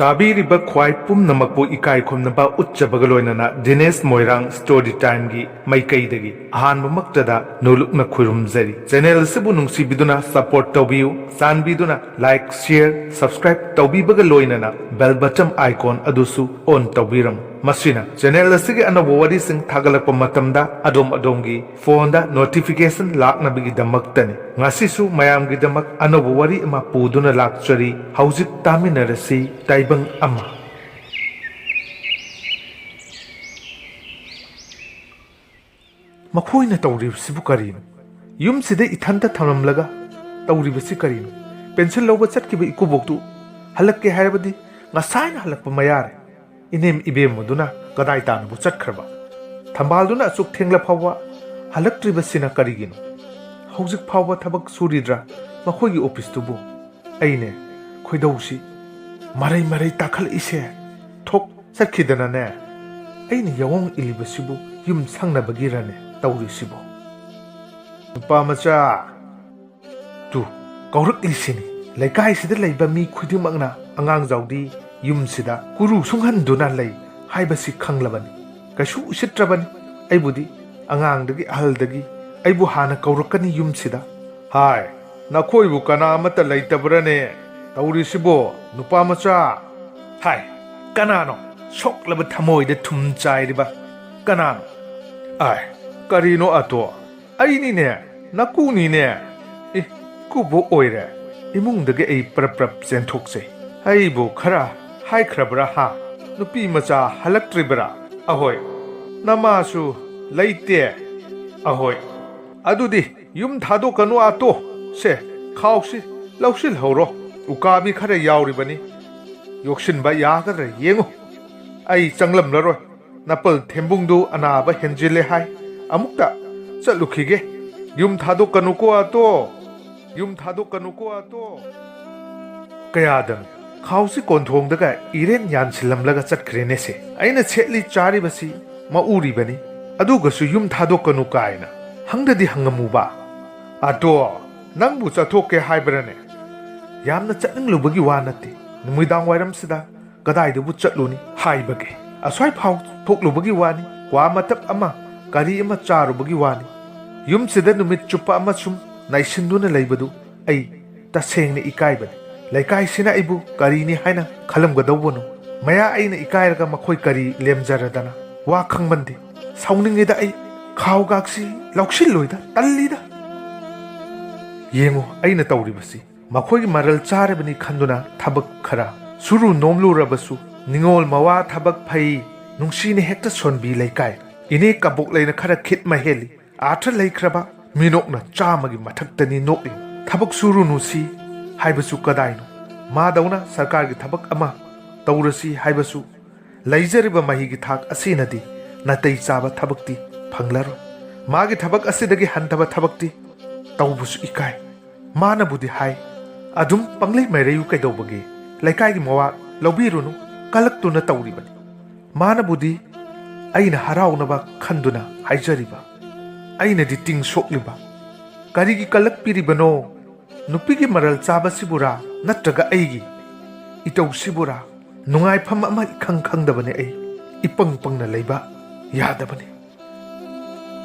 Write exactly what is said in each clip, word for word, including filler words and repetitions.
ꯇꯥꯕꯤꯔꯤꯕ ꯈ꯭ꯋꯥꯏ ꯄꯨꯝꯅꯃꯛꯄꯨ ꯏꯀꯥꯏ ꯈꯨꯝꯅꯕ ꯎꯠꯆꯕꯒ ꯂꯣꯏꯅꯅ ꯗꯤꯅꯦꯁ ꯃꯣꯏꯔꯥꯡ ꯁ꯭ꯇꯣꯔꯤ ꯇꯥꯏꯝꯒꯤ ꯃꯥꯏꯀꯩꯗꯒꯤ ꯑꯍꯥꯟꯕꯃꯛꯇꯗ ꯅꯣꯂꯨꯛꯅ ꯈꯨꯔꯨꯝꯖꯔꯤ꯫ ꯆꯦꯅꯦꯜ ꯑꯁꯤꯕꯨ ꯅꯨꯡꯁꯤꯕꯤꯗꯨꯅ ꯁꯄꯣꯔꯠ ꯇꯧꯕꯤꯌꯨ꯫ ꯆꯥꯟꯕꯤꯗꯨꯅ ꯂꯥꯏꯛ, ꯁꯤꯌꯔ, ꯁꯕꯁꯀ꯭ꯔꯥꯏꯕ ꯇꯧꯕꯤꯕꯒ ꯂꯣꯏꯅꯅ ꯕꯦꯜ ꯕꯇꯝ ꯑꯥꯏꯀꯣꯟ ꯑꯗꯨꯁꯨ ꯑꯣꯟ ꯇꯧꯕꯤꯔꯝꯃꯨ꯫ ꯃꯁꯤꯅ ꯆꯦꯅꯦꯜ ꯑꯁꯤꯒꯤ ꯑꯅꯧꯕ ꯋꯥꯔꯤꯁꯤꯡ ꯊꯥꯒꯠꯂꯛꯄ ꯃꯇꯝꯗ ꯑꯗꯣꯝ ꯑꯗꯣꯝꯒꯤ ꯐꯣꯟꯗ ꯅꯣꯇꯤꯐꯤꯀꯦꯁꯟ ꯂꯥꯛꯅꯕꯒꯤꯗꯃꯛꯇꯅꯤ꯫ ꯉꯁꯤꯁꯨ ꯃꯌꯥꯝꯒꯤꯗꯃꯛ ꯑꯅꯧꯕ ꯋꯥꯔꯤ ꯑꯃ ꯄꯨꯗꯨꯅ ꯂꯥꯛꯆꯔꯤ꯫ ꯍꯧꯖꯤꯛ ꯇꯥꯃꯤꯟꯅꯔꯁꯤ ꯇꯥꯏꯕꯪ ꯑꯃ꯫ ꯃꯈꯣꯏꯅ ꯇꯧꯔꯤꯕꯁꯤꯕꯨ ꯀꯔꯤꯅꯣ? ꯌꯨꯝꯁꯤꯗ ꯏꯊꯟꯇ ꯊꯝꯂꯝꯂꯒ ꯇꯧꯔꯤꯕꯁꯤ ꯀꯔꯤꯅꯣ? ꯄꯦꯟꯁꯤꯜ ꯂꯧꯕ ꯆꯠꯈꯤꯕ ꯏꯀꯨꯕꯣꯛꯇꯨ ꯍꯜꯂꯛꯀꯦ ꯍꯥꯏꯔꯕꯗꯤ ꯉꯁꯥꯏꯅ ꯍꯜꯂꯛꯄ ꯃꯌꯥꯔꯦ꯫ ꯏꯅꯦꯝ ꯏꯕꯦꯝꯃꯗꯨꯅ ꯀꯗꯥꯏ ꯇꯥꯅꯕꯨ ꯆꯠꯈ꯭ꯔꯕ? ꯊꯝꯕꯥꯜꯗꯨꯅ ꯑꯁꯨꯛ ꯊꯦꯡꯂ ꯐꯥꯎꯕ ꯍꯜꯂꯛꯇ꯭ꯔꯤꯕꯁꯤꯅ ꯀꯔꯤꯒꯤꯅꯣ? ꯍꯧꯖꯤꯛ ꯐꯥꯎꯕ ꯊꯕꯛ ꯁꯨꯔꯤꯗ꯭ꯔꯥ ꯃꯈꯣꯏꯒꯤ ꯑꯣꯐꯤꯁꯇꯨꯕꯨ? ꯑꯩꯅꯦ, ꯈꯣꯏꯗꯧꯁꯤ ꯃꯔꯩ ꯃꯔꯩ ꯇꯥꯈꯠꯂꯛꯏꯁꯦ꯫ ꯊꯣꯛ ꯆꯠꯈꯤꯗꯅꯅꯦ꯫ ꯑꯩꯅ ꯌꯥꯑꯣꯡ ꯏꯜꯂꯤꯕꯁꯤꯕꯨ ꯌꯨꯝ ꯁꯪꯅꯕꯒꯤꯔꯅꯦ ꯇꯧꯔꯤꯁꯤꯕꯨ? ꯅꯨꯄꯥ ꯃꯆꯥ! ꯇꯨ, ꯀꯧꯔꯛꯂꯤꯁꯤꯅꯤ꯫ ꯂꯩꯀꯥꯏꯁꯤꯗ ꯂꯩꯕ ꯃꯤ ꯈꯨꯗꯤꯡꯃꯛꯅ ꯑꯉꯥꯡꯖꯥꯎꯗꯤ ꯌꯨꯝꯁꯤꯗ ꯀꯨꯔꯨ ꯁꯨꯡꯍꯟꯗꯨꯅ ꯂꯩ ꯍꯥꯏꯕꯁꯤ ꯈꯪꯂꯕꯅꯤ꯫ ꯀꯩꯁꯨ ꯎꯁꯤꯠꯇ꯭ꯔꯕꯅꯤ꯫ ꯑꯩꯕꯨꯗꯤ ꯑꯉꯥꯡꯗꯒꯤ ꯑꯍꯜꯗꯒꯤ ꯑꯩꯕꯨ ꯍꯥꯟꯅ ꯀꯧꯔꯛꯀꯅꯤ ꯌꯨꯝꯁꯤꯗ꯫ ꯍꯥꯏ, ꯅꯈꯣꯏꯕꯨ ꯀꯅꯥ ꯑꯃꯠꯇ ꯂꯩꯇꯕ꯭ꯔꯅꯦ ꯇꯧꯔꯤꯁꯤꯕꯣ, ꯅꯨꯄꯥ ꯃꯆꯥ? ꯍꯥꯏ, ꯀꯅꯥꯅꯣ ꯁꯣꯛꯂꯕ ꯊꯃꯣꯏꯗ ꯊꯨꯝ ꯆꯥꯏꯔꯤꯕ? ꯀꯅꯥꯅꯣ? ꯑꯥꯏ, ꯀꯔꯤꯅꯣ ꯑꯇꯣ? ꯑꯩꯅꯤꯅꯦ, ꯅꯀꯨꯅꯤꯅꯦ꯫ ꯏ, ꯀꯨꯕꯣꯛ ꯑꯣꯏꯔꯦ꯫ ꯏꯃꯨꯡꯗꯒꯤ ꯑꯩ ꯄ꯭ꯔꯞ ꯄ꯭ꯔꯞ ꯆꯦꯟꯊꯣꯛꯆꯩ꯫ ꯑꯩꯕꯨ ꯈꯔ ꯍꯥꯏꯈ꯭ꯔꯕ꯭ꯔꯥ ꯍꯥ? ꯅꯨꯄꯤ ꯃꯆꯥ ꯍꯜꯂꯛꯇ꯭ꯔꯤꯕ꯭ꯔꯥ? ꯑꯍꯣꯏ, ꯅꯃꯥꯁꯨ ꯂꯩꯇꯦ꯫ ꯑꯍꯣꯏ, ꯑꯗꯨꯗꯤ ꯌꯨꯝ ꯊꯥꯗꯣꯛꯀꯅꯨ ꯑꯇꯣ꯫ ꯁꯦ, ꯈꯥꯎꯁꯤ ꯂꯧꯁꯤꯜꯍꯧꯔꯣ꯫ ꯎꯀꯥꯕꯤ ꯈꯔ ꯌꯥꯎꯔꯤꯕꯅꯤ꯫ ꯌꯣꯛꯁꯤꯟꯕ ꯌꯥꯒꯗ꯭ꯔꯥ ꯌꯦꯡꯉꯨ꯫ ꯑꯩ ꯆꯪꯂꯝꯂꯔꯣꯏ꯫ ꯅꯄꯜ ꯊꯦꯝꯕꯨꯡꯗꯨ ꯑꯅꯥꯕ ꯍꯦꯟꯖꯤꯜꯂꯦ ꯍꯥꯏ꯫ ꯑꯃꯨꯛꯇ ꯆꯠꯂꯨꯈꯤꯒꯦ꯫ ꯌꯨꯝ ꯊꯥꯗꯣꯛꯀꯅꯨꯀꯣ ꯑꯇꯣ꯫ ꯌꯨꯝ ꯊꯥꯗꯣꯛꯀꯅꯨꯀꯣ ꯑꯇꯣ꯫ ꯀꯌꯥꯗꯅꯣ ꯈꯥꯎꯁꯤ ꯀꯣꯟꯊꯣꯡꯗꯒ ꯏꯔꯦꯟ ꯌꯥꯟꯁꯤꯜꯂꯝꯂꯒ ꯆꯠꯈ꯭ꯔꯦꯅꯦꯁꯦ꯫ ꯑꯩꯅ ꯁꯦꯠꯂꯤ ꯆꯥꯔꯤꯕꯁꯤ ꯃꯎꯔꯤꯕꯅꯤ, ꯑꯗꯨꯒꯁꯨ ꯌꯨꯝ ꯊꯥꯗꯣꯛꯀꯅꯨ ꯀꯥꯏꯅ ꯍꯪꯗꯗꯤ ꯍꯪꯉꯝꯃꯨꯕ꯫ ꯑꯇꯣ, ꯅꯪꯕꯨ ꯆꯠꯊꯣꯛꯀꯦ ꯍꯥꯏꯕ꯭ꯔꯅꯦ? ꯌꯥꯝꯅ ꯆꯠꯅꯤꯡꯂꯨꯕꯒꯤ ꯋꯥ ꯅꯠꯇꯦ꯫ ꯅꯨꯃꯤꯗꯥꯡ ꯋꯥꯏꯔꯝꯁꯤꯗ ꯀꯗꯥꯏꯗꯕꯨ ꯆꯠꯂꯨꯅꯤ ꯍꯥꯏꯕꯒꯦ? ꯑꯁ꯭ꯋꯥꯏ ꯐꯥꯎ ꯊꯣꯛꯂꯨꯕꯒꯤ ꯋꯥꯅꯤ, ꯀ꯭ꯋꯥ ꯃꯇꯞ ꯑꯃ, ꯀꯔꯤ ꯑꯃ ꯆꯥꯔꯨꯕꯒꯤ ꯋꯥꯅꯤ꯫ ꯌꯨꯝꯁꯤꯗ ꯅꯨꯃꯤꯠ ꯆꯨꯞꯄ ꯑꯃ ꯁꯨꯝ ꯅꯥꯏꯁꯤꯟꯗꯨꯅ ꯂꯩꯕꯗꯨ ꯑꯩ ꯇꯁꯦꯡꯅ ꯏꯀꯥꯏꯕꯅꯤ꯫ ꯂꯩꯀꯥꯏꯁꯤꯅ ꯑꯩꯕꯨ ꯀꯔꯤꯅꯤ ꯍꯥꯏꯅ ꯈꯜꯂꯝꯒꯗꯧꯕꯅꯣ? ꯃꯌꯥ ꯑꯩꯅ ꯏꯀꯥꯏꯔꯒ ꯃꯈꯣꯏ ꯀꯔꯤ ꯂꯦꯝꯖꯔꯗꯅ? ꯋꯥ ꯈꯪꯃꯟꯗꯦ꯫ ꯁꯥꯎꯅꯤꯡꯉꯤꯗ ꯑꯩ꯫ ꯈꯥꯎꯒꯥꯛꯁꯤ ꯂꯧꯁꯤꯜꯂꯣꯏꯗ, ꯇꯜꯂꯤꯗ꯫ ꯌꯦꯡꯉꯨ ꯑꯩꯅ ꯇꯧꯔꯤꯕꯁꯤ꯫ ꯃꯈꯣꯏꯒꯤ ꯃꯔꯜ ꯆꯥꯔꯕꯅꯤ ꯈꯟꯗꯨꯅ ꯊꯕꯛ ꯈꯔ ꯁꯨꯔꯨ ꯅꯣꯝꯂꯨꯔꯕꯁꯨ, ꯅꯤꯉꯣꯜ ꯃꯋꯥ ꯊꯕꯛ ꯐꯩ, ꯅꯨꯡꯁꯤꯅ ꯍꯦꯛꯇ ꯁꯣꯟꯕꯤ ꯂꯩꯀꯥꯏ꯫ ꯏꯅꯦ ꯀꯕꯣꯛꯂꯩꯅ ꯈꯔ ꯈꯤꯠ ꯃꯍꯦꯜꯂꯤ꯫ ꯑꯥꯔꯊ ꯂꯩꯈ꯭ꯔꯕ ꯃꯤꯅꯣꯛꯅ ꯆꯥꯝꯃꯒꯤ ꯃꯊꯛꯇꯅꯤ ꯅꯣꯛꯂꯤ꯫ ꯊꯕꯛ ꯁꯨꯔꯨꯅꯨ ꯁꯤ ꯍꯥꯏꯕꯁꯨ ꯀꯗꯥꯏꯅꯣ? ꯃꯥꯗꯧꯅ ꯁꯔꯀꯥꯔꯒꯤ ꯊꯕꯛ ꯑꯃ ꯇꯧꯔꯁꯤ ꯍꯥꯏꯕꯁꯨ ꯂꯩꯖꯔꯤꯕ ꯃꯍꯩꯒꯤ ꯊꯥꯛ ꯑꯁꯤꯅꯗꯤ ꯅꯥꯇꯩ ꯆꯥꯕ ꯊꯕꯛꯇꯤ ꯐꯪꯂꯔꯣꯏ꯫ ꯃꯥꯒꯤ ꯊꯕꯛ ꯑꯁꯤꯗꯒꯤ ꯍꯟꯊꯕ ꯊꯕꯛꯇꯤ ꯇꯧꯕꯁꯨ ꯏꯀꯥꯏ꯫ ꯃꯥꯅꯕꯨꯗꯤ ꯍꯥꯏ, "ꯑꯗꯨꯝ ꯄꯪꯂꯩ ꯃꯩꯔꯩꯌꯨ ꯀꯩꯗꯧꯕꯒꯦ? ꯂꯩꯀꯥꯏꯒꯤ ꯃꯋꯥ ꯂꯧꯕꯤꯔꯨꯅꯨ, ꯀꯂꯛꯇꯨꯅ ꯇꯧꯔꯤꯕꯅꯤ"꯫ ꯃꯥꯅꯕꯨꯗꯤ ꯑꯩꯅ ꯍꯔꯥꯎꯅꯕ ꯈꯟꯗꯨꯅ ꯍꯥꯏꯖꯔꯤꯕ, ꯑꯩꯅꯗꯤ ꯇꯤꯡ ꯁꯣꯛꯂꯤꯕ꯫ ꯀꯔꯤꯒꯤ ꯀꯂꯛꯄꯤꯔꯤꯕꯅꯣ? ꯅꯨꯄꯤꯒꯤ ꯃꯔꯜ ꯆꯥꯕꯁꯤꯕꯨꯔꯥ, ꯅꯠꯇ꯭ꯔꯒ ꯑꯩꯒꯤ ꯏꯇꯧꯁꯤꯕꯨꯔꯥ? ꯅꯨꯡꯉꯥꯏꯐꯝ ꯑꯃ ꯏꯈꯪ ꯈꯪꯗꯕꯅꯤ ꯑꯩ꯫ ꯏꯄꯪ ꯄꯪꯅ ꯂꯩꯕ ꯌꯥꯗꯕꯅꯤ꯫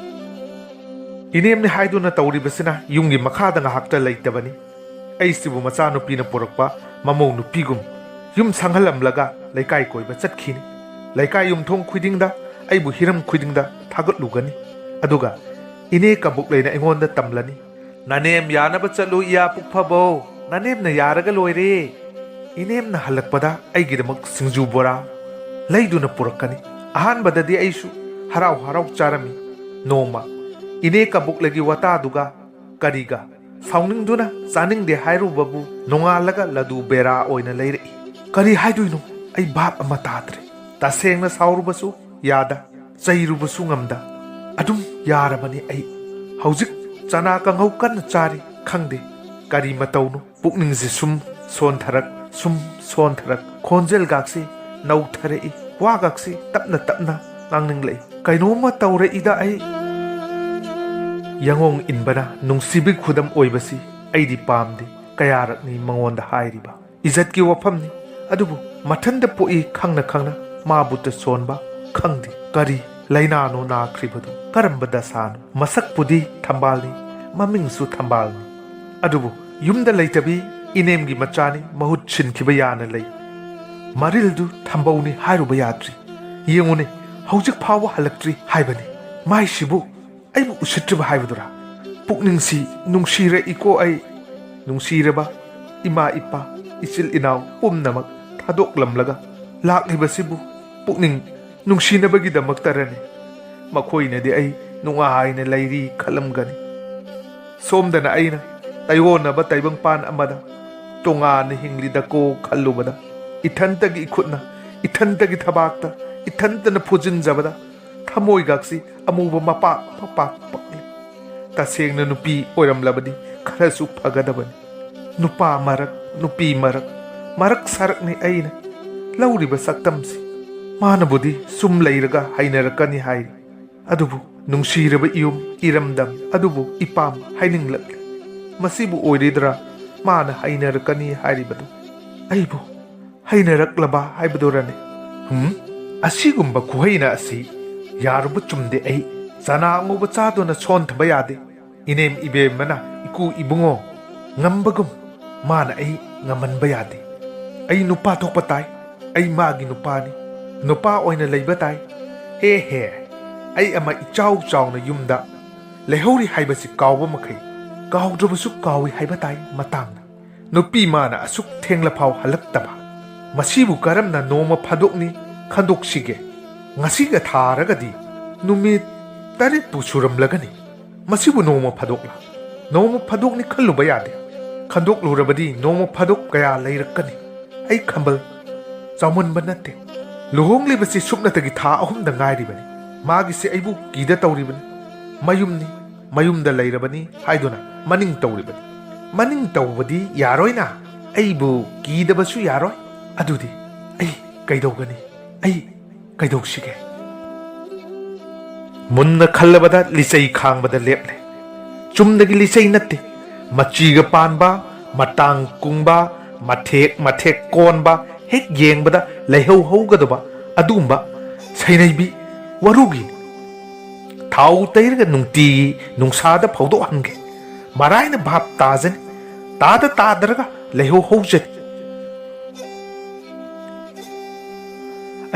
ꯏꯅꯦꯝꯅꯦ ꯍꯥꯏꯗꯨꯅ ꯇꯧꯔꯤꯕꯁꯤꯅ ꯌꯨꯝꯒꯤ ꯃꯈꯥꯗ ꯉꯥꯏꯍꯥꯛꯇ ꯂꯩꯇꯕꯅꯤ꯫ ꯑꯩꯁꯤꯕꯨ ꯃꯆꯥꯅꯨꯄꯤꯅ ꯄꯨꯔꯛꯄ ꯃꯃꯧ ꯅꯨꯄꯤꯒꯨꯝ ꯌꯨꯝ ꯁꯪꯍꯜꯂꯝꯂꯒ ꯂꯩꯀꯥꯏ ꯀꯣꯏꯕ ꯆꯠꯈꯤꯅꯤ꯫ ꯂꯩꯀꯥꯏ ꯌꯨꯝꯊꯣꯡ ꯈꯨꯗꯤꯡꯗ, ꯑꯩꯕꯨ ꯍꯤꯔꯝ ꯈꯨꯗꯤꯡꯗ ꯊꯥꯒꯠꯂꯨꯒꯅꯤ꯫ ꯑꯗꯨꯒ ꯏꯅꯦ ꯀꯕꯣꯛꯂꯩꯅ ꯑꯩꯉꯣꯟꯗ ꯇꯝꯂꯅꯤ, "ꯅꯅꯦꯝ ꯌꯥꯅꯕ ꯆꯠꯂꯨ ꯏꯌꯥ ꯄꯨꯛꯐꯕꯧ, ꯅꯅꯦꯝꯅ ꯌꯥꯔꯒ ꯂꯣꯏꯔꯦ"꯫ ꯏꯅꯦꯝꯅ ꯍꯜꯂꯛꯄꯗ ꯑꯩꯒꯤꯗꯃꯛ ꯁꯤꯡꯖꯨ ꯕꯣꯔꯥ ꯂꯩꯗꯨꯅ ꯄꯨꯔꯛꯀꯅꯤ꯫ ꯑꯍꯥꯟꯕꯗꯗꯤ ꯑꯩꯁꯨ ꯍꯔꯥꯎ ꯍꯔꯥꯎ ꯆꯥꯔꯝꯃꯤ꯫ ꯅꯣꯡꯃ ꯏꯅꯦ ꯀꯕꯣꯛꯂꯩꯒꯤ ꯋꯥꯇꯥꯗꯨꯒ ꯀꯔꯤꯒ ꯁꯥꯎꯅꯤꯡꯗꯨꯅ ꯆꯥꯅꯤꯡꯗꯦ ꯍꯥꯏꯔꯨꯕꯕꯨ ꯅꯣꯡꯉꯥꯜꯂꯒ ꯂꯗꯨ ꯕꯦꯔꯥ ꯑꯣꯏꯅ ꯂꯩꯔꯛꯏ꯫ ꯀꯔꯤ ꯍꯥꯏꯗꯣꯏꯅꯣ? ꯑꯩ ꯚꯥꯞ ꯑꯃ ꯇꯥꯗ꯭ꯔꯦ꯫ ꯇꯁꯦꯡꯅ ꯁꯥꯎꯔꯨꯕꯁꯨ ꯌꯥꯗ, ꯆꯩꯔꯨꯕꯁꯨ ꯉꯝꯗ꯫ ꯑꯗꯨꯝ ꯌꯥꯔꯕꯅꯤ ꯑꯩ꯫ ꯍꯧꯖꯤꯛ ꯆꯅꯥ ꯀꯥꯡꯍꯧ ꯀꯟꯅ ꯆꯥꯔꯤ꯫ ꯈꯪꯗꯦ ꯀꯔꯤ ꯃꯇꯧꯅꯣ, ꯄꯨꯛꯅꯤꯡꯁꯦ ꯁꯨꯝ ꯁꯣꯟꯊꯔꯛ, ꯁꯨꯝ ꯁꯣꯟꯊꯔꯛ꯫ ꯈꯣꯟꯖꯦꯜꯒꯥꯛꯁꯤ ꯅꯧꯊꯔꯛꯏ꯫ ꯋꯥꯒꯥꯛꯁꯤ ꯇꯞꯅ ꯇꯞꯅ ꯉꯥꯡꯅꯤꯡꯂꯛꯏ꯫ ꯀꯩꯅꯣꯝꯃ ꯇꯧꯔꯛꯏꯗ ꯑꯩ꯫ ꯌꯥꯉꯣꯡ ꯏꯟꯕꯅ ꯅꯨꯡꯁꯤꯕꯒꯤ ꯈꯨꯗꯝ ꯑꯣꯏꯕꯁꯤ ꯑꯩꯗꯤ ꯄꯥꯝꯗꯦ꯫ ꯀꯌꯥꯔꯛꯅꯤ ꯃꯉꯣꯟꯗ ꯍꯥꯏꯔꯤꯕ? ꯏꯖꯠꯀꯤ ꯋꯥꯐꯝꯅꯤ꯫ ꯑꯗꯨꯕꯨ ꯃꯊꯟꯇ ꯄꯣꯛꯏ ꯈꯪꯅ ꯈꯪꯅ ꯃꯥꯕꯨꯇ ꯁꯣꯟꯕ ꯈꯪꯗꯦ꯫ ꯀꯔꯤ ꯂꯥꯏꯅꯥꯅꯣ ꯅꯥꯈ꯭ꯔꯤꯕꯗꯨ? ꯀꯔꯝꯕ ꯗꯁꯥꯅꯣ? ꯃꯁꯛꯄꯨꯗꯤ ꯊꯝꯕꯥꯜꯅꯤ, ꯃꯃꯤꯡꯁꯨ ꯊꯝꯕꯥꯜꯅꯤ꯫ ꯑꯗꯨꯕꯨ ꯌꯨꯝꯗ ꯂꯩꯇꯕꯤ ꯏꯅꯦꯝꯒꯤ ꯃꯆꯥꯅꯤ, ꯃꯍꯨꯠ ꯁꯤꯟꯈꯤꯕ ꯌꯥꯅ ꯂꯩ꯫ ꯃꯔꯤꯜꯗꯨ ꯊꯝꯕꯧꯅꯤ ꯍꯥꯏꯔꯨꯕ ꯌꯥꯗ꯭ꯔꯤ꯫ ꯌꯦꯡꯉꯨꯅꯦ, ꯍꯧꯖꯤꯛ ꯐꯥꯎꯕ ꯍꯜꯂꯛꯇ꯭ꯔꯤ ꯍꯥꯏꯕꯅꯤ꯫ ꯃꯥꯏꯁꯤꯕꯨ ꯑꯩꯕꯨ ꯎꯁꯤꯠꯇ꯭ꯔꯤꯕ ꯍꯥꯏꯕꯗꯨꯔꯥ? ꯄꯨꯛꯅꯤꯡꯁꯤ ꯅꯨꯡꯁꯤꯔꯛꯏꯀꯣ ꯑꯩ꯫ ꯅꯨꯡꯁꯤꯔꯕ ꯏꯃꯥ ꯏꯄꯥ, ꯏꯆꯤꯜ ꯏꯅꯥꯎ ꯄꯨꯝꯅꯃꯛ ꯊꯥꯗꯣꯛꯂꯝꯂꯒ ꯂꯥꯛꯂꯤꯕꯁꯤꯕꯨ ꯄꯨꯛꯅꯤꯡ ꯅꯨꯡꯁꯤꯅꯕꯒꯤꯗꯃꯛꯇꯔꯅꯤ? ꯃꯈꯣꯏꯅꯗꯤ ꯑꯩ ꯅꯨꯡꯉꯥꯏꯅ ꯂꯩꯔꯤ ꯈꯜꯂꯝꯒꯅꯤ꯫ ꯁꯣꯝꯗꯅ ꯑꯩꯅ ꯇꯩꯑꯣꯟꯅꯕ ꯇꯥꯏꯕꯪꯄꯥꯟ ꯑꯃꯗ ꯇꯣꯉꯥꯟꯅ ꯍꯤꯡꯂꯤꯗꯀꯣ ꯈꯜꯂꯨꯕꯗ, ꯏꯊꯟꯇꯒꯤ ꯏꯈꯨꯠꯅ, ꯏꯊꯟꯇꯒꯤ ꯊꯕꯥꯛꯇ, ꯏꯊꯟꯇꯅ ꯐꯨꯖꯤꯟꯖꯕꯗ ꯊꯃꯣꯏꯒꯥꯛꯁꯤ ꯑꯃꯨꯕ ꯃꯄꯥꯛ ꯃꯄꯥꯛ ꯄꯛꯂꯤ꯫ ꯇꯁꯦꯡꯅ ꯅꯨꯄꯤ ꯑꯣꯏꯔꯝꯂꯕꯗꯤ ꯈꯔꯁꯨ ꯐꯒꯗꯕꯅꯤ꯫ ꯅꯨꯄꯥ ꯃꯔꯛ, ꯅꯨꯄꯤ ꯃꯔꯛ, ꯃꯔꯛ ꯁꯥꯔꯛꯅꯤ ꯑꯩꯅ ꯂꯧꯔꯤꯕ ꯁꯛꯇꯝꯁꯤ꯫ ꯃꯥꯅꯕꯨꯗꯤ ꯁꯨꯝ ꯂꯩꯔꯒ ꯍꯩꯅꯔꯛꯀꯅꯤ ꯍꯥꯏꯔꯤ, ꯑꯗꯨꯕꯨ ꯅꯨꯡꯁꯤꯔꯕ ꯏꯌꯨꯝ ꯏꯔꯝꯗꯝ ꯑꯗꯨꯕꯨ ꯏꯄꯥꯝ ꯍꯥꯏꯅꯤꯡꯂꯛꯂꯤ꯫ ꯃꯁꯤꯕꯨ ꯑꯣꯏꯔꯤꯗ꯭ꯔꯥ ꯃꯥꯅ ꯍꯩꯅꯔꯛꯀꯅꯤ ꯍꯥꯏꯔꯤꯕꯗꯨ? ꯑꯩꯕꯨ ꯍꯩꯅꯔꯛꯂꯕ ꯍꯥꯏꯕꯗꯨꯔꯅꯦ? ꯍꯨꯝ? ꯑꯁꯤꯒꯨꯝꯕ ꯈꯨꯍꯩꯅ ꯑꯁꯤ ꯌꯥꯔꯨꯕ ꯆꯨꯝꯗꯦ꯫ ꯑꯩ ꯆꯅꯥ ꯑꯉꯧꯕ ꯆꯥꯗꯨꯅ ꯁꯣꯟꯊꯕ ꯌꯥꯗꯦ꯫ ꯏꯅꯦꯝ ꯏꯕꯦꯝꯃꯅ ꯏꯀꯨ ꯏꯕꯨꯡꯉꯣ ꯉꯝꯕꯒꯨꯝ ꯃꯥꯅ ꯑꯩ ꯉꯝꯍꯟꯕ ꯌꯥꯗꯦ꯫ ꯑꯩ ꯅꯨꯄꯥ ꯊꯣꯛꯄ ꯇꯥꯏ꯫ ꯑꯩ ꯃꯥꯒꯤ ꯅꯨꯄꯥꯅꯤ꯫ ꯅꯨꯄꯥ ꯑꯣꯏꯅ ꯂꯩꯕ ꯇꯥꯏ꯫ ꯍꯦ ꯍꯦ, ꯑꯩ ꯑꯃ ꯏꯆꯥꯎ ꯆꯥꯎꯅ ꯌꯨꯝꯗ ꯂꯩꯍꯧꯔꯤ ꯍꯥꯏꯕꯁꯤ ꯀꯥꯎꯕ ꯃꯈꯩ ꯀꯥꯎꯗ꯭ꯔꯕꯁꯨ ꯀꯥꯎꯏ ꯍꯥꯏꯕ ꯇꯥꯏ꯫ ꯃꯇꯥꯡꯅ ꯅꯨꯄꯤ ꯃꯥꯅ ꯑꯁꯨꯛ ꯊꯦꯡꯂꯐꯥꯎ ꯍꯜꯂꯛꯇꯕ, ꯃꯁꯤꯕꯨ ꯀꯔꯝꯅ ꯅꯣꯡꯃ ꯐꯥꯗꯣꯛꯅꯤ ꯈꯟꯗꯣꯛꯁꯤꯒꯦ? ꯉꯁꯤꯒ ꯊꯥꯔꯒꯗꯤ ꯅꯨꯃꯤꯠ ꯇꯔꯦꯠꯄꯨ ꯁꯨꯔꯝꯂꯒꯅꯤ꯫ ꯃꯁꯤꯕꯨ ꯅꯣꯡꯃ ꯐꯥꯗꯣꯛꯂ? ꯅꯣꯡꯃ ꯐꯥꯗꯣꯛꯅꯤ ꯈꯜꯂꯨꯕ ꯌꯥꯗꯦ꯫ ꯈꯟꯗꯣꯛꯂꯨꯔꯕꯗꯤ ꯅꯣꯡꯃ ꯐꯥꯗꯣꯛ ꯀꯌꯥ ꯂꯩꯔꯛꯀꯅꯤ꯫ ꯑꯩ ꯈꯝꯕꯜ ꯆꯥꯎꯃꯟꯕ ꯅꯠꯇꯦ꯫ ꯂꯨꯍꯣꯡꯂꯤꯕꯁꯤ ꯁꯨꯞꯅꯇꯒꯤ ꯊꯥ ꯑꯍꯨꯝꯗ ꯉꯥꯏꯔꯤꯕꯅꯤ꯫ ꯃꯥꯒꯤꯁꯤ ꯑꯩꯕꯨ ꯀꯤꯗ ꯇꯧꯔꯤꯕꯅꯤ꯫ ꯃꯌꯨꯝꯅꯤ, ꯃꯌꯨꯝꯗ ꯂꯩꯔꯕꯅꯤ ꯍꯥꯏꯗꯨꯅ ꯃꯅꯤꯡ ꯇꯧꯔꯤꯕꯅꯤ꯫ ꯃꯅꯤꯡ ꯇꯧꯕꯗꯤ ꯌꯥꯔꯣꯏꯅ, ꯑꯩꯕꯨ ꯀꯤꯗꯕꯁꯨ ꯌꯥꯔꯣꯏ꯫ ꯑꯗꯨꯗꯤ ꯑꯩ ꯀꯩꯗꯧꯒꯅꯤ? ꯑꯩ ꯀꯩꯗꯧꯁꯤꯒꯦ? ꯃꯨꯟꯅ ꯈꯜꯂꯕꯗ ꯂꯤꯆꯩ ꯈꯥꯡꯕꯗ ꯂꯦꯞꯂꯦ꯫ ꯆꯨꯝꯅꯒꯤ ꯂꯤꯆꯩ ꯅꯠꯇꯦ, ꯃꯆꯤꯒ ꯄꯥꯟꯕ, ꯃꯇꯥꯡ ꯀꯨꯡꯕ, ꯃꯊꯦꯛ ꯃꯊꯦꯛ ꯀꯣꯟꯕ, ꯍꯦꯛ ꯌꯦꯡꯕꯗ ꯂꯩꯍꯧ ꯍꯧꯒꯗꯕ ꯑꯗꯨꯒꯨꯝꯕ ꯁꯩꯅꯩꯕꯤ ꯋꯥꯔꯨꯒꯤ ꯊꯥꯎ ꯇꯩꯔꯒ ꯅꯨꯡꯇꯤꯒꯤ ꯅꯨꯡꯁꯥꯗ ꯐꯧꯗꯣꯛꯍꯟꯒꯦ꯫ ꯃꯔꯥꯏꯅ ꯚꯥꯞ ꯇꯥꯖꯅꯤ꯫ ꯇꯥꯗ ꯇꯥꯗ꯭ꯔꯒ ꯂꯩꯍꯧ ꯍꯧꯖꯅꯤ꯫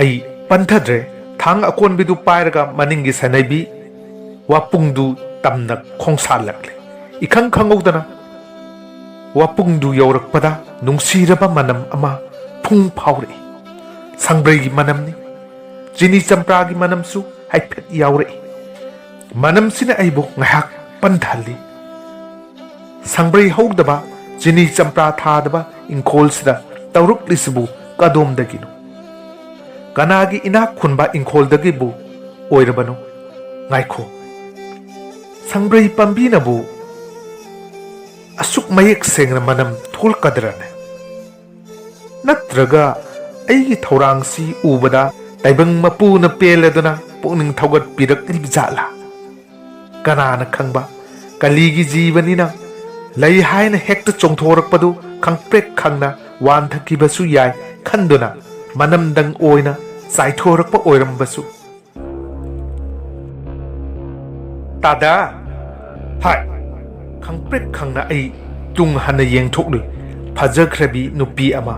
ꯑꯩ ꯄꯟꯊꯗ꯭ꯔꯦ꯫ ꯊꯥꯡ ꯑꯀꯣꯟꯕꯤꯗꯨ ꯄꯥꯏꯔꯒ ꯃꯅꯤꯡꯒꯤ ꯁꯩꯅꯩꯕꯤ ꯋꯥꯄꯨꯡꯗꯨ ꯇꯝꯅ ꯈꯣꯡꯁꯥꯜꯂꯛꯂꯦ꯫ ꯏꯈꯪ ꯈꯪꯍꯧꯗꯅ ꯋꯥꯄꯨꯡꯗꯨ ꯌꯧꯔꯛꯄꯗ ꯅꯨꯡꯁꯤꯔꯕ ꯃꯅꯝ ꯑꯃ ꯐꯨꯡ ꯐꯥꯎꯔꯛꯏ꯫ ꯁꯪꯕ꯭ꯔꯩꯒꯤ ꯃꯅꯝꯅꯤ꯫ ꯆꯤꯅꯤ ꯆꯝꯄ꯭ꯔꯥꯒꯤ ꯃꯅꯝꯁꯨ ꯍꯥꯏꯐꯦꯠ ꯌꯥꯎꯔꯛꯏ꯫ ꯃꯅꯝꯁꯤꯅ ꯑꯩꯕꯨ ꯉꯥꯏꯍꯥꯛ ꯄꯟꯊꯍꯜꯂꯤ꯫ ꯁꯪꯕ꯭ꯔꯩ ꯍꯧꯗꯕ, ꯆꯤꯅꯤ ꯆꯝꯄ꯭ꯔꯥ ꯊꯥꯗꯕ ꯏꯪꯈꯣꯜꯁꯤꯗ ꯇꯧꯔꯛꯂꯤꯁꯤꯕꯨ ꯀꯗꯣꯝꯗꯒꯤꯅꯣ? ꯀꯅꯥꯒꯤ ꯏꯅꯥꯛ ꯈꯨꯟꯕ ꯏꯪꯈꯣꯜꯗꯒꯤꯕꯨ ꯑꯣꯏꯔꯕꯅꯣ? ꯉꯥꯏꯈꯣ, ꯁꯪꯕ꯭ꯔꯩ ꯄꯥꯝꯕꯤꯅꯕꯨ ꯑꯁꯨꯛ ꯃꯌꯦꯛ ꯁꯦꯡꯅ ꯃꯅꯝ ꯊꯣꯛꯂꯛꯀꯗ꯭ꯔꯅꯦ? ꯅꯠꯇ꯭ꯔꯒ ꯑꯩꯒꯤ ꯊꯧꯔꯥꯡꯁꯤ ꯎꯕꯗ ꯇꯥꯏꯕꯪ ꯃꯄꯨꯅ ꯄꯦꯜꯂꯗꯨꯅ ꯄꯨꯛꯅꯤꯡ ꯊꯧꯒꯠꯄꯤꯔꯛꯂꯤꯕ ꯖꯥꯠꯂꯥ? ꯀꯅꯥꯅ ꯈꯪꯕ? ꯀꯂꯤꯒꯤ ꯖꯤꯕꯅꯤꯅ ꯂꯩ ꯍꯥꯏꯅ ꯍꯦꯛꯇ ꯆꯣꯡꯊꯣꯔꯛꯄꯗꯨ ꯈꯪꯄ꯭ꯔꯦꯛ ꯈꯪꯅ ꯋꯥꯟꯊꯈꯤꯕꯁꯨ ꯌꯥꯏ ꯈꯟꯗꯨꯅ ꯃꯅꯝꯗꯪ ꯑꯣꯏꯅ ꯆꯥꯏꯊꯣꯔꯛꯄ ꯑꯣꯏꯔꯝꯕꯁꯨ꯫ ꯇꯥꯗꯥ! ꯍꯥꯏ! ꯈꯪꯄ꯭ꯔꯦꯛ ꯈꯪꯅ ꯑꯩ ꯇꯨꯡ ꯍꯟꯅ ꯌꯦꯡꯊꯣꯛꯂꯨꯏ꯫ ꯐꯖꯈ꯭ꯔꯕꯤ ꯅꯨꯄꯤ ꯑꯃ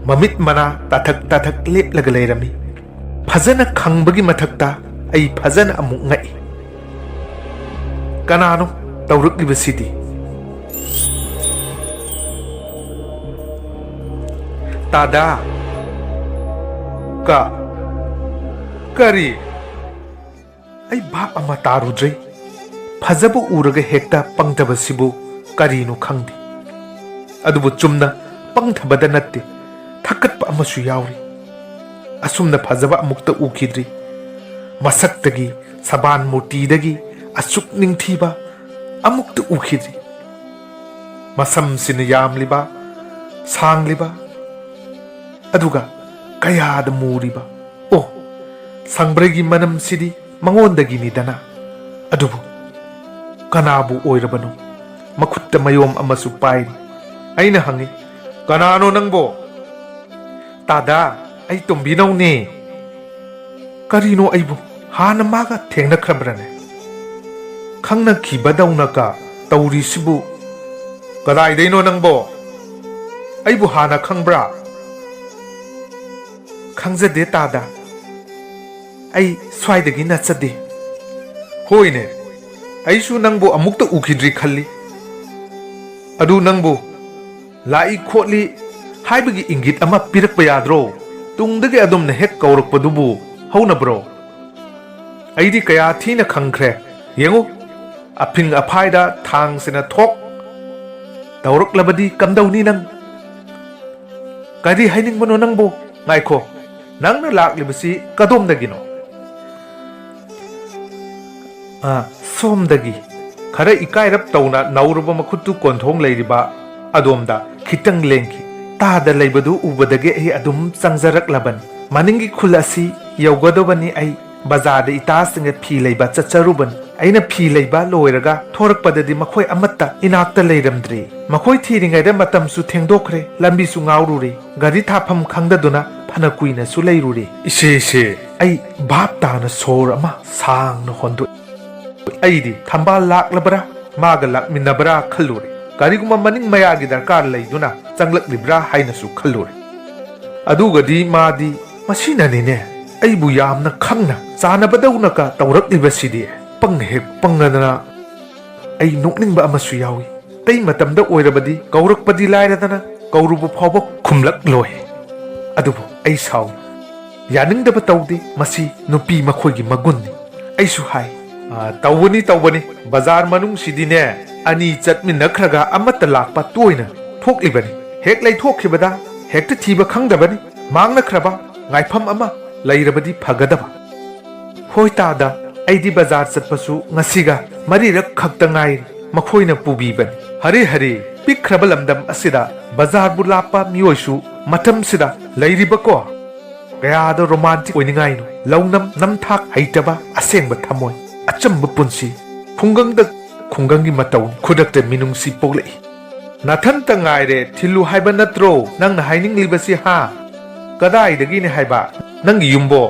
ꯃꯃꯤꯠ ꯃꯅꯥ ꯇꯥꯊꯛ ꯇꯥꯊꯛ ꯂꯦꯞꯂꯒ ꯂꯩꯔꯝꯃꯤ꯫ ꯐꯖꯅ ꯈꯪꯕꯒꯤ ꯃꯊꯛꯇ ꯑꯩ ꯐꯖꯅ ꯑꯃꯨꯛ ꯉꯛꯏ꯫ ꯀꯅꯥꯅꯣ ꯇꯧꯔꯛꯂꯤꯕꯁꯤꯗꯤ? ꯇꯥꯗꯥ! ꯀ-, ꯀꯔꯤ? ꯑꯩ ꯚꯥꯞ ꯑꯃ ꯇꯥꯔꯨꯗ꯭ꯔꯦ꯫ ꯐꯖꯕ ꯎꯔꯒ ꯍꯦꯛꯇ ꯄꯪꯊꯕꯁꯤꯕꯨ ꯀꯔꯤꯅꯣ ꯈꯪꯗꯦ꯫ ꯑꯗꯨꯕꯨ ꯆꯨꯝꯅ ꯄꯪꯊꯕꯗ ꯅꯠꯇꯦ, ꯊꯛꯀꯠꯄ ꯑꯃꯁꯨ ꯌꯥꯎꯔꯤ꯫ ꯑꯁꯨꯝꯅ ꯐꯖꯕ ꯑꯃꯨꯛꯇ ꯎꯈꯤꯗ꯭ꯔꯤ꯫ ꯃꯁꯛꯇꯒꯤ, ꯁꯕꯥꯟ ꯃꯨꯔꯇꯤꯗꯒꯤ ꯑꯁꯨꯛ ꯅꯤꯡꯊꯤꯕ ꯑꯃꯨꯛꯇ ꯎꯈꯤꯗ꯭ꯔꯤ꯫ ꯃꯁꯝꯁꯤꯅ ꯌꯥꯝꯂꯤꯕ, ꯁꯥꯡꯂꯤꯕ, ꯑꯗꯨꯒ ꯀꯌꯥꯗ ꯃꯨꯔꯤꯕ꯫ ꯑꯣ, ꯁꯪꯕ꯭ꯔꯩꯒꯤ ꯃꯅꯝꯁꯤꯗꯤ ꯃꯉꯣꯟꯗꯒꯤꯅꯤꯗꯅ꯫ ꯑꯗꯨꯕꯨ ꯀꯅꯥꯕꯨ ꯑꯣꯏꯔꯕꯅꯣ? ꯃꯈꯨꯠꯇ ꯃꯌꯣꯝ ꯑꯃꯁꯨ ꯄꯥꯏꯔꯤ꯫ ꯑꯩꯅ ꯍꯪꯉꯤ, "ꯀꯅꯥꯅꯣ ꯅꯪꯕꯣ?" ꯇꯥꯗ, ꯑꯩ ꯇꯣꯝꯕꯤꯅꯧꯅꯦ꯫ ꯀꯔꯤꯅꯣ, ꯑꯩꯕꯨ ꯍꯥꯟꯅ ꯃꯥꯒ ꯊꯦꯡꯅꯈ꯭ꯔꯕ꯭ꯔꯅꯦ? ꯈꯪꯅꯈꯤꯕꯗꯧꯅꯒ ꯇꯧꯔꯤꯁꯤꯕꯨ? ꯀꯗꯥꯏꯗꯩꯅꯣ ꯅꯪꯕꯣ? ꯑꯩꯕꯨ ꯍꯥꯟꯅ ꯈꯪꯕ꯭ꯔꯥ? ꯈꯪꯖꯗꯦ ꯇꯥꯗ, ꯑꯩ ꯁ꯭ꯋꯥꯏꯗꯒꯤ ꯅꯠꯆꯗꯦ꯫ ꯍꯣꯏꯅꯦ, ꯑꯩꯁꯨ ꯅꯪꯕꯨ ꯑꯃꯨꯛꯇ ꯎꯈꯤꯗ꯭ꯔꯤ ꯈꯜꯂꯤ꯫ ꯑꯗꯨ ꯅꯪꯕꯨ ꯂꯥꯛꯏ ꯈꯣꯠꯂꯤ ꯍꯥꯏꯕꯒꯤ ꯏꯪꯒꯤꯠ ꯑꯃ ꯄꯤꯔꯛꯄ ꯌꯥꯗ꯭ꯔꯣ? ꯇꯨꯡꯗꯒꯤ ꯑꯗꯨꯝꯅ ꯍꯦꯛ ꯀꯧꯔꯛꯄꯗꯨꯕꯨ ꯍꯧꯅꯕ꯭ꯔꯣ? ꯑꯩꯗꯤ ꯀꯌꯥ ꯊꯤꯅ ꯈꯪꯈ꯭ꯔꯦ꯫ ꯌꯦꯡꯉꯨ, ꯑꯐꯤꯡ ꯑꯐꯥꯏꯗ ꯊꯥꯡꯁꯤꯅ ꯊꯣꯛ ꯇꯧꯔꯛꯂꯕꯗꯤ ꯀꯝꯗꯧꯅꯤ ꯅꯪ? ꯀꯔꯤ ꯍꯥꯏꯅꯤꯡꯕꯅꯣ ꯅꯪꯕꯨ? ꯉꯥꯏꯈꯣ, ꯅꯪꯅ ꯂꯥꯛꯂꯤꯕꯁꯤ ꯀꯗꯣꯝꯗꯒꯤꯅꯣ? ꯑ, ꯁꯣꯝꯗꯒꯤ꯫ ꯈꯔ ꯏꯀꯥꯏꯔꯞ ꯇꯧꯅ ꯅꯧꯔꯕ ꯃꯈꯨꯠꯇꯨ ꯀꯣꯟꯊꯣꯡ ꯂꯩꯔꯤꯕ ꯑꯗꯣꯝꯗ ꯈꯤꯇꯪ ꯂꯦꯡꯈꯤ꯫ ꯇꯥꯗ ꯂꯩꯕꯗꯨ ꯎꯕꯗꯒꯤ ꯑꯩ ꯑꯗꯨꯝ ꯆꯪꯖꯔꯛꯂꯕꯅꯤ꯫ ꯃꯅꯤꯡꯒꯤ ꯈꯨꯜ ꯑꯁꯤ ꯌꯧꯒꯗꯕꯅꯤ꯫ ꯑꯩ ꯕꯖꯥꯔꯗ ꯏꯇꯥꯁꯤꯡꯒ ꯐꯤ ꯂꯩꯕ ꯆꯠꯆꯔꯨꯕꯅꯤ꯫ ꯑꯩꯅ ꯐꯤ ꯂꯩꯕ ꯂꯣꯏꯔꯒ ꯊꯣꯔꯛꯄꯗꯗꯤ ꯃꯈꯣꯏ ꯑꯃꯠꯇ ꯏꯅꯥꯛꯇ ꯂꯩꯔꯝꯗ꯭ꯔꯦ꯫ ꯃꯈꯣꯏ ꯊꯤꯔꯤꯉꯩꯗ ꯃꯇꯝꯁꯨ ꯊꯦꯡꯗꯣꯛꯈ꯭ꯔꯦ, ꯂꯝꯕꯤꯁꯨ ꯉꯥꯎꯔꯨꯔꯦ, ꯒꯥꯔꯤ ꯊꯥꯐꯝ ꯈꯪꯗꯗꯨꯅ ꯐꯅ ꯀꯨꯏꯅꯁꯨ ꯂꯩꯔꯨꯔꯦ꯫ ꯏꯁꯦ, ꯏꯁꯦ, ꯑꯩ ꯚꯥꯞ ꯇꯥꯅ ꯁꯣꯔ ꯑꯃ ꯁꯥꯡꯅ ꯍꯣꯟꯗꯣꯛꯏ꯫ ꯑꯩꯗꯤ ꯊꯝꯕꯥꯜ ꯂꯥꯛꯂꯕ꯭ꯔꯥ, ꯃꯥꯒ ꯂꯥꯛꯃꯤꯟꯅꯕ꯭ꯔꯥ ꯈꯜꯂꯨꯔꯦ꯫ ꯀꯔꯤꯒꯨꯝꯕ ꯃꯅꯤꯡ ꯃꯌꯥꯒꯤ ꯗꯔꯀꯥꯔ ꯂꯩꯗꯨꯅ ꯆꯪꯂꯛꯂꯤꯕ꯭ꯔꯥ ꯍꯥꯏꯅꯁꯨ ꯈꯜꯂꯨꯔꯦ꯫ ꯑꯗꯨꯒꯗꯤ ꯃꯥꯗꯤ, "ꯃꯁꯤꯅꯅꯤꯅꯦ ꯑꯩꯕꯨ ꯌꯥꯝꯅ ꯈꯪꯅ ꯆꯥꯟꯅꯕꯗꯧꯅꯒ ꯇꯧꯔꯛꯂꯤꯕꯁꯤꯗꯤ꯫ ꯄꯪ ꯍꯦꯛ ꯄꯪꯉꯗꯅ ꯑꯩ ꯅꯣꯛꯅꯤꯡꯕ ꯑꯃꯁꯨ ꯌꯥꯎꯏ꯫ ꯑꯇꯩ ꯃꯇꯝꯗ ꯑꯣꯏꯔꯕꯗꯤ ꯀꯧꯔꯛꯄꯗꯤ ꯂꯥꯏꯔꯗꯅ ꯀꯧꯔꯨꯕ ꯐꯥꯎꯕ ꯈꯨꯝꯂꯛꯂꯣꯏ꯫ ꯑꯗꯨꯕꯨ ꯑꯩ ꯁꯥꯎꯏ꯫ ꯌꯥꯅꯤꯡꯗꯕ ꯇꯧꯗꯦ, ꯃꯁꯤ ꯅꯨꯄꯤ ꯃꯈꯣꯏꯒꯤ ꯃꯒꯨꯟꯅꯤ"꯫ ꯑꯩꯁꯨ ꯍꯥꯏ, "ꯑ, ꯇꯧꯕꯅꯤ, ꯇꯧꯕꯅꯤ꯫ ꯕꯖꯥꯔ ꯃꯅꯨꯡꯁꯤꯗꯤꯅꯦ, ꯑꯅꯤ ꯆꯠꯃꯤꯟꯅꯈ꯭ꯔꯒ ꯑꯃꯠꯇ ꯂꯥꯛꯄ ꯇꯣꯏꯅ ꯊꯣꯛꯂꯤꯕꯅꯤ꯫ ꯍꯦꯛ ꯂꯩꯊꯣꯛꯈꯤꯕꯗ ꯍꯦꯛꯇ ꯊꯤꯕ ꯈꯪꯗꯕꯅꯤ꯫ ꯃꯥꯡꯅꯈ꯭ꯔꯕ ꯉꯥꯏꯐꯝ ꯑꯃ ꯂꯩꯔꯕꯗꯤ ꯐꯒꯗꯕ"꯫ ꯍꯣꯏ ꯇꯥꯗ, ꯑꯩꯗꯤ ꯕꯖꯥꯔ ꯆꯠꯄꯁꯨ ꯉꯁꯤꯒ ꯃꯔꯤꯔꯛ ꯈꯛꯇ ꯉꯥꯏꯔꯤ꯫ ꯃꯈꯣꯏꯅ ꯄꯨꯕꯤꯕꯅꯤ꯫ ꯍꯔꯦ ꯍꯔꯦ, ꯄꯤꯛꯈ꯭ꯔꯕ ꯂꯝꯗꯝ ꯑꯁꯤꯗ ꯕꯖꯥꯔꯕꯨ ꯂꯥꯞꯄ ꯃꯤꯑꯣꯏꯁꯨ ꯃꯇꯝꯁꯤꯗ ꯂꯩꯔꯤꯕꯀꯣ? ꯀꯌꯥꯗ ꯔꯣꯃꯥꯟꯇꯤꯛ ꯑꯣꯏꯅꯤꯡꯉꯥꯏꯅꯣ꯫ ꯂꯧꯅꯝ ꯅꯝꯊꯥꯛ ꯍꯩꯇꯕ ꯑꯁꯦꯡꯕ ꯊꯃꯣꯏ꯫ ꯑꯆꯝꯕ ꯄꯨꯟꯁꯤ꯫ ꯈꯨꯡꯒꯪꯗ ꯈꯨꯡꯒꯪꯒꯤ ꯃꯇꯧ꯫ ꯈꯨꯗꯛꯇ ꯃꯤꯅꯨꯡꯁꯤ ꯄꯣꯛꯂꯛꯏ꯫ "ꯅꯥꯊꯟꯇ ꯉꯥꯏꯔꯦ ꯊꯤꯜꯂꯨ ꯍꯥꯏꯕ ꯅꯠꯇ꯭ꯔꯣ ꯅꯪꯅ ꯍꯥꯏꯅꯤꯡꯂꯤꯕꯁꯤ, ꯍꯥ?" "ꯀꯗꯥꯏꯗꯒꯤꯅꯦ ꯍꯥꯏꯕ? ꯅꯪꯒꯤ ꯌꯨꯝꯕꯣ?"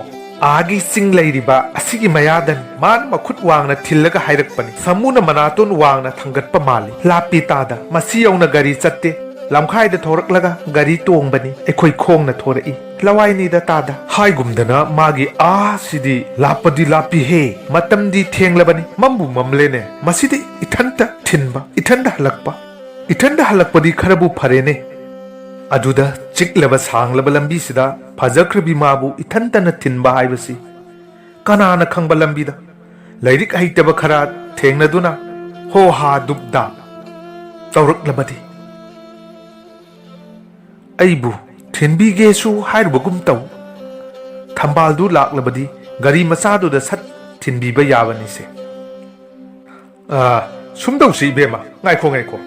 "ꯑꯥꯒꯤ ꯆꯤꯡ ꯂꯩꯔꯤꯕ ꯑꯁꯤꯒꯤ ꯃꯌꯥꯗꯅꯤ꯫ ꯃꯥꯅ ꯃꯈꯨꯠ ꯋꯥꯡꯅ ꯊꯤꯜꯂꯒ ꯍꯥꯏꯔꯛꯄꯅꯤ꯫ ꯁꯥꯃꯨꯅ ꯃꯅꯥꯇꯣꯟ ꯋꯥꯡꯅ ꯊꯥꯡꯒꯠꯄ ꯃꯥꯜꯂꯤ꯫ ꯂꯥꯞꯄꯤ ꯇꯥꯗ, ꯃꯁꯤ ꯌꯧꯅ ꯒꯥꯔꯤ ꯆꯠꯇꯦ꯫ ꯂꯝꯈꯥꯏꯗ ꯊꯣꯔꯛꯂꯒ ꯒꯥꯔꯤ ꯇꯣꯡꯕꯅꯤ꯫ ꯑꯩꯈꯣꯏ ꯈꯣꯡꯅ ꯊꯣꯔꯛꯏ꯫ ꯂꯋꯥꯏꯅꯤꯗ ꯇꯥꯗ꯫" ꯍꯥꯏꯒꯨꯝꯗꯅ ꯃꯥꯒꯤ "ꯑꯥ" ꯁꯤꯗꯤ ꯂꯥꯞꯄꯗꯤ ꯂꯥꯞꯄꯤꯍꯦ꯫ ꯃꯇꯝꯗꯤ ꯊꯦꯡꯂꯕꯅꯤ꯫ ꯃꯝꯕꯨ ꯃꯝꯂꯦꯅꯦ꯫ ꯃꯁꯤꯗꯤ ꯏꯊꯟꯇ ꯊꯤꯟꯕ, ꯏꯊꯟꯇ ꯍꯜꯂꯛꯄ꯫ ꯏꯊꯟꯇ ꯍꯜꯂꯛꯄꯗꯤ ꯈꯔꯕꯨ ꯐꯔꯦꯅꯦ꯫ ꯑꯗꯨꯗ ꯆꯤꯛꯂꯕ ꯁꯥꯡꯂꯕ ꯂꯝꯕꯤꯁꯤꯗ ꯐꯖꯈ꯭ꯔꯕꯤ ꯃꯥꯕꯨ ꯏꯊꯟꯇꯅ ꯊꯤꯟꯕ ꯍꯥꯏꯕꯁꯤ, ꯀꯅꯥꯅ ꯈꯪꯕ ꯂꯝꯕꯤꯗ ꯂꯥꯏꯔꯤꯛ ꯍꯩꯇꯕ ꯈꯔ ꯊꯦꯡꯅꯗꯨꯅ ꯍꯣ ꯍꯥ ꯗꯨꯞ ꯗꯥꯞ ꯇꯧꯔꯛꯂꯕꯗꯤ? ꯑꯩꯕꯨ ꯊꯤꯟꯕꯤꯒꯦꯁꯨ ꯍꯥꯏꯔꯨꯕꯒꯨꯝ ꯇꯧ꯫ ꯊꯝꯕꯥꯜꯗꯨ ꯂꯥꯛꯂꯕꯗꯤ ꯒꯥꯔꯤ ꯃꯆꯥꯗꯨꯗ ꯁꯠ ꯊꯤꯟꯕꯤꯕ ꯌꯥꯕꯅꯤꯁꯦ꯫ ꯑꯥ, ꯁꯨꯝ ꯇꯧꯁꯤ ꯏꯕꯦꯝꯃ, ꯉꯥꯏꯈꯣ, ꯉꯥꯏꯈꯣ꯫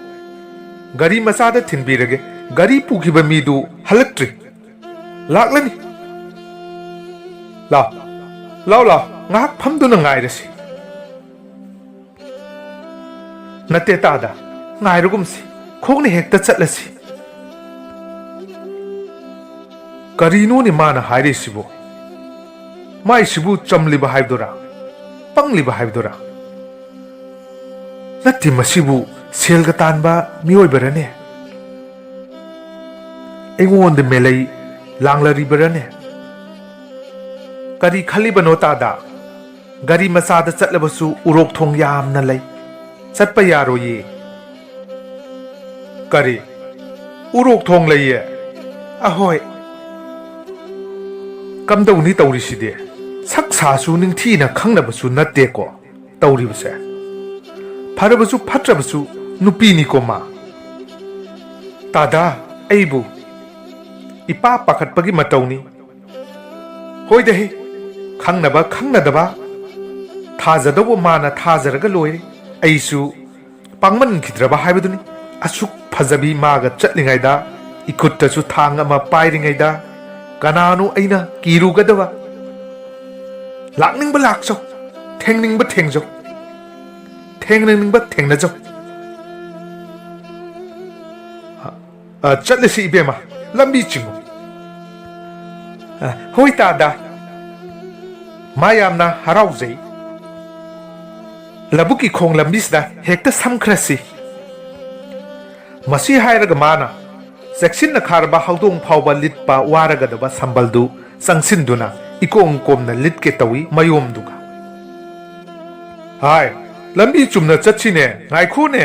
ꯒꯥꯔꯤ ꯃꯆꯥꯗ ꯊꯤꯟꯕꯤꯔꯒꯦ꯫ ꯒꯥꯔꯤ ꯄꯨꯈꯤꯕ ꯃꯤꯗꯨ ꯍꯜꯂꯛꯇ꯭ꯔꯤ꯫ ꯂꯥꯛꯂꯅꯤ꯫ ꯂꯥꯎ, ꯂꯥꯎ, ꯂꯥꯎ, ꯉꯥꯏꯍꯥꯛ ꯐꯝꯗꯨꯅ ꯉꯥꯏꯔꯁꯤ꯫ ꯅꯠꯇꯦ ꯇꯥꯗ, ꯉꯥꯏꯔꯒꯨꯝꯁꯤ, ꯈꯣꯡꯅ ꯍꯦꯛꯇ ꯆꯠꯂꯁꯤ꯫ ꯀꯔꯤꯅꯣꯅꯦ ꯃꯥꯅ ꯍꯥꯏꯔꯤꯁꯤꯕꯨ? ꯃꯥꯏꯁꯤꯕꯨ ꯆꯝꯂꯤꯕ ꯍꯥꯏꯕꯗꯨꯔꯥ, ꯄꯪꯂꯤꯕ ꯍꯥꯏꯕꯗꯨꯔꯥ? ꯅꯠꯇꯦ, ꯃꯁꯤꯕꯨ ꯁꯦꯜꯒ ꯇꯥꯟꯕ ꯃꯤꯑꯣꯏꯕꯔꯅꯦ? ꯑꯩꯉꯣꯟꯗ ꯃꯦꯂꯩ ꯂꯥꯡꯂꯔꯤꯕꯔꯅꯦ? ꯀꯔꯤ ꯈꯜꯂꯤꯕꯅꯣ ꯇꯥꯗ? ꯒꯥꯔꯤ ꯃꯆꯥꯗ ꯆꯠꯂꯕꯁꯨ ꯎꯔꯣꯛ ꯊꯣꯡ ꯌꯥꯝꯅ ꯂꯩ꯫ ꯆꯠꯄ ꯌꯥꯔꯣꯏꯌꯦ꯫ ꯀꯔꯤ? ꯎꯔꯣꯛ ꯊꯣꯡ ꯂꯩꯌꯦ? ꯑꯍꯣꯏ꯫ ꯀꯝꯗꯧꯅꯤ ꯇꯧꯔꯤꯁꯤꯗꯤ? ꯁꯛ ꯁꯥꯁꯨ ꯅꯤꯡꯊꯤꯅ ꯈꯪꯅꯕꯁꯨ ꯅꯠꯇꯦꯀꯣ ꯇꯧꯔꯤꯕꯁꯦ꯫ ꯐꯔꯕꯁꯨ ꯐꯠꯇ꯭ꯔꯕꯁꯨ ꯅꯨꯄꯤꯅꯤꯀꯣ ꯃꯥ꯫ ꯇꯥꯗꯥ, ꯑꯩꯕꯨ ꯏꯄꯥ ꯄꯥꯈꯠꯄꯒꯤ ꯃꯇꯧꯅꯤ꯫ ꯍꯣꯏꯗꯍꯦ, ꯈꯪꯅꯕ ꯈꯪꯅꯗꯕ ꯊꯥꯖꯗꯧꯕ ꯃꯥꯅ ꯊꯥꯖꯔꯒ ꯂꯣꯏꯔꯦ꯫ ꯑꯩꯁꯨ ꯄꯥꯡꯃꯟꯈꯤꯗ꯭ꯔꯕ ꯍꯥꯏꯕꯗꯨꯅꯤ꯫ ꯑꯁꯨꯛ ꯐꯖꯕꯤ ꯃꯥꯒ ꯆꯠꯂꯤꯉꯩꯗ, ꯏꯈꯨꯠꯇꯁꯨ ꯊꯥꯡ ꯑꯃ ꯄꯥꯏꯔꯤꯉꯩꯗ, ꯀꯅꯥꯅꯣ ꯑꯩꯅ ꯀꯤꯔꯨꯒꯗꯕ? ꯂꯥꯛꯅꯤꯡꯕ ꯂꯥꯛꯆꯧ, ꯊꯦꯡꯅꯤꯡꯕ ꯊꯦꯡꯖꯧ, ꯊꯦꯡꯅꯅꯤꯡꯕ ꯊꯦꯡꯅꯖꯧ꯫ ꯑ, ꯆꯠꯂꯁꯤ ꯏꯕꯦꯝꯃ, ꯂꯝꯕꯤ ꯆꯤꯡꯉꯨ꯫ ꯑ, ꯍꯣꯏ ꯇꯥꯗ꯫ ꯃꯥ ꯌꯥꯝꯅ ꯍꯔꯥꯎꯖꯩ꯫ ꯂꯧꯕꯨꯛꯀꯤ ꯈꯣꯡ ꯂꯝꯕꯤꯁꯤꯗ ꯍꯦꯛꯇ ꯁꯝꯈ꯭ꯔꯁꯤ꯫ ꯃꯁꯤ ꯍꯥꯏꯔꯒ ꯃꯥꯅ ꯆꯦꯛꯁꯤꯟꯅ ꯈꯥꯔꯕ ꯍꯧꯗꯣꯡ ꯐꯥꯎꯕ ꯂꯤꯠꯄ ꯋꯥꯔꯒꯗꯕ ꯁꯝꯕꯜꯗꯨ ꯆꯪꯁꯤꯟꯗꯨꯅ ꯏꯀꯣꯝ ꯀꯣꯝꯅ ꯂꯤꯠꯀꯦ ꯇꯧꯏ ꯃꯌꯣꯝꯗꯨꯒ꯫ "ꯍꯥꯏ, ꯂꯝꯕꯤ ꯆꯨꯝꯅ ꯆꯠꯁꯤꯅꯦ, ꯉꯥꯏꯈꯣꯅꯦ!"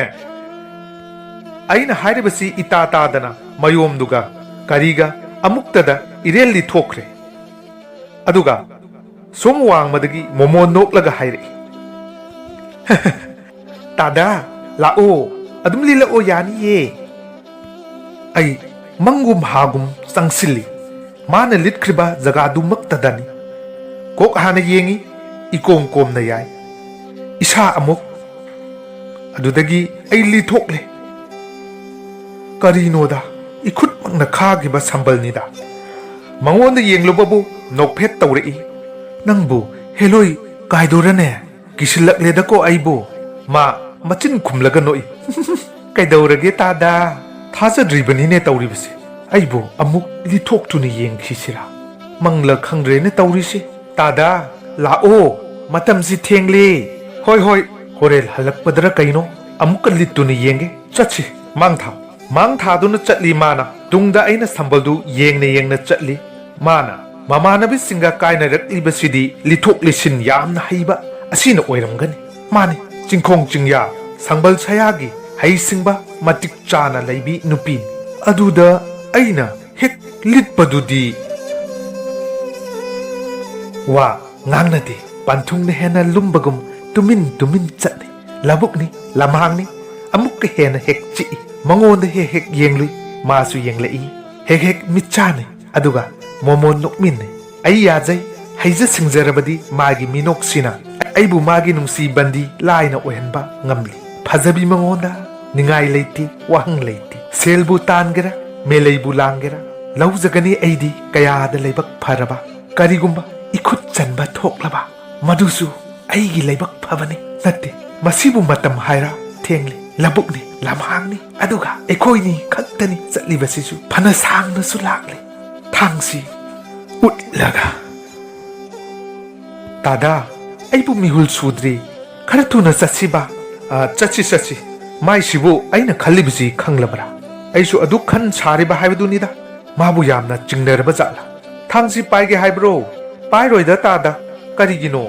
ꯑꯩꯅ ꯍꯥꯏꯔꯤꯕꯁꯤ ꯏꯇꯥ ꯇꯥꯗꯅ ꯃꯌꯣꯝꯗꯨꯒ ꯀꯔꯤꯒ ꯑꯃꯨꯛꯇꯗ ꯏꯔꯦꯜ ꯂꯤꯊꯣꯛꯈ꯭ꯔꯦ꯫ ꯑꯗꯨꯒ ꯁꯣꯝ ꯋꯥꯡꯃꯗꯒꯤ ꯃꯣꯃꯣ ꯅꯣꯛꯂꯒ ꯍꯥꯏꯔꯛꯏ, "ꯇꯥꯗꯥ, ꯂꯥꯛꯑꯣ, ꯑꯗꯨꯝ ꯂꯤꯜꯂꯛꯑꯣ, ꯌꯥꯅꯤꯌꯦ"꯫ ꯑꯩ ꯃꯪꯒꯨꯝ ꯍꯥꯒꯨꯝ ꯆꯪꯁꯤꯜꯂꯤ꯫ ꯃꯥꯅ ꯂꯤꯠꯈ꯭ꯔꯤꯕ ꯖꯒꯥꯗꯨꯃꯛꯇꯗꯅꯤ꯫ ꯀꯣꯛ ꯍꯥꯟꯅ ꯌꯦꯡꯉꯤ, ꯏꯀꯣꯝ ꯀꯣꯝꯅ ꯌꯥꯏ꯫ ꯏꯁꯥ ꯑꯃꯨꯛ꯫ ꯑꯗꯨꯗꯒꯤ ꯑꯩ ꯂꯤꯊꯣꯛꯂꯦ꯫ ꯀꯔꯤꯅꯣꯗ, ꯏꯈꯨꯠꯃꯛꯅ ꯈꯥꯈꯤꯕ ꯁꯝꯕꯜꯅꯤꯗ꯫ ꯃꯉꯣꯟꯗ ꯌꯦꯡꯂꯨꯕꯕꯨ ꯅꯣꯛꯐꯦꯠ ꯇꯧꯔꯛꯏ꯫ "ꯅꯪꯕꯨ ꯍꯦꯂꯣꯏ ꯀꯥꯏꯗꯣꯔꯅꯦ? ꯀꯤꯁꯤꯜꯂꯛꯂꯦꯗꯀꯣ ꯑꯩꯕꯨ"꯫ ꯃꯥ ꯃꯆꯤꯟ ꯈꯨꯝꯂꯒ ꯅꯣꯛꯏ꯫ "ꯀꯩꯗꯧꯔꯒꯦ ꯇꯥꯗꯥ? ꯊꯥꯖꯗ꯭ꯔꯤꯕꯅꯤꯅꯦ ꯇꯧꯔꯤꯕꯁꯦ꯫ ꯑꯩꯕꯨ ꯑꯃꯨꯛ ꯂꯤꯊꯣꯛꯇꯨꯅ ꯌꯦꯡꯈꯤꯁꯤꯔꯥ? ꯃꯪꯂ ꯈꯪꯗ꯭ꯔꯦꯅꯦ ꯇꯧꯔꯤꯁꯦ꯫ ꯇꯥꯗꯥ, ꯂꯥꯛꯑꯣ, ꯃꯇꯝꯁꯤ ꯊꯦꯡꯂꯦ꯫ ꯍꯣꯏ, ꯍꯣꯏ, ꯍꯣꯔꯦꯟ ꯍꯜꯂꯛꯄꯗꯔ ꯀꯩꯅꯣ ꯑꯃꯨꯛꯀ ꯂꯤꯠꯇꯨꯅ ꯌꯦꯡꯒꯦ꯫ ꯆꯠꯁꯤ, ꯃꯥꯡ ꯊꯥꯎ"꯫ ꯃꯥꯡ ꯊꯥꯗꯨꯅ ꯆꯠꯂꯤ ꯃꯥꯅ꯫ ꯇꯨꯡꯗ ꯑꯩꯅ ꯁꯝꯕꯜꯗꯨ ꯌꯦꯡꯅ ꯌꯦꯡꯅ ꯆꯠꯂꯤ꯫ ꯃꯥꯅ ꯃꯃꯥꯟꯅꯕꯤꯁꯤꯡꯒ ꯀꯥꯏꯅꯔꯛꯂꯤꯕꯁꯤꯗꯤ ꯂꯤꯊꯣꯛ ꯂꯤꯁꯤꯟ ꯌꯥꯝꯅ ꯍꯩꯕ ꯑꯁꯤꯅ ꯑꯣꯏꯔꯝꯒꯅꯤ꯫ ꯃꯥꯅꯤ, ꯆꯤꯡꯈꯣꯡ ꯆꯤꯡꯌꯥ, ꯁꯪꯕꯜ ꯁꯌꯥꯒꯤ ꯍꯩꯁꯤꯡꯕ ꯃꯇꯤꯛ ꯆꯥꯅ ꯂꯩꯕꯤ ꯅꯨꯄꯤꯅꯤ꯫ ꯑꯗꯨꯗ ꯑꯩꯅ ꯍꯦꯛ ꯂꯤꯠꯄꯗꯨꯗꯤ꯫ ꯋꯥ ꯉꯥꯡꯅꯗꯦ, ꯄꯟꯊꯨꯡꯅ ꯍꯦꯟꯅ ꯂꯨꯝꯕꯒꯨꯝ ꯇꯨꯃꯤꯟ ꯇꯨꯃꯤꯟ ꯆꯠꯂꯤ꯫ ꯂꯧꯕꯨꯛꯅꯤ, ꯂꯝꯍꯥꯡꯅꯤ, ꯑꯃꯨꯛꯀ ꯍꯦꯟꯅ ꯍꯦꯛ ꯆꯤꯛꯏ꯫ ꯃꯉꯣꯟꯗ ꯍꯦꯛ ꯍꯦꯛ ꯌꯦꯡꯂꯨꯏ, ꯃꯥꯁꯨ ꯌꯦꯡꯂꯛꯏ꯫ ꯍꯦꯛ ꯍꯦꯛ ꯃꯤꯠ ꯆꯥꯅꯩ, ꯑꯗꯨꯒ ꯃꯣꯃꯣꯟ ꯅꯣꯛꯃꯤꯟꯅꯩ꯫ ꯑꯩ ꯌꯥꯖꯩ, ꯍꯩꯖ ꯁꯤꯡꯖꯔꯕꯗꯤ ꯃꯥꯒꯤ ꯃꯤꯅꯣꯛꯁꯤꯅ ꯑꯩꯕꯨ ꯃꯥꯒꯤ ꯅꯨꯡꯁꯤꯕꯟꯗꯤ ꯂꯥꯏꯅ ꯑꯣꯏꯍꯟꯕ ꯉꯝꯂꯤ꯫ ꯐꯖꯕꯤ ꯃꯉꯣꯟꯗ ꯅꯤꯡꯉꯥꯏ ꯂꯩꯇꯦ, ꯋꯥꯍꯪ ꯂꯩꯇꯦ꯫ ꯁꯦꯜꯕꯨ ꯇꯥꯟꯒꯦꯔꯥ, ꯃꯦꯂꯩꯕꯨ ꯂꯥꯡꯒꯦꯔꯥ, ꯂꯧꯖꯒꯅꯤ ꯑꯩꯗꯤ ꯀꯌꯥꯗ ꯂꯥꯏꯕꯛ ꯐꯔꯕ꯫ ꯀꯔꯤꯒꯨꯝꯕ ꯏꯈꯨꯠ ꯆꯟꯕ ꯊꯣꯛꯂꯕ, ꯃꯗꯨꯁꯨ ꯑꯩꯒꯤ ꯂꯥꯏꯕꯛ ꯐꯕꯅꯤ꯫ ꯅꯠꯇꯦ, ꯃꯁꯤꯕꯨ ꯃꯇꯝ ꯍꯥꯏꯔ ꯊꯦꯡꯂꯤ, ꯂꯧꯕꯨꯛꯅꯤ, ꯂꯝꯍꯥꯡꯅꯤ, ꯑꯗꯨꯒ ꯑꯩꯈꯣꯏꯅꯤ ꯈꯛꯇꯅꯤ ꯆꯠꯂꯤꯕꯁꯤꯁꯨ꯫ ꯐꯅ ꯁꯥꯡꯅꯁꯨ ꯂꯥꯛꯂꯤ꯫ ꯊꯥꯡꯁꯤ ꯎꯠꯂꯒ, "ꯇꯥꯗꯥ, ꯑꯩꯕꯨ ꯃꯤꯍꯨꯜ ꯁꯨꯗ꯭ꯔꯤ, ꯈꯔ ꯊꯨꯅ ꯆꯠꯁꯤꯕ꯫" "ꯑ, ꯆꯠꯁꯤ, ꯆꯠꯁꯤ꯫ ꯃꯥꯏꯁꯤꯕꯨ ꯑꯩꯅ ꯈꯜꯂꯤꯕꯁꯤ ꯈꯪꯂꯕ꯭ꯔꯥ? ꯑꯩꯁꯨ ꯑꯗꯨ ꯈꯟ ꯁꯥꯔꯤꯕ ꯍꯥꯏꯕꯗꯨꯅꯤꯗ꯫ ꯃꯥꯕꯨ ꯌꯥꯝꯅ ꯆꯤꯡꯅꯔꯕ ꯖꯥꯠꯂꯥ?" "ꯊꯥꯡꯁꯤ ꯄꯥꯏꯒꯦ ꯍꯥꯏꯕ꯭ꯔꯣ?" "ꯄꯥꯏꯔꯣꯏꯗ, ꯇꯥꯗꯥ꯫ ꯀꯔꯤꯒꯤꯅꯣ?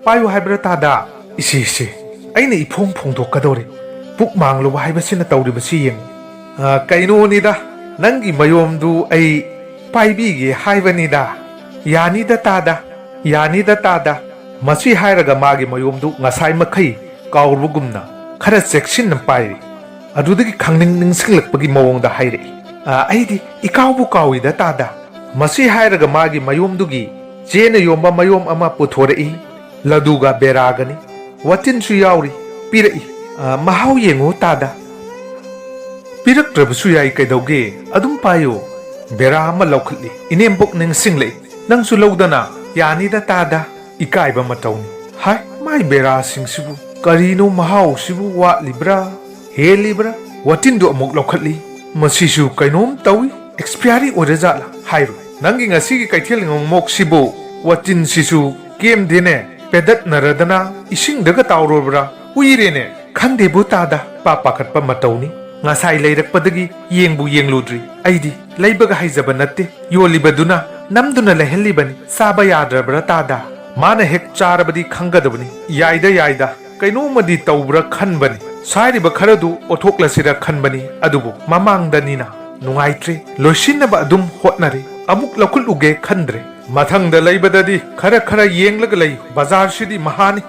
ꯄꯥꯏꯌꯨ ꯍꯥꯏꯕ꯭ꯔꯥ, ꯇꯥꯗꯥ?" "ꯏꯁꯦ, ꯏꯁꯦ, ꯑꯩꯅ ꯏꯐꯣꯡ ꯐꯣꯡꯗꯣꯛꯀꯗꯧꯔꯦ꯫ ꯄꯨꯛ ꯃꯥꯡꯂꯨꯕ ꯍꯥꯏꯕꯁꯤꯅ ꯇꯧꯔꯤꯕꯁꯤ ꯌꯦꯡꯉꯨ꯫" "ꯑ, ꯀꯩꯅꯣꯅꯤꯗ, ꯅꯪꯒꯤ ꯃꯌꯣꯝꯗꯨ ꯑꯩ ꯄꯥꯏꯕꯤꯒꯦ ꯍꯥꯏꯕꯅꯤꯗ꯫ ꯌꯥꯅꯤꯗ, ꯇꯥꯗꯥ, ꯌꯥꯅꯤꯗ, ꯇꯥꯗꯥ꯫" ꯃꯁꯤ ꯍꯥꯏꯔꯒ ꯃꯥꯒꯤ ꯃꯌꯣꯝꯗꯨ ꯉꯁꯥꯏ ꯃꯈꯩ ꯀꯥꯎꯔꯨꯕꯒꯨꯝꯅ ꯈꯔ ꯆꯦꯛꯁꯤꯟꯅ ꯄꯥꯏꯔꯤ꯫ ꯑꯗꯨꯗꯒꯤ ꯈꯪꯅꯤꯡ ꯅꯤꯡꯁꯤꯡꯂꯛꯄꯒꯤ ꯃꯑꯣꯡꯗ ꯍꯥꯏꯔꯛꯏ, "ꯑ, ꯑꯩꯗꯤ ꯏꯀꯥꯎꯕꯨ ꯀꯥꯎꯏꯗ, ꯇꯥꯗꯥ꯫" ꯃꯁꯤ ꯍꯥꯏꯔꯒ ꯃꯥꯒꯤ ꯃꯌꯣꯝꯗꯨꯒꯤ ꯆꯦꯅ ꯌꯣꯝꯕ ꯃꯌꯣꯝ ꯑꯃ ꯄꯨꯊꯣꯔꯛꯏ꯫ ꯂꯗꯨꯒ ꯕꯦꯔꯥꯒꯅꯤ꯫ ꯋꯥꯇꯤꯟꯁꯨ ꯌꯥꯎꯔꯤ꯫ ꯄꯤꯔꯛꯏ꯫ "ꯑ, ꯃꯍꯥꯎ ꯌꯦꯡꯉꯨ, ꯇꯥꯗꯥ꯫" "ꯄꯤꯔꯛꯇ꯭ꯔꯕꯁꯨ ꯌꯥꯏ, ꯀꯩꯗꯧꯒꯦ? ꯑꯗꯨꯝ ꯄꯥꯏꯌꯨ꯫" ꯕꯦꯔꯥ ꯑꯃ ꯂꯧꯈꯠꯂꯤ꯫ ꯏꯅꯦꯝꯕꯣꯛ ꯅꯤꯡꯁꯤꯡꯂꯛꯏ꯫ "ꯅꯪꯁꯨ ꯂꯧꯗꯅ꯫" "ꯌꯥꯅꯤꯗ, ꯇꯥꯗꯥ꯫" ꯏꯀꯥꯏꯕ ꯃꯇꯧꯅꯤ꯫ ꯍꯥꯏ, ꯃꯥꯏ ꯕꯦꯔꯥꯁꯤꯡꯁꯤꯕꯨ! ꯀꯔꯤꯅꯣ, ꯃꯍꯥꯎꯁꯤꯕꯨ ꯋꯥꯠꯂꯤꯕ꯭ꯔꯥ, ꯍꯦꯜꯂꯤꯕ꯭ꯔꯥ? ꯋꯥꯇꯤꯟꯗꯨ ꯑꯃꯨꯛ ꯂꯧꯈꯠꯂꯤ꯫ "ꯃꯁꯤꯁꯨ ꯀꯩꯅꯣꯝ ꯇꯧꯏ꯫ ꯑꯦꯛꯁꯄꯤꯌꯥꯔꯤ ꯑꯣꯏꯔꯖꯥꯠꯂꯥ?" ꯍꯥꯏꯔꯨꯏ꯫ "ꯅꯪꯒꯤ ꯉꯁꯤꯒꯤ ꯀꯩꯊꯦꯜ ꯉꯥꯃꯣꯛꯁꯤꯕꯨ ꯋꯥꯇꯤꯟꯁꯤꯁꯨ ꯀꯦꯝꯗꯦꯅꯦ, ꯄꯦꯗꯠꯅꯔꯗꯅ ꯏꯁꯤꯡꯗꯒ ꯇꯥꯎꯔꯨꯔꯕ꯭ꯔꯥ? ꯎꯏꯔꯦꯅꯦ!" "ꯈꯪꯗꯦꯕꯨ, ꯇꯥꯗꯥ, ꯄꯥ ꯄꯥꯈꯠꯄ ꯃꯇꯧꯅꯤ꯫ ꯉꯁꯥꯏ ꯂꯩꯔꯛꯄꯗꯒꯤ ꯌꯦꯡꯕꯨ ꯌꯦꯡꯂꯨꯗ꯭ꯔꯤ꯫ ꯑꯩꯗꯤ ꯂꯩꯕꯒ ꯍꯩꯖꯕ ꯅꯠꯇꯦ꯫ ꯌꯣꯜꯂꯤꯕꯗꯨꯅ ꯅꯝꯗꯨꯅ ꯂꯩꯍꯜꯂꯤꯕꯅꯤ꯫ ꯆꯥꯕ ꯌꯥꯗ꯭ꯔꯕ꯭ꯔꯥ, ꯇꯥꯗꯥ? ꯃꯥꯅ ꯍꯦꯛ ꯆꯥꯔꯕꯗꯤ ꯈꯪꯒꯗꯕꯅꯤ꯫" "ꯌꯥꯏꯗ, ꯌꯥꯏꯗ, ꯀꯩꯅꯣꯝꯃꯗꯤ ꯇꯧꯕ꯭ꯔꯥ ꯈꯟꯕꯅꯤ꯫ ꯁꯥꯏꯔꯤꯕ ꯈꯔꯗꯨ ꯑꯣꯊꯣꯛꯂꯁꯤꯔ ꯈꯟꯕꯅꯤ꯫ ꯑꯗꯨꯕꯨ ꯃꯃꯥꯡꯗꯅꯤꯅ ꯅꯨꯡꯉꯥꯏꯇ꯭ꯔꯦ꯫ ꯂꯣꯏꯁꯤꯟꯅꯕ ꯑꯗꯨꯝ ꯍꯣꯠꯅꯔꯤ꯫ ꯑꯃꯨꯛ ꯂꯧꯈꯠꯂꯨꯒꯦ ꯈꯟꯗ꯭ꯔꯦ꯫ ꯃꯊꯪꯗ ꯂꯩꯕꯗꯗꯤ ꯈꯔ ꯈꯔ ꯌꯦꯡꯂꯒ ꯂꯩꯌꯨ꯫ ꯕꯖꯥꯔꯁꯤꯗꯤ ꯃꯍꯥꯅꯤ꯫"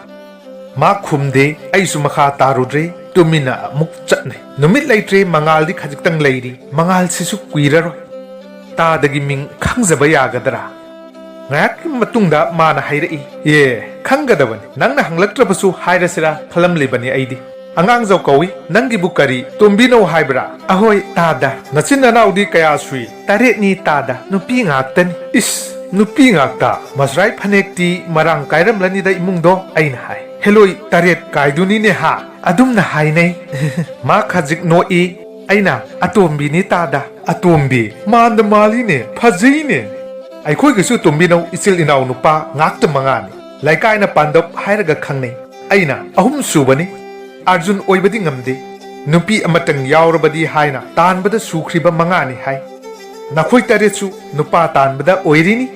ꯃꯥ ꯈꯨꯝꯗꯦ꯫ ꯑꯩꯁꯨ ꯃꯈꯥ ꯇꯥꯔꯨꯗ꯭ꯔꯦ꯫ ꯇꯨꯃꯤꯟꯅ ꯑꯃꯨꯛ ꯆꯠꯅꯩ꯫ ꯅꯨꯃꯤꯠ ꯂꯩꯇ꯭ꯔꯦ꯫ ꯃꯉꯥꯜꯗꯤ ꯈꯖꯤꯛꯇꯪ ꯂꯩꯔꯤ꯫ ꯃꯉꯥꯜꯁꯤꯁꯨ ꯀꯨꯏꯔꯔꯣꯏ꯫ ꯇꯥꯗꯒꯤ ꯃꯤꯡ ꯈꯪꯖꯕ ꯌꯥꯒꯗ꯭ꯔꯥ? ꯉꯥꯏꯍꯥꯛꯀꯤ ꯃꯇꯨꯡꯗ ꯃꯥꯅ ꯍꯥꯏꯔꯛꯏ꯫ "ꯑꯦ, ꯈꯪꯒꯗꯕꯅꯤ꯫ ꯅꯪꯅ ꯍꯪꯂꯛꯇ꯭ꯔꯕꯁꯨ ꯍꯥꯏꯔꯁꯤꯔꯥ ꯈꯜꯂꯝꯂꯤꯕꯅꯤ ꯑꯩꯗꯤ꯫" "ꯑꯉꯥꯡꯖꯧ ꯀꯧꯏ꯫ ꯅꯪꯒꯤꯕꯨ ꯀꯔꯤ, ꯇꯣꯝꯕꯤꯅꯧ ꯍꯥꯏꯕ꯭ꯔꯥ?" "ꯑꯍꯣꯏ, ꯇꯥꯗ꯫" "ꯅꯆꯤꯟ ꯅꯅꯥꯎꯗꯤ ꯀꯌꯥ ꯁꯨꯏ?" "ꯇꯔꯦꯠꯅꯤ, ꯇꯥꯗ꯫ ꯅꯨꯄꯤ ꯉꯥꯛꯇꯅꯤ꯫" "ꯏꯁ, ꯅꯨꯄꯤ ꯉꯥꯛꯇ? ꯃꯁꯔꯥꯏ ꯐꯅꯦꯛꯇꯤ ꯃꯔꯥꯡ ꯀꯥꯏꯔꯝꯂꯅꯤꯗ ꯏꯃꯨꯡꯗꯣ?" ꯑꯩꯅ ꯍꯥꯏ꯫ "ꯍꯦꯂꯣꯏ, ꯇꯔꯦꯠ ꯀꯥꯏꯗꯨꯅꯤꯅꯦ ꯍꯥ?" ꯑꯗꯨꯝꯅ ꯍꯥꯏꯅꯩ꯫ ꯃꯥ ꯈꯖꯤꯛ ꯅꯣꯛꯏ꯫ ꯑꯩꯅ, "ꯑꯇꯣꯝꯕꯤꯅꯤ, ꯇꯥꯗ꯫" "ꯑꯇꯣꯝꯕꯤ? ꯃꯥꯟꯗ ꯃꯥꯜꯂꯤꯅꯦ, ꯐꯖꯩꯅꯦ꯫" ꯑꯩꯈꯣꯏꯒꯤꯁꯨ ꯇꯣꯝꯕꯤꯅꯧ ꯏꯆꯤꯜ ꯏꯅꯥꯎ ꯅꯨꯄꯥ ꯉꯥꯛꯇ ꯃꯉꯥꯅꯤ꯫ ꯂꯩꯀꯥꯏꯅ ꯄꯥꯟꯗꯞ ꯍꯥꯏꯔꯒ ꯈꯪꯅꯩ꯫ ꯑꯩꯅ ꯑꯍꯨꯝ ꯁꯨꯕꯅꯤ꯫ ꯑꯥꯔꯖꯨꯟ ꯑꯣꯏꯕꯗꯤ ꯉꯝꯗꯦ꯫ ꯅꯨꯄꯤ ꯑꯃꯇꯪ ꯌꯥꯎꯔꯕꯗꯤ ꯍꯥꯏꯅ ꯇꯥꯟꯕꯗ ꯁꯨꯈ꯭ꯔꯤꯕ ꯃꯉꯥꯅꯤ ꯍꯥꯏ꯫ ꯅꯈꯣꯏ ꯇꯔꯦꯠꯁꯨ ꯅꯨꯄꯥ ꯇꯥꯟꯕꯗ ꯑꯣꯏꯔꯤꯅꯤ꯫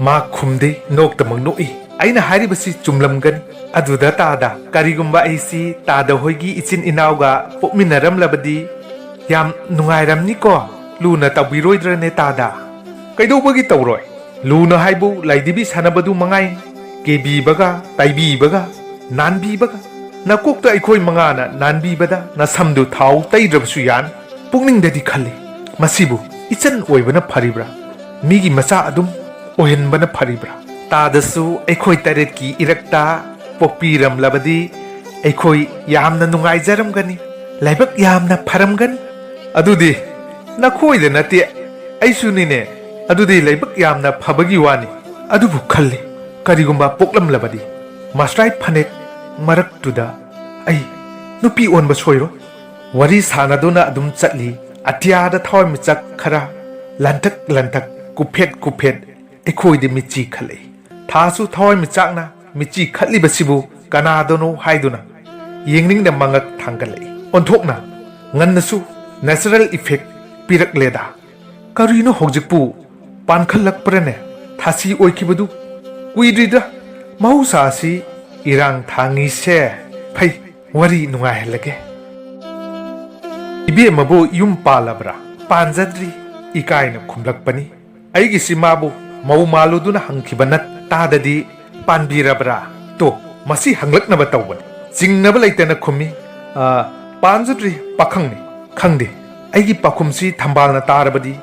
ꯃꯥ ꯈꯨꯝꯗꯦ, ꯅꯣꯛꯇꯃꯛ ꯅꯣꯛꯏ꯫ ꯑꯩꯅ ꯍꯥꯏꯔꯤꯕꯁꯤ ꯆꯨꯝꯂꯝꯒꯅꯤ꯫ ꯑꯗꯨꯗ ꯇꯥꯗ, ꯀꯔꯤꯒꯨꯝꯕ ꯑꯩꯁꯤ ꯇꯥꯗ ꯍꯣꯏꯒꯤ ꯏꯆꯤꯟ ꯏꯅꯥꯎꯒ ꯄꯣꯛꯃꯤꯟꯅꯔꯝꯂꯕꯗꯤ ꯌꯥꯝ ꯅꯨꯡꯉꯥꯏꯔꯝꯅꯤꯀꯣ? ꯂꯨꯅ ꯇꯧꯕꯤꯔꯣꯏꯗ꯭ꯔꯅꯦ ꯇꯥꯗ? ꯀꯩꯗꯧꯕꯒꯤ ꯇꯧꯔꯣꯏ? ꯂꯨꯅ ꯍꯥꯏꯕꯨ ꯂꯥꯏꯙꯤꯕꯤ ꯁꯥꯟꯅꯕꯗꯨ ꯃꯉꯥꯏ꯫ ꯀꯦꯕꯤꯕꯒ, ꯇꯩꯕꯤꯕꯒ, ꯅꯥꯟꯕꯤꯕꯒ꯫ ꯅꯀꯣꯛꯇ ꯑꯩꯈꯣꯏ ꯃꯉꯥꯅ ꯅꯥꯟꯕꯤꯕꯗ ꯅꯁꯝꯗꯨ ꯊꯥꯎ ꯇꯩꯗ꯭ꯔꯕꯁꯨ ꯌꯥꯅꯤ꯫ ꯄꯨꯛꯅꯤꯡꯗꯗꯤ ꯈꯜꯂꯤ, ꯃꯁꯤꯕꯨ ꯏꯆꯟ ꯑꯣꯏꯕꯅ ꯐꯔꯤꯕ꯭ꯔꯥ? ꯃꯤꯒꯤ ꯃꯆꯥ ꯑꯗꯨꯝ ꯑꯣꯏꯍꯟꯕꯅ ꯐꯔꯤꯕ꯭ꯔꯥ? ꯇꯥꯗꯁꯨ ꯑꯩꯈꯣꯏ ꯇꯔꯦꯠꯀꯤ ꯏꯔꯛꯇ ꯄꯣꯛꯄꯤꯔꯝꯂꯕꯗꯤ ꯑꯩꯈꯣꯏ ꯌꯥꯝꯅ ꯅꯨꯡꯉꯥꯏꯖꯔꯝꯒꯅꯤ, ꯂꯥꯏꯕꯛ ꯌꯥꯝꯅ ꯐꯔꯝꯒꯅꯤ꯫ ꯑꯗꯨꯗꯤ ꯅꯈꯣꯏꯗ ꯅꯠꯇꯦ, ꯑꯩꯁꯨꯅꯤꯅꯦ꯫ ꯑꯗꯨꯗꯤ ꯂꯥꯏꯕꯛ ꯌꯥꯝꯅ ꯐꯕꯒꯤ ꯋꯥꯅꯤ꯫ ꯑꯗꯨꯕꯨ ꯈꯜꯂꯤ, ꯀꯔꯤꯒꯨꯝꯕ ꯄꯣꯛꯂꯝꯂꯕꯗꯤ ꯃꯁꯔꯥꯏ ꯐꯅꯦꯛ ꯃꯔꯛꯇꯨꯗ ꯑꯩ ꯅꯨꯄꯤ ꯑꯣꯟꯕ ꯁꯣꯏꯔꯣꯏ꯫ ꯋꯥꯔꯤ ꯁꯥꯟꯅꯗꯨꯅ ꯑꯗꯨꯝ ꯆꯠꯂꯤ꯫ ꯑꯇꯤꯌꯥꯗ ꯊꯋꯥꯟꯃꯤꯆꯥꯛ ꯈꯔ ꯂꯟꯇꯛ ꯂꯟꯇꯛ, ꯀꯨꯐꯦꯠ ꯀꯨꯐꯦꯠ ꯑꯩꯈꯣꯏꯗ ꯃꯤꯠꯆꯤ ꯈꯠꯂꯛꯏ꯫ ꯊꯥꯁꯨ ꯊꯋꯥꯟꯃꯤꯆꯥꯛꯅ ꯃꯤꯠꯆꯤ ꯈꯠꯂꯤꯕꯁꯤꯕꯨ ꯀꯅꯥꯗꯅꯣ ꯍꯥꯏꯗꯨꯅ ꯌꯦꯡꯅꯤꯡꯅ ꯃꯉꯛ ꯊꯥꯡꯒꯠꯂꯛꯏ꯫ ꯑꯣꯟꯊꯣꯛꯅ ꯉꯟꯅꯁꯨ natural effect ꯄꯤꯔꯛꯂꯦꯗ꯫ ꯀꯔꯤꯅꯣ ꯍꯧꯖꯤꯛꯄꯨ ꯄꯥꯟꯈꯠꯂꯛꯄ꯭ꯔꯅꯦ? ꯊꯥꯁꯤ ꯑꯣꯏꯈꯤꯕꯗꯨ ꯀꯨꯏꯗ꯭ꯔꯤꯗ꯫ ꯃꯍꯧꯁꯥꯁꯤ ꯏꯔꯥꯡ ꯊꯥꯡꯉꯤꯁꯦ꯫ ꯐꯩ, ꯋꯥꯔꯤ ꯅꯨꯡꯉꯥꯏꯍꯜꯂꯒꯦ꯫ "ꯏꯕꯦꯝꯃꯕꯨ ꯌꯨꯝ ꯄꯥꯜꯂꯕ꯭ꯔꯥ?" "ꯄꯥꯟꯖꯗ꯭ꯔꯤ" ꯏꯀꯥꯏꯅ ꯈꯨꯝꯂꯛꯄꯅꯤ꯫ ꯑꯩꯒꯤꯁꯤ ꯃꯥꯕꯨ ꯃꯧ ꯃꯥꯜꯂꯨꯗꯨꯅ ꯍꯪꯈꯤꯕ ꯅꯠ ꯇꯥꯗꯗꯤ "ꯄꯥꯟꯕꯤꯔꯕ꯭ꯔꯥ?" ꯇꯣ, ꯃꯁꯤ ꯍꯪꯂꯛꯅꯕ ꯇꯧꯕꯅꯤ꯫ ꯆꯤꯡꯅꯕ ꯂꯩꯇꯅ ꯈꯨꯝꯃꯤ, "ꯑ, ꯄꯥꯟꯖꯗ꯭ꯔꯤ, ꯄꯥꯈꯪꯅꯤ꯫ ꯈꯪꯗꯦ, ꯑꯩꯒꯤ ꯄꯥꯎꯈꯨꯝꯁꯤ ꯊꯝꯕꯥꯜꯅ ꯇꯥꯔꯕꯗꯤ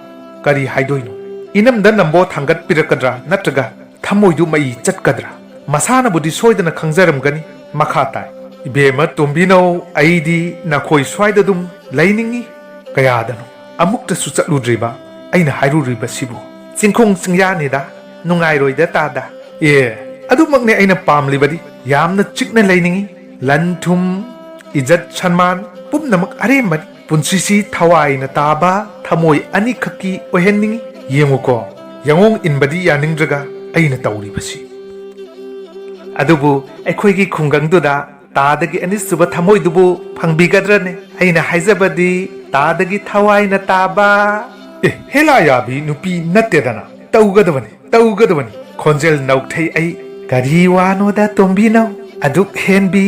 ꯀꯔꯤ ꯍꯥꯏꯗꯣꯏꯅꯣ? ꯏꯅꯝꯗ ꯅꯝꯕꯣ ꯊꯥꯡꯒꯠꯄꯤꯔꯛꯀꯗ꯭ꯔꯥ ꯅꯠꯇ꯭ꯔꯒ ꯊꯃꯣꯏꯗꯨ ꯃꯩ ꯆꯠꯀꯗ꯭ꯔꯥ?" ꯃꯁꯥꯅꯕꯨꯗꯤ ꯁꯣꯏꯗꯅ ꯈꯪꯖꯔꯝꯒꯅꯤ꯫ ꯃꯈꯥ ꯇꯥꯏ, "ꯏꯕꯦꯝꯃ ꯇꯣꯝꯕꯤꯅꯧ, ꯑꯩꯗꯤ ꯅꯈꯣꯏ ꯁ꯭ꯋꯥꯏꯗ ꯑꯗꯨꯝ ꯂꯩꯅꯤꯡꯏ꯫ ꯀꯌꯥꯗꯅꯣ ꯑꯃꯨꯛꯇꯁꯨ ꯆꯠꯂꯨꯗ꯭ꯔꯤꯕ ꯑꯩꯅ ꯍꯥꯏꯔꯨꯔꯤꯕꯁꯤꯕꯨ? ꯆꯤꯡꯈꯣꯡ ꯆꯤꯡꯌꯥꯅꯤꯗ, ꯅꯨꯡꯉꯥꯏꯔꯣꯏꯗ ꯇꯥꯗ?" "ꯑꯦ, ꯑꯗꯨꯃꯛꯅꯦ ꯑꯩꯅ ꯄꯥꯝꯂꯤꯕꯗꯤ꯫ ꯌꯥꯝꯅ ꯆꯤꯛꯅ ꯂꯩꯅꯤꯡꯏ꯫ ꯂꯟ ꯊꯨꯝ, ꯏꯖꯠ ꯁꯟꯃꯥꯟ ꯄꯨꯝꯅꯃꯛ ꯑꯔꯦꯝꯕꯅꯤ꯫ ꯄꯨꯟꯁꯤꯁꯤ ꯊꯋꯥꯏꯅ ꯇꯥꯕ ꯊꯃꯣꯏ ꯑꯅꯤꯈꯛꯀꯤ ꯑꯣꯏꯍꯟꯅꯤꯡꯏ꯫ ꯌꯦꯡꯉꯨꯀꯣ, ꯌꯥꯉꯣꯡ ꯏꯟꯕꯗꯤ ꯌꯥꯅꯤꯡꯗ꯭ꯔꯒ ꯑꯩꯅ ꯇꯧꯔꯤꯕꯁꯤ꯫ ꯑꯗꯨꯕꯨ ꯑꯩꯈꯣꯏꯒꯤ ꯈꯨꯡꯒꯪꯗꯨꯗ ꯇꯥꯗꯒꯤ ꯑꯅꯤꯁꯨꯕ ꯊꯃꯣꯏꯗꯨꯕꯨ ꯐꯪꯕꯤꯒꯗ꯭ꯔꯅꯦ? ꯑꯩꯅ ꯍꯥꯏꯖꯕꯗꯤ ꯇꯥꯗꯒꯤ ꯊꯋꯥꯏꯅ ꯇꯥꯕ꯫ ꯑꯦ, ꯍꯦꯂꯥ ꯌꯥꯕꯤ ꯅꯨꯄꯤ ꯅꯠꯇꯦꯗꯅ꯫ ꯇꯧꯒꯗꯕꯅꯤ, ꯇꯧꯒꯗꯕꯅꯤ꯫ ꯈꯣꯟꯖꯦꯜ ꯅꯧꯊꯩ ꯑꯩ꯫ ꯀꯔꯤ ꯋꯥꯅꯣꯗ ꯇꯣꯝꯕꯤꯅꯧ? ꯑꯗꯨꯛ ꯍꯦꯟꯕꯤ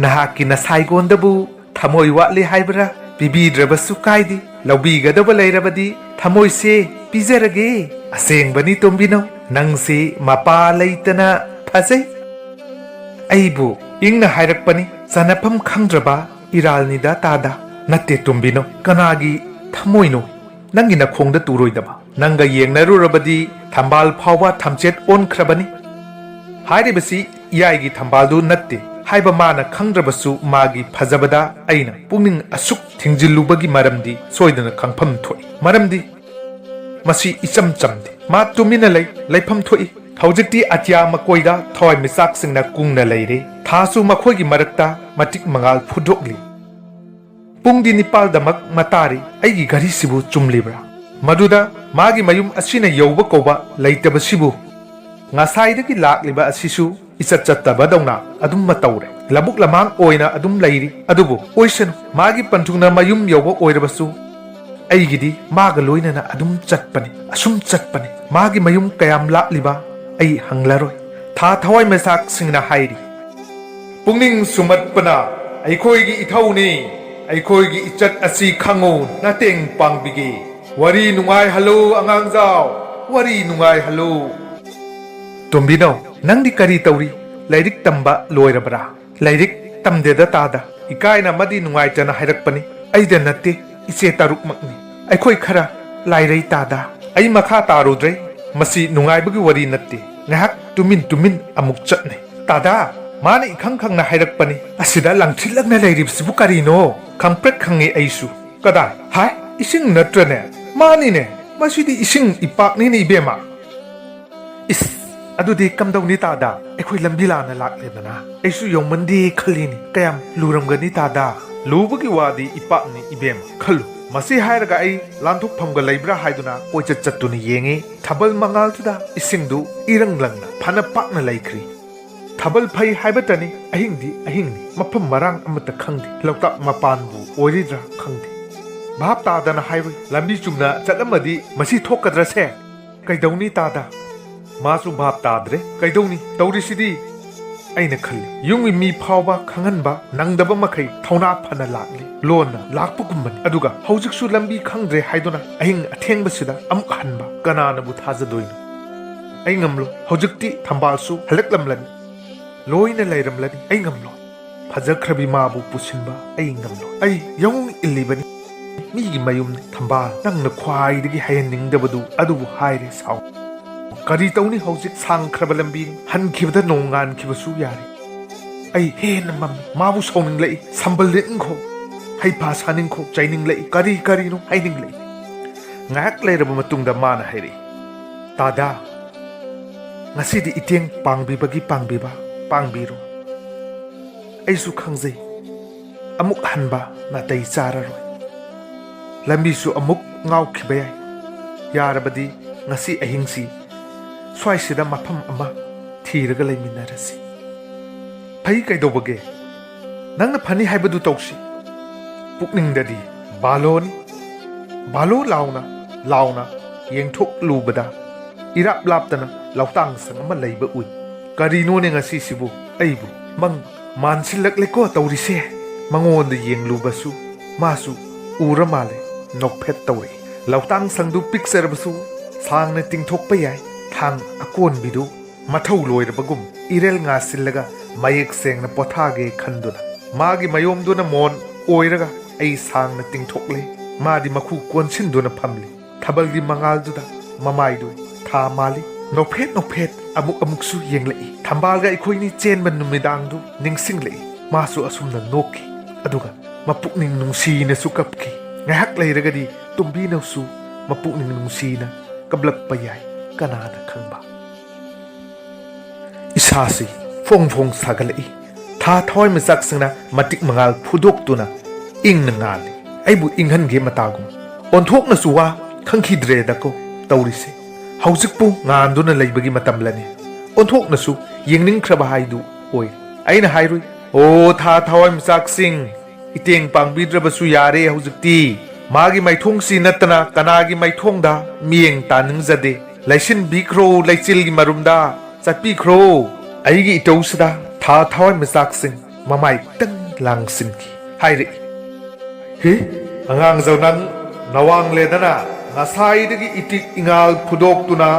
ꯅꯍꯥꯛꯀꯤ ꯅꯁꯥꯏꯒꯣꯟꯗꯕꯨ ꯊꯃꯣꯏ ꯋꯥꯠꯂꯤ ꯍꯥꯏꯕ꯭ꯔꯥ? ꯄꯤꯕꯤꯗ꯭ꯔꯕꯁꯨ ꯀꯥꯏꯗꯦ꯫ ꯂꯧꯕꯤꯒꯗꯕ ꯂꯩꯔꯕꯗꯤ ꯊꯃꯣꯏꯁꯦ ꯄꯤꯖꯔꯒꯦ꯫ ꯑꯁꯦꯡꯕꯅꯤ ꯇꯣꯝꯕꯤꯅꯧ, ꯅꯪꯁꯤ ꯃꯄꯥ ꯂꯩꯇꯅ ꯐꯖꯩ꯫ ꯑꯩꯕꯨ ꯏꯪꯅ ꯍꯥꯏꯔꯛꯄꯅꯤ, ꯆꯥꯅꯐꯝ ꯈꯪꯗ꯭ꯔꯕ ꯏꯔꯥꯜꯅꯤꯗ ꯇꯥꯗ꯫ ꯅꯠꯇꯦ ꯇꯣꯝꯕꯤꯅꯧ, ꯀꯅꯥꯒꯤ ꯊꯃꯣꯏꯅꯣ ꯅꯪꯒꯤ ꯅꯈꯣꯡꯗ ꯇꯨꯔꯣꯏꯗꯕ? ꯅꯪꯒ ꯌꯦꯡꯅꯔꯨꯔꯕꯗꯤ ꯊꯝꯕꯥꯜ ꯐꯥꯎꯕ ꯊꯝꯆꯦꯠ ꯑꯣꯟꯈ꯭ꯔꯕꯅꯤ꯫ ꯍꯥꯏꯔꯤꯕꯁꯤ ꯏꯌꯥꯏꯒꯤ ꯊꯝꯕꯥꯜꯗꯨ ꯅꯠꯇꯦ ꯍꯥꯏꯕ ꯃꯥꯅ ꯈꯪꯗ꯭ꯔꯕꯁꯨ, ꯃꯥꯒꯤ ꯐꯖꯕꯗ ꯑꯩꯅ ꯄꯨꯛꯅꯤꯡ ꯑꯁꯨꯛ ꯊꯤꯡꯖꯤꯜꯂꯨꯕꯒꯤ ꯃꯔꯝꯗꯤ ꯁꯣꯏꯗꯅ ꯈꯪꯐꯝ ꯊꯣꯛꯏ꯫ ꯃꯔꯝꯗꯤ ꯃꯁꯤ ꯏꯆꯝ ꯆꯝꯗꯦ꯫ ꯃꯥ ꯇꯨꯃꯤꯟꯅ ꯂꯩ, ꯂꯩꯐꯝ ꯊꯣꯛꯏ꯫ ꯍꯧꯖꯤꯛꯇꯤ ꯑꯇꯤꯌꯥ ꯃꯀꯣꯏꯗ ꯊꯋꯥꯏ ꯃꯤꯆꯥꯛꯁꯤꯡꯅ ꯀꯨꯡꯅ ꯂꯩꯔꯦ꯫ ꯊꯥꯁꯨ ꯃꯈꯣꯏꯒꯤ ꯃꯔꯛꯇ ꯃꯇꯤꯛ ꯃꯉꯥꯜ ꯐꯨꯗꯣꯛꯂꯤ꯫ ꯄꯨꯡꯗꯤ ꯅꯤꯄꯥꯜꯗꯃꯛ ꯃꯇꯥꯔꯤ꯫ ꯑꯩꯒꯤ ꯘꯔꯤꯁꯤꯕꯨ ꯆꯨꯝꯂꯤꯕ꯭ꯔꯥ? ꯃꯗꯨꯗ ꯃꯥꯒꯤ ꯃꯌꯨꯝ ꯑꯁꯤꯅ ꯌꯧꯕ ꯀꯧꯕ ꯂꯩꯇꯕꯁꯤꯕꯨ ꯉꯁꯥꯏꯗꯒꯤ ꯂꯥꯛꯂꯤꯕ ꯑꯁꯤꯁꯨ ꯏꯆꯠ ꯆꯠꯇꯕꯗꯧꯅ ꯑꯗꯨꯝ ꯃꯇꯧꯔꯦ꯫ ꯂꯧꯕꯨꯛ ꯂꯃꯥꯡ ꯑꯣꯏꯅ ꯑꯗꯨꯝ ꯂꯩꯔꯤ꯫ ꯑꯗꯨꯕꯨ ꯑꯣꯏꯁꯅꯨ, ꯃꯥꯒꯤ ꯄꯟꯊꯨꯡꯅ ꯃꯌꯨꯝ ꯌꯧꯕ ꯑꯣꯏꯔꯕꯁꯨ ꯑꯩꯒꯤꯗꯤ ꯃꯥꯒ ꯂꯣꯏꯅꯅ ꯑꯗꯨꯝ ꯆꯠꯄꯅꯤ, ꯑꯁꯨꯝ ꯆꯠꯄꯅꯤ꯫ ꯃꯥꯒꯤ ꯃꯌꯨꯝ ꯀꯌꯥꯝ ꯂꯥꯞꯂꯤꯕ ꯑꯩ ꯍꯪꯂꯔꯣꯏ꯫ ꯊꯥ ꯊꯋꯥꯏ ꯃꯩꯁꯥꯛꯁꯤꯡꯅ ꯍꯥꯏꯔꯤ, ꯄꯨꯛꯅꯤꯡ ꯁꯨꯝꯍꯠꯄꯅ ꯑꯩꯈꯣꯏꯒꯤ ꯏꯊꯧꯅꯤ꯫ ꯑꯩꯈꯣꯏꯒꯤ ꯏꯆꯠ ꯑꯁꯤ ꯈꯪꯉꯨ, ꯅꯇꯦꯡ ꯄꯥꯡꯕꯤꯒꯦ꯫ ꯋꯥꯔꯤ ꯅꯨꯡꯉꯥꯏꯍꯜꯂꯨ ꯑꯉꯥꯡꯖꯥꯎ, ꯋꯥꯔꯤ ꯅꯨꯡꯉꯥꯏꯍꯜꯂꯨ꯫ ꯇꯣꯝꯕꯤꯅꯧ, ꯅꯪꯗꯤ ꯀꯔꯤ ꯇꯧꯔꯤ? ꯂꯥꯏꯔꯤꯛ ꯇꯝꯕ ꯂꯣꯏꯔꯕ꯭ꯔꯥ? ꯂꯥꯏꯔꯤꯛ ꯇꯝꯗꯦꯗ ꯇꯥꯗ꯫ ꯏꯀꯥꯏꯅ ꯑꯃꯗꯤ ꯅꯨꯡꯉꯥꯏꯇꯅ ꯍꯥꯏꯔꯛꯄꯅꯤ꯫ ꯑꯩꯗ ꯅꯠꯇꯦ, ꯏꯆꯦ ꯇꯔꯨꯛꯃꯛꯅꯤ꯫ ꯑꯩꯈꯣꯏ ꯈꯔ ꯂꯥꯏꯔꯩ ꯇꯥꯗ꯫ ꯑꯩ ꯃꯈꯥ ꯇꯥꯔꯨꯗ꯭ꯔꯦ꯫ ꯃꯁꯤ ꯅꯨꯡꯉꯥꯏꯕꯒꯤ ꯋꯥꯔꯤ ꯅꯠꯇꯦ꯫ ꯉꯥꯏꯍꯥꯛ ꯇꯨꯃꯤꯟ ꯇꯨꯃꯤꯟ ꯑꯃꯨꯛ ꯆꯠꯅꯩ꯫ ꯇꯥꯗ, ꯃꯥꯅ ꯏꯈꯪ ꯈꯪꯅ ꯍꯥꯏꯔꯛꯄꯅꯤ꯫ ꯑꯁꯤꯗ ꯂꯪꯊ꯭ꯔꯤꯛꯂꯛꯅ ꯂꯩꯔꯤꯕꯁꯤꯕꯨ ꯀꯔꯤꯅꯣ? ꯈꯪꯄ꯭ꯔꯦꯛ ꯈꯪꯉꯤ ꯑꯩꯁꯨ꯫ ꯀꯗꯥꯏ? ꯍꯥꯏ, ꯏꯁꯤꯡ ꯅꯠꯇ꯭ꯔꯅꯦ? ꯃꯥꯅꯤꯅꯦ, ꯃꯁꯤꯗꯤ ꯏꯁꯤꯡ ꯏꯄꯥꯛꯅꯤꯅꯦ ꯏꯕꯦꯝꯃ꯫ ꯏꯁ, ꯑꯗꯨꯗꯤ ꯀꯝꯗꯧꯅꯤ ꯇꯥꯗ? ꯑꯩꯈꯣꯏ ꯂꯝꯕꯤ ꯂꯥꯟꯅ ꯂꯥꯛꯂꯦꯗꯅ꯫ ꯑꯩꯁꯨ ꯌꯧꯃꯟꯗꯦ ꯈꯜꯂꯤꯅꯤ꯫ ꯀꯌꯥꯝ ꯂꯨꯔꯝꯒꯅꯤ ꯇꯥꯗ? ꯂꯨꯕꯒꯤ ꯋꯥꯗꯤ ꯏꯄꯥꯛꯅꯤ ꯏꯕꯦꯝꯃ, ꯈꯜꯂꯨ꯫ ꯃꯁꯤ ꯍꯥꯏꯔꯒ ꯑꯩ ꯂꯥꯟꯊꯣꯛꯐꯝꯒ ꯂꯩꯕ꯭ꯔꯥ ꯍꯥꯏꯗꯨꯅ ꯀꯣꯏꯆꯠ ꯆꯠꯇꯨꯅ ꯌꯦꯡꯉꯤ꯫ ꯊꯥꯕꯜ ꯃꯉꯥꯜꯗꯨꯗ ꯏꯁꯤꯡꯗꯨ ꯏꯔꯪ ꯂꯪꯅ ꯐꯅ ꯄꯥꯛꯅ ꯂꯩꯈ꯭ꯔꯤ꯫ ꯊꯥꯕꯜ ꯐꯩ ꯍꯥꯏꯕꯇꯅꯤ, ꯑꯍꯤꯡꯗꯤ ꯑꯍꯤꯡꯅꯤ꯫ ꯃꯐꯝ ꯃꯔꯥꯡ ꯑꯃꯠꯇ ꯈꯪꯗꯦ꯫ ꯂꯣꯛꯇꯥꯛ ꯃꯄꯥꯟꯕꯨ ꯑꯣꯏꯔꯤꯗ꯭ꯔꯥ ꯈꯪꯗꯦ꯫ ꯚꯥꯞ ꯇꯥꯗꯅ ꯍꯥꯏꯔꯨꯏ, "ꯂꯝꯕꯤ ꯆꯨꯝꯅ ꯆꯠꯂꯝꯃꯗꯤ ꯃꯁꯤ ꯊꯣꯛꯀꯗ꯭ꯔꯁꯦ? ꯀꯩꯗꯧꯅꯤ ꯇꯥꯗ?" ꯃꯥꯁꯨ ꯚꯥꯞ ꯇꯥꯗ꯭ꯔꯦ꯫ "ꯀꯩꯗꯧꯅꯤ ꯇꯧꯔꯤꯁꯤꯗꯤ?" ꯑꯩꯅ ꯈꯜꯂꯤ, ꯌꯨꯝꯒꯤ ꯃꯤ ꯐꯥꯎꯕ ꯈꯪꯍꯟꯕ ꯅꯪꯗꯕ ꯃꯈꯩ ꯊꯧꯅꯥ ꯐꯅ ꯂꯥꯛꯂꯤ꯫ ꯂꯣꯟꯅ ꯂꯥꯛꯄꯒꯨꯝꯕꯅꯤ꯫ ꯑꯗꯨꯒ ꯍꯧꯖꯤꯛꯁꯨ ꯂꯝꯕꯤ ꯈꯪꯗ꯭ꯔꯦ ꯍꯥꯏꯗꯨꯅ ꯑꯍꯤꯡ ꯑꯊꯦꯡꯕꯁꯤꯗ ꯑꯃꯨꯛ ꯍꯟꯕ ꯀꯅꯥꯅꯕꯨ ꯊꯥꯖꯗꯣꯏꯅꯣ? ꯑꯩ ꯉꯝꯂꯣꯏ꯫ ꯍꯧꯖꯤꯛꯇꯤ ꯊꯝꯕꯥꯜꯁꯨ ꯍꯜꯂꯛꯂꯝꯂꯅꯤ꯫ ꯂꯣꯏꯅ ꯂꯩꯔꯝꯂꯅꯤ꯫ ꯑꯩ ꯉꯝꯂꯣꯏ꯫ ꯐꯖꯈ꯭ꯔꯕꯤ ꯃꯥꯕꯨ ꯄꯨꯁꯤꯟꯕ ꯑꯩ ꯉꯝꯂꯣꯏ꯫ ꯑꯩ ꯌꯥꯑꯣꯡ ꯏꯜꯂꯤꯕꯅꯤ꯫ ꯃꯤꯒꯤ ꯃꯌꯨꯝꯅꯤ꯫ ꯊꯝꯕꯥꯜ, ꯅꯪꯅ ꯈ꯭ꯋꯥꯏꯗꯒꯤ ꯍꯩꯍꯟꯅꯤꯡꯗꯕꯗꯨ ꯑꯗꯨꯕꯨ ꯍꯥꯏꯔꯦ ꯁꯥꯎ꯫ ꯀꯔꯤ ꯇꯧꯅꯤ ꯍꯧꯖꯤꯛ? ꯁꯥꯡꯈ꯭ꯔꯕ ꯂꯝꯕꯤꯅꯤ꯫ ꯍꯟꯈꯤꯕꯗ ꯅꯣꯡ ꯉꯥꯟꯈꯤꯕꯁꯨ ꯌꯥꯔꯦ꯫ ꯑꯩ ꯍꯦꯟꯅ ꯃꯝꯃꯤ꯫ ꯃꯥꯕꯨ ꯁꯥꯎꯅꯤꯡꯂꯛꯏ꯫ ꯁꯝꯕꯜ ꯂꯤꯠꯅꯤꯡꯈꯣ, ꯍꯩꯐꯥ ꯁꯥꯅꯤꯡꯈꯣ, ꯆꯩꯅꯤꯡꯂꯛꯏ꯫ ꯀꯔꯤ ꯀꯔꯤꯅꯣ ꯍꯥꯏꯅꯤꯡꯂꯛꯏ꯫ ꯉꯥꯏꯍꯥꯛ ꯂꯩꯔꯕ ꯃꯇꯨꯡꯗ ꯃꯥꯅ ꯍꯥꯏꯔꯛꯏ, "ꯇꯥꯗꯥ, ꯉꯁꯤꯗꯤ ꯏꯇꯦꯡ ꯄꯥꯡꯕꯤꯕꯒꯤ ꯄꯥꯡꯕꯤꯕ ꯄꯥꯡꯕꯤꯔꯣ꯫ ꯑꯩꯁꯨ ꯈꯪꯖꯩ, ꯑꯃꯨꯛ ꯍꯟꯕ ꯅꯥꯇꯩ ꯆꯥꯔꯔꯣꯏ꯫ ꯂꯝꯕꯤꯁꯨ ꯑꯃꯨꯛ ꯉꯥꯎꯈꯤꯕ ꯌꯥꯏ꯫ ꯌꯥꯔꯕꯗꯤ ꯉꯁꯤ ꯑꯍꯤꯡꯁꯤ ꯁ꯭ꯋꯥꯏꯁꯤꯗ ꯃꯐꯝ ꯑꯃ ꯊꯤꯔꯒ ꯂꯩꯃꯤꯟꯅꯔꯁꯤ꯫" "ꯐꯩ, ꯀꯩꯗꯧꯕꯒꯦ? ꯅꯪꯅ ꯐꯅꯤ ꯍꯥꯏꯕꯗꯨ ꯇꯧꯁꯤ꯫" ꯄꯨꯛꯅꯤꯡꯗꯗꯤ ꯕꯥꯂꯣꯅꯤ꯫ ꯕꯥꯂꯣ ꯂꯥꯎꯅ, ꯂꯥꯎꯅ ꯌꯦꯡꯊꯣꯛꯂꯨꯕꯗ ꯏꯔꯥꯞ ꯂꯥꯞꯇꯅ ꯂꯧꯇꯥꯡ ꯁꯪ ꯑꯃ ꯂꯩꯕ ꯎꯏ꯫ ꯀꯔꯤꯅꯣꯅꯦ ꯉꯁꯤꯁꯤꯕꯨ? ꯑꯩꯕꯨ ꯃꯪ ꯃꯥꯟꯁꯤꯜꯂꯛꯂꯦꯀꯣ ꯇꯧꯔꯤꯁꯦ꯫ ꯃꯉꯣꯟꯗ ꯌꯦꯡꯂꯨꯕꯁꯨ ꯃꯥꯁꯨ ꯎꯔ ꯃꯥꯜꯂꯦ, ꯅꯣꯛꯐꯦꯠ ꯇꯧꯔꯛꯏ꯫ ꯂꯧꯇꯥꯡ ꯁꯪꯗꯨ ꯄꯤꯛꯆꯔꯕꯁꯨ ꯁꯥꯡꯅ ꯇꯤꯡꯊꯣꯛꯄ ꯌꯥꯏ꯫ ꯊꯥꯡ ꯑꯀꯣꯟꯕꯤꯗꯨ ꯃꯊꯧ ꯂꯣꯏꯔꯕꯒꯨꯝ ꯏꯔꯦꯜ ꯉꯥꯁꯤꯜꯂꯒ ꯃꯌꯦꯛ ꯁꯦꯡꯅ ꯄꯣꯊꯥꯒꯦ ꯈꯟꯗꯨꯅ ꯃꯥꯒꯤ ꯃꯌꯣꯝꯗꯨꯅ ꯃꯣꯟ ꯑꯣꯏꯔꯒ ꯑꯩ ꯁꯥꯡꯅ ꯇꯤꯡꯊꯣꯛꯂꯦ꯫ ꯃꯥꯗꯤ ꯃꯈꯨ ꯀꯣꯟꯁꯤꯟꯗꯨꯅ ꯐꯝꯂꯤ꯫ ꯊꯥꯕꯜꯒꯤ ꯃꯉꯥꯜꯗꯨꯗ ꯃꯃꯥꯏꯗꯨ ꯊꯥ ꯃꯥꯜꯂꯤ꯫ ꯅꯣꯛꯐꯦꯠ ꯅꯣꯛꯐꯦꯠ ꯑꯃꯨꯛ ꯑꯃꯨꯛꯁꯨ ꯌꯦꯡꯂꯛꯏ꯫ ꯊꯝꯕꯥꯜꯒ ꯑꯩꯈꯣꯏꯅꯤ ꯆꯦꯟꯕ ꯅꯨꯃꯤꯗꯥꯡꯗꯨ ꯅꯤꯡꯁꯤꯡꯂꯛꯏ꯫ ꯃꯥꯁꯨ ꯑꯁꯨꯝꯅ ꯅꯣꯛꯈꯤ꯫ ꯑꯗꯨꯒ ꯃꯄꯨꯛꯅꯤꯡ ꯅꯨꯡꯁꯤꯅꯁꯨ ꯀꯞꯈꯤ꯫ ꯉꯥꯏꯍꯥꯛ ꯂꯩꯔꯒꯗꯤ ꯇꯣꯝꯕꯤꯅꯁꯨ ꯃꯄꯨꯛꯅꯤꯡ ꯅꯨꯡꯁꯤꯅ ꯀꯞꯂꯛꯄ ꯌꯥꯏ, ꯀꯅꯥꯅ ꯈꯪꯕ? ꯏꯁꯥꯁꯤ ꯐꯣꯡ ꯐꯣꯡ ꯁꯥꯒꯠꯂꯛꯏ꯫ ꯊꯥ ꯊꯋꯥꯏꯃꯤꯆꯥꯛꯁꯤꯡꯅ ꯃꯇꯤꯛ ꯃꯉꯥꯜ ꯐꯨꯗꯣꯛꯇꯨꯅ ꯏꯪꯅ ꯉꯥꯜꯂꯤ꯫ ꯑꯩꯕꯨ ꯏꯪꯍꯟꯒꯦ ꯃꯇꯥꯒꯨꯝ꯫ ꯑꯣꯟꯊꯣꯛꯅꯁꯨ ꯋꯥ ꯈꯪꯈꯤꯗ꯭ꯔꯦꯗꯀꯣ ꯇꯧꯔꯤꯁꯦ꯫ ꯍꯧꯖꯤꯛꯄꯨ ꯉꯥꯟꯗꯨꯅ ꯂꯩꯕꯒꯤ ꯃꯇꯝꯂꯅꯤ꯫ ꯑꯣꯟꯊꯣꯛꯅꯁꯨ ꯌꯦꯡꯅꯤꯡꯈ꯭ꯔꯕ ꯍꯥꯏꯗꯨ ꯑꯣꯏꯔꯦ꯫ ꯑꯩꯅ ꯍꯥꯏꯔꯨꯏ, "ꯑꯣ, ꯊꯥ ꯊꯋꯥꯏ ꯃꯆꯥꯛꯁꯤꯡ, ꯏꯇꯦꯡ ꯄꯥꯡꯕꯤꯗ꯭ꯔꯕꯁꯨ ꯌꯥꯔꯦ ꯍꯧꯖꯤꯛꯇꯤ꯫ ꯃꯥꯒꯤ ꯃꯥꯏꯊꯣꯡꯁꯤ ꯅꯠꯇꯅ ꯀꯅꯥꯒꯤ ꯃꯥꯏꯊꯣꯡꯗ ꯃꯤꯠꯌꯦꯡ ꯇꯥꯅꯤꯡꯖꯗꯦ꯫ ꯂꯩꯁꯤꯟꯕꯤꯈ꯭ꯔꯣ ꯂꯩꯆꯤꯜꯒꯤ ꯃꯔꯨꯝꯗ, ꯆꯠꯄꯤꯈ꯭ꯔꯣ"꯫ ꯑꯩꯒꯤ ꯏꯇꯧꯁꯤꯗ ꯊꯥ ꯊꯋꯥꯏ ꯃꯆꯥꯛꯁꯤꯡ ꯃꯃꯥꯏ ꯈꯤꯇꯪ ꯂꯥꯡꯁꯤꯟꯈꯤ꯫ ꯍꯥꯏꯔꯛꯏ, "ꯍꯤ, ꯑꯉꯥꯡꯖꯧ, ꯅꯪ ꯅꯋꯥꯡꯂꯦꯗꯅ ꯉꯁꯥꯏꯗꯒꯤ ꯏꯇꯤꯛ ꯏꯉꯥꯜ ꯐꯨꯗꯣꯛꯇꯨꯅ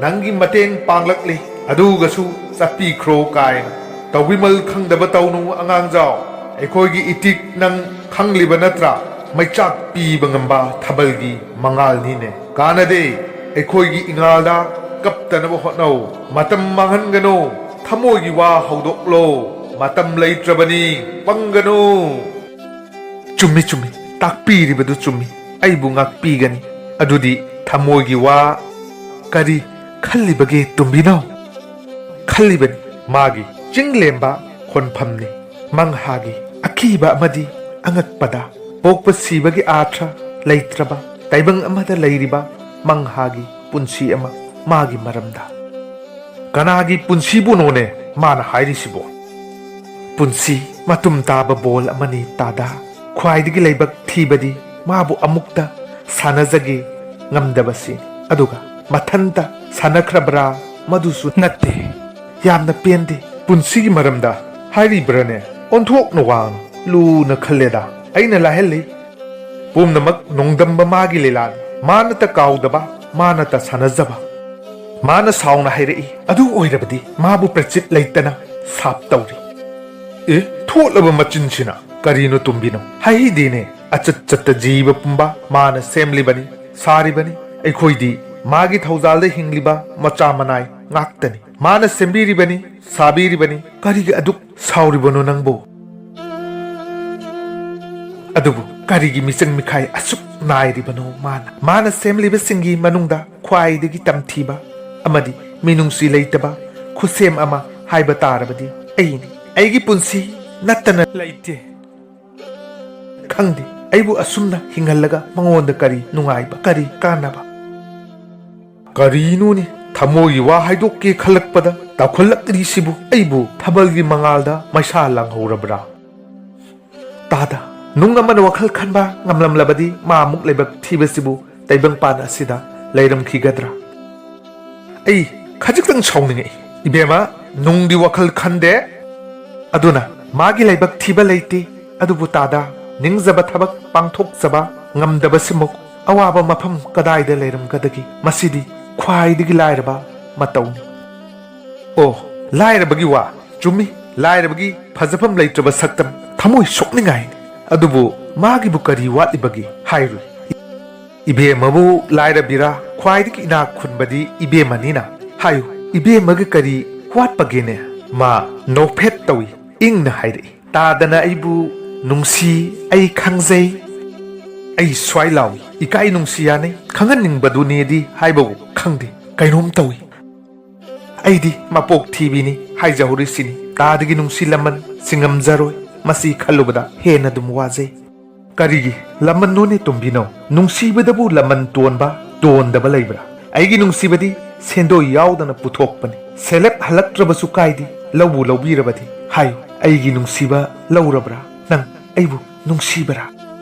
ꯅꯪꯒꯤ ꯃꯇꯦꯡ ꯄꯥꯡꯂꯛꯂꯤ, ꯑꯗꯨꯒꯁꯨ ꯆꯠꯄꯤꯈ꯭ꯔꯣ ꯀꯥꯏꯅ꯫ ꯇꯧꯕꯤꯃꯜ ꯈꯪꯗꯕ ꯇꯧꯅꯨ ꯑꯉꯥꯡꯖꯥꯎ꯫ ꯑꯩꯈꯣꯏꯒꯤ ꯏꯇꯤꯛ ꯅꯪ ꯈꯪꯂꯤꯕ ꯅꯠꯇ꯭ꯔꯥ? ꯃꯩꯆꯥꯛ ꯄꯤꯕ ꯉꯝꯕ ꯊꯥꯕꯜꯒꯤ ꯃꯉꯥꯜꯅꯤꯅꯦ꯫ ꯀꯥꯟꯅꯗꯦ, ꯑꯩꯈꯣꯏꯒꯤ ꯏꯉꯥꯜꯗ ꯀꯞꯇꯅꯕ ꯍꯣꯠꯅꯧ꯫ ꯃꯇꯝ ꯃꯥꯡꯍꯟꯒꯅꯨ꯫ ꯊꯃꯣꯏꯒꯤ ꯋꯥ ꯍꯧꯗꯣꯛꯂꯣ꯫ ꯃꯇꯝ ꯂꯩꯇ꯭ꯔꯕꯅꯤ꯫ ꯄꯪꯒꯅꯨ"꯫ "ꯆꯨꯝꯃꯤ, ꯆꯨꯝꯃꯤ꯫ ꯇꯥꯛꯄꯤꯔꯤꯕꯗꯨ ꯆꯨꯝꯃꯤ꯫ ꯑꯩꯕꯨ ꯉꯥꯛꯄꯤꯒꯅꯤ꯫ ꯑꯗꯨꯗꯤ ꯊꯃꯣꯏꯒꯤ ꯋꯥ"꯫ "ꯀꯔꯤ ꯈꯜꯂꯤꯕꯒꯦ ꯇꯨꯝꯕꯤꯅꯧ?" "ꯈꯜꯂꯤꯕꯅꯤ, ꯃꯥꯒꯤ ꯆꯤꯡꯂꯦꯝꯕ ꯍꯣꯟꯐꯝꯅꯤ꯫ ꯃꯪꯍꯥꯒꯤ ꯑꯀꯤꯕ ꯑꯃꯗꯤ ꯑꯉꯛꯄꯗ ꯄꯣꯛꯄ ꯁꯤꯕꯒꯤ ꯑꯥꯔꯊ ꯂꯩꯇ꯭ꯔꯕ ꯇꯥꯏꯕꯪ ꯑꯃꯗ ꯂꯩꯔꯤꯕ ꯃꯪꯍꯥꯒꯤ ꯄꯨꯟꯁꯤ ꯑꯃ, ꯃꯥꯒꯤ ꯃꯔꯝꯗ"꯫ "ꯀꯅꯥꯒꯤ ꯄꯨꯟꯁꯤꯕꯨꯅꯣꯅꯦ ꯃꯥꯅ ꯍꯥꯏꯔꯤꯁꯤꯕꯣ?" "ꯄꯨꯟꯁꯤ ꯃꯇꯨꯝ ꯇꯥꯕ ꯕꯣꯜ ꯑꯃꯅꯤ ꯇꯥꯗꯥ꯫ ꯈ꯭ꯋꯥꯏꯗꯒꯤ ꯂꯥꯏꯕꯛ ꯊꯤꯕꯗꯤ ꯃꯥꯕꯨ ꯑꯃꯨꯛꯇ ꯁꯥꯟꯅꯖꯒꯦ ꯉꯝꯗꯕꯁꯤ꯫ ꯑꯗꯨꯒ ꯃꯊꯟꯇ ꯁꯥꯟꯅꯈ꯭ꯔꯕ꯭ꯔꯥ? ꯃꯗꯨꯁꯨ ꯅꯠꯇꯦ꯫ ꯌꯥꯝꯅ ꯄꯦꯟꯗꯦ꯫ ꯄꯨꯟꯁꯤꯒꯤ ꯃꯔꯝꯗ ꯍꯥꯏꯔꯤꯕ꯭ꯔꯥꯅꯦ? ꯑꯣꯟꯊꯣꯛꯅ ꯋꯥꯡ ꯂꯨꯅ ꯈꯜꯂꯦꯗ꯫ ꯑꯩꯅ ꯂꯥꯏꯍꯜꯂꯤ꯫ ꯄꯨꯝꯅꯃꯛ ꯅꯣꯡꯗꯝꯕ ꯃꯥꯒꯤ ꯂꯤꯂꯥꯅꯤ꯫ ꯃꯥꯅꯇ ꯀꯥꯎꯗꯕ, ꯃꯥꯅꯇ ꯁꯥꯟꯅꯖꯕ"꯫ ꯃꯥꯅ ꯁꯥꯎꯅ ꯍꯥꯏꯔꯛꯏ꯫ "ꯑꯗꯨ ꯑꯣꯏꯔꯕꯗꯤ ꯃꯥꯕꯨ ꯄ꯭ꯔꯆꯤꯠ ꯂꯩꯇꯅ ꯁꯥꯞ ꯇꯧꯔꯤ"꯫ "ꯑꯦ, ꯊꯣꯠꯂꯕ ꯃꯆꯤꯟꯁꯤꯅ ꯀꯔꯤꯅꯣ ꯇꯨꯝꯕꯤꯅꯣ? ꯍꯥꯏꯍꯩꯗꯦꯅꯦ꯫ ꯑꯆꯠ ꯆꯠꯇ ꯖꯤꯕ ꯄꯨꯝꯕ ꯃꯥꯅ ꯁꯦꯝꯂꯤꯕꯅꯤ, ꯁꯥꯔꯤꯕꯅꯤ꯫ ꯑꯩꯈꯣꯏꯗꯤ ꯃꯥꯒꯤ ꯊꯧꯖꯥꯜꯗ ꯍꯤꯡꯂꯤꯕ ꯃꯆꯥ ꯃꯅꯥꯏ ꯉꯥꯛꯇꯅꯤ꯫ ꯃꯥꯅ ꯁꯦꯝꯕꯤꯔꯤꯕꯅꯤ, ꯁꯥꯕꯤꯔꯤꯕꯅꯤ꯫ ꯀꯔꯤꯒꯤ ꯑꯗꯨꯛ ꯁꯥꯎꯔꯤꯕꯅꯣ ꯅꯪꯕꯨ? ꯑꯗꯨꯕꯨ ꯀꯔꯤꯒꯤ ꯃꯤꯆꯪ ꯃꯤꯈꯥꯏ ꯑꯁꯨꯛ ꯅꯥꯏꯔꯤꯕꯅꯣ ꯃꯥꯅ? ꯃꯥꯅ ꯁꯦꯝꯂꯤꯕꯁꯤꯡꯒꯤ ꯃꯅꯨꯡꯗ ꯈ꯭ꯋꯥꯏꯗꯒꯤ ꯇꯝꯊꯤꯕ ꯑꯃꯗꯤ ꯃꯤꯅꯨꯡꯁꯤ ꯂꯩꯇꯕ ꯈꯨꯠꯁꯦꯝ ꯑꯃ ꯍꯥꯏꯕ ꯇꯥꯔꯕꯗꯤ ꯑꯩꯅꯤ꯫ ꯑꯩꯒꯤ ꯄꯨꯟꯁꯤ ꯅꯠꯇꯅ ꯂꯩꯇꯦ꯫ ꯈꯪꯗꯦ, ꯑꯩꯕꯨ ꯑꯁꯨꯝꯅ ꯍꯤꯡꯍꯜꯂꯒ ꯃꯉꯣꯟꯗ ꯀꯔꯤ ꯅꯨꯡꯉꯥꯏꯕ, ꯀꯔꯤ ꯀꯥꯟꯅꯕ? ꯀꯔꯤꯅꯣꯅꯦ, ꯊꯃꯣꯏꯒꯤ ꯋꯥ ꯍꯥꯏꯗꯣꯛꯀꯦ ꯈꯜꯂꯛꯄꯗ ꯇꯧꯈꯠꯂꯛꯂꯤꯁꯤꯕꯨ? ꯑꯩꯕꯨ ꯊꯥꯕꯜꯒꯤ ꯃꯉꯥꯜꯗ ꯃꯩꯁꯥ ꯂꯥꯡꯍꯧꯔꯕ꯭ꯔꯥ? ꯇꯥꯗ, ꯅꯨꯡ ꯑꯃꯅ ꯋꯥꯈꯜ ꯈꯟꯕ ꯉꯝꯂꯝꯂꯕꯗꯤ ꯃꯥ ꯑꯃꯨꯛ ꯂꯥꯏꯕꯛ ꯊꯤꯕꯁꯤꯕꯨ ꯇꯥꯏꯕꯪꯄꯥꯟ ꯑꯁꯤꯗ ꯂꯩꯔꯝꯈꯤꯒꯗ꯭ꯔꯥ? ꯑꯩ ꯈꯖꯤꯛꯇꯪ ꯁꯥꯎꯅꯤꯡꯉꯛꯏ꯫ ꯏꯕꯦꯝꯃ, ꯅꯨꯡꯗꯤ ꯋꯥꯈꯜ ꯈꯟꯗꯦ꯫ ꯑꯗꯨꯅ ꯃꯥꯒꯤ ꯂꯥꯏꯕꯛ ꯊꯤꯕ ꯂꯩꯇꯦ꯫ ꯑꯗꯨꯕꯨ ꯇꯥꯗ, ꯅꯤꯡꯖꯕ ꯊꯕꯛ ꯄꯥꯡꯊꯣꯛꯆꯕ ꯉꯝꯗꯕꯁꯤꯃꯨꯛ ꯑꯋꯥꯕ ꯃꯐꯝ ꯀꯗꯥꯏꯗ ꯂꯩꯔꯝꯒꯗꯒꯦ? ꯃꯁꯤꯗꯤ ꯈ꯭ꯋꯥꯏꯗꯒꯤ ꯂꯥꯏꯔꯕ ꯃꯇꯧꯅꯤ꯫ ꯑꯣ, ꯂꯥꯏꯔꯕꯒꯤ ꯋꯥ꯫ ꯆꯨꯝꯃꯤ, ꯂꯥꯏꯔꯕꯒꯤ ꯐꯖꯐꯝ ꯂꯩꯇ꯭ꯔꯕ ꯁꯛꯇꯝ ꯊꯃꯣꯏ ꯁꯣꯛꯅꯤꯡꯉꯥꯏꯅꯤ꯫ ꯑꯗꯨꯕꯨ ꯃꯥꯒꯤꯕꯨ ꯀꯔꯤ ꯋꯥꯠꯂꯤꯕꯒꯦ ꯍꯥꯏꯔꯨꯏ? ꯏꯕꯦꯝꯃꯕꯨ ꯂꯥꯏꯔꯕꯤꯔꯥ ꯈ꯭ꯋꯥꯏꯗꯒꯤ ꯏꯅꯥꯛ ꯈꯨꯟꯕꯗꯤ ꯏꯕꯦꯝꯃꯅꯤꯅ? ꯍꯥꯏꯌꯨ, ꯏꯕꯦꯝꯃꯒ ꯀꯔꯤ ꯋꯥꯠꯄꯒꯦꯅꯦ? ꯃꯥ ꯅꯣꯛꯐꯦꯠ ꯇꯧꯏ, ꯏꯪꯅ ꯍꯥꯏꯔꯛꯏ, "ꯇꯥꯗꯅ ꯑꯩꯕꯨ ꯅꯨꯡꯁꯤ, ꯑꯩ ꯈꯪꯖꯩ꯫ ꯑꯩ ꯁ꯭ꯋꯥꯏ ꯂꯥꯎꯏ, ꯏꯀꯥꯏ ꯅꯨꯡꯁꯤ ꯌꯥꯅꯩ, ꯈꯪꯍꯟꯅꯤꯡꯕꯗꯨꯅꯦꯗꯤ ꯍꯥꯏꯕꯕꯨ ꯈꯪꯗꯦ, ꯀꯩꯅꯣꯝ ꯇꯧꯏ꯫ ꯑꯩꯗꯤ ꯃꯄꯣꯛ ꯊꯤꯕꯤꯅꯤ ꯍꯥꯏꯖꯍꯧꯔꯤꯁꯤꯅꯤ, ꯇꯥꯗꯒꯤ ꯅꯨꯡꯁꯤ ꯂꯃꯟ ꯁꯤꯡꯉꯝꯖꯔꯣꯏ꯫ ꯃꯁꯤ ꯈꯜꯂꯨꯕꯗ ꯍꯦꯟꯅ ꯑꯗꯨꯝ ꯋꯥꯖꯩ꯫ ꯀꯔꯤꯒꯤ ꯂꯃꯟꯅꯣꯅꯦ ꯇꯣꯝꯕꯤꯅꯧ? ꯅꯨꯡꯁꯤꯕꯗꯕꯨ ꯂꯃꯟ ꯇꯣꯟꯕ, ꯇꯣꯟꯗꯕ ꯂꯩꯕ꯭ꯔꯥ? ꯑꯩꯒꯤ ꯅꯨꯡꯁꯤꯕꯗꯤ ꯁꯦꯟꯗꯣꯏ ꯌꯥꯎꯗꯅ ꯄꯨꯊꯣꯛꯄꯅꯤ꯫ ꯁꯦꯂꯦꯞ ꯍꯜꯂꯛꯇ꯭ꯔꯕꯁꯨ ꯀꯥꯏꯗꯦ, ꯂꯧꯕꯨ ꯂꯧꯕꯤꯔꯕꯗꯤ꯫ ꯍꯥꯏꯌꯨ, ꯑꯩꯒꯤ ꯅꯨꯡꯁꯤꯕ ꯂꯧꯔꯕ꯭ꯔꯥ? ꯅꯪ ꯑꯩꯕꯨ ꯅꯨꯡꯁꯤꯕꯔꯥ?"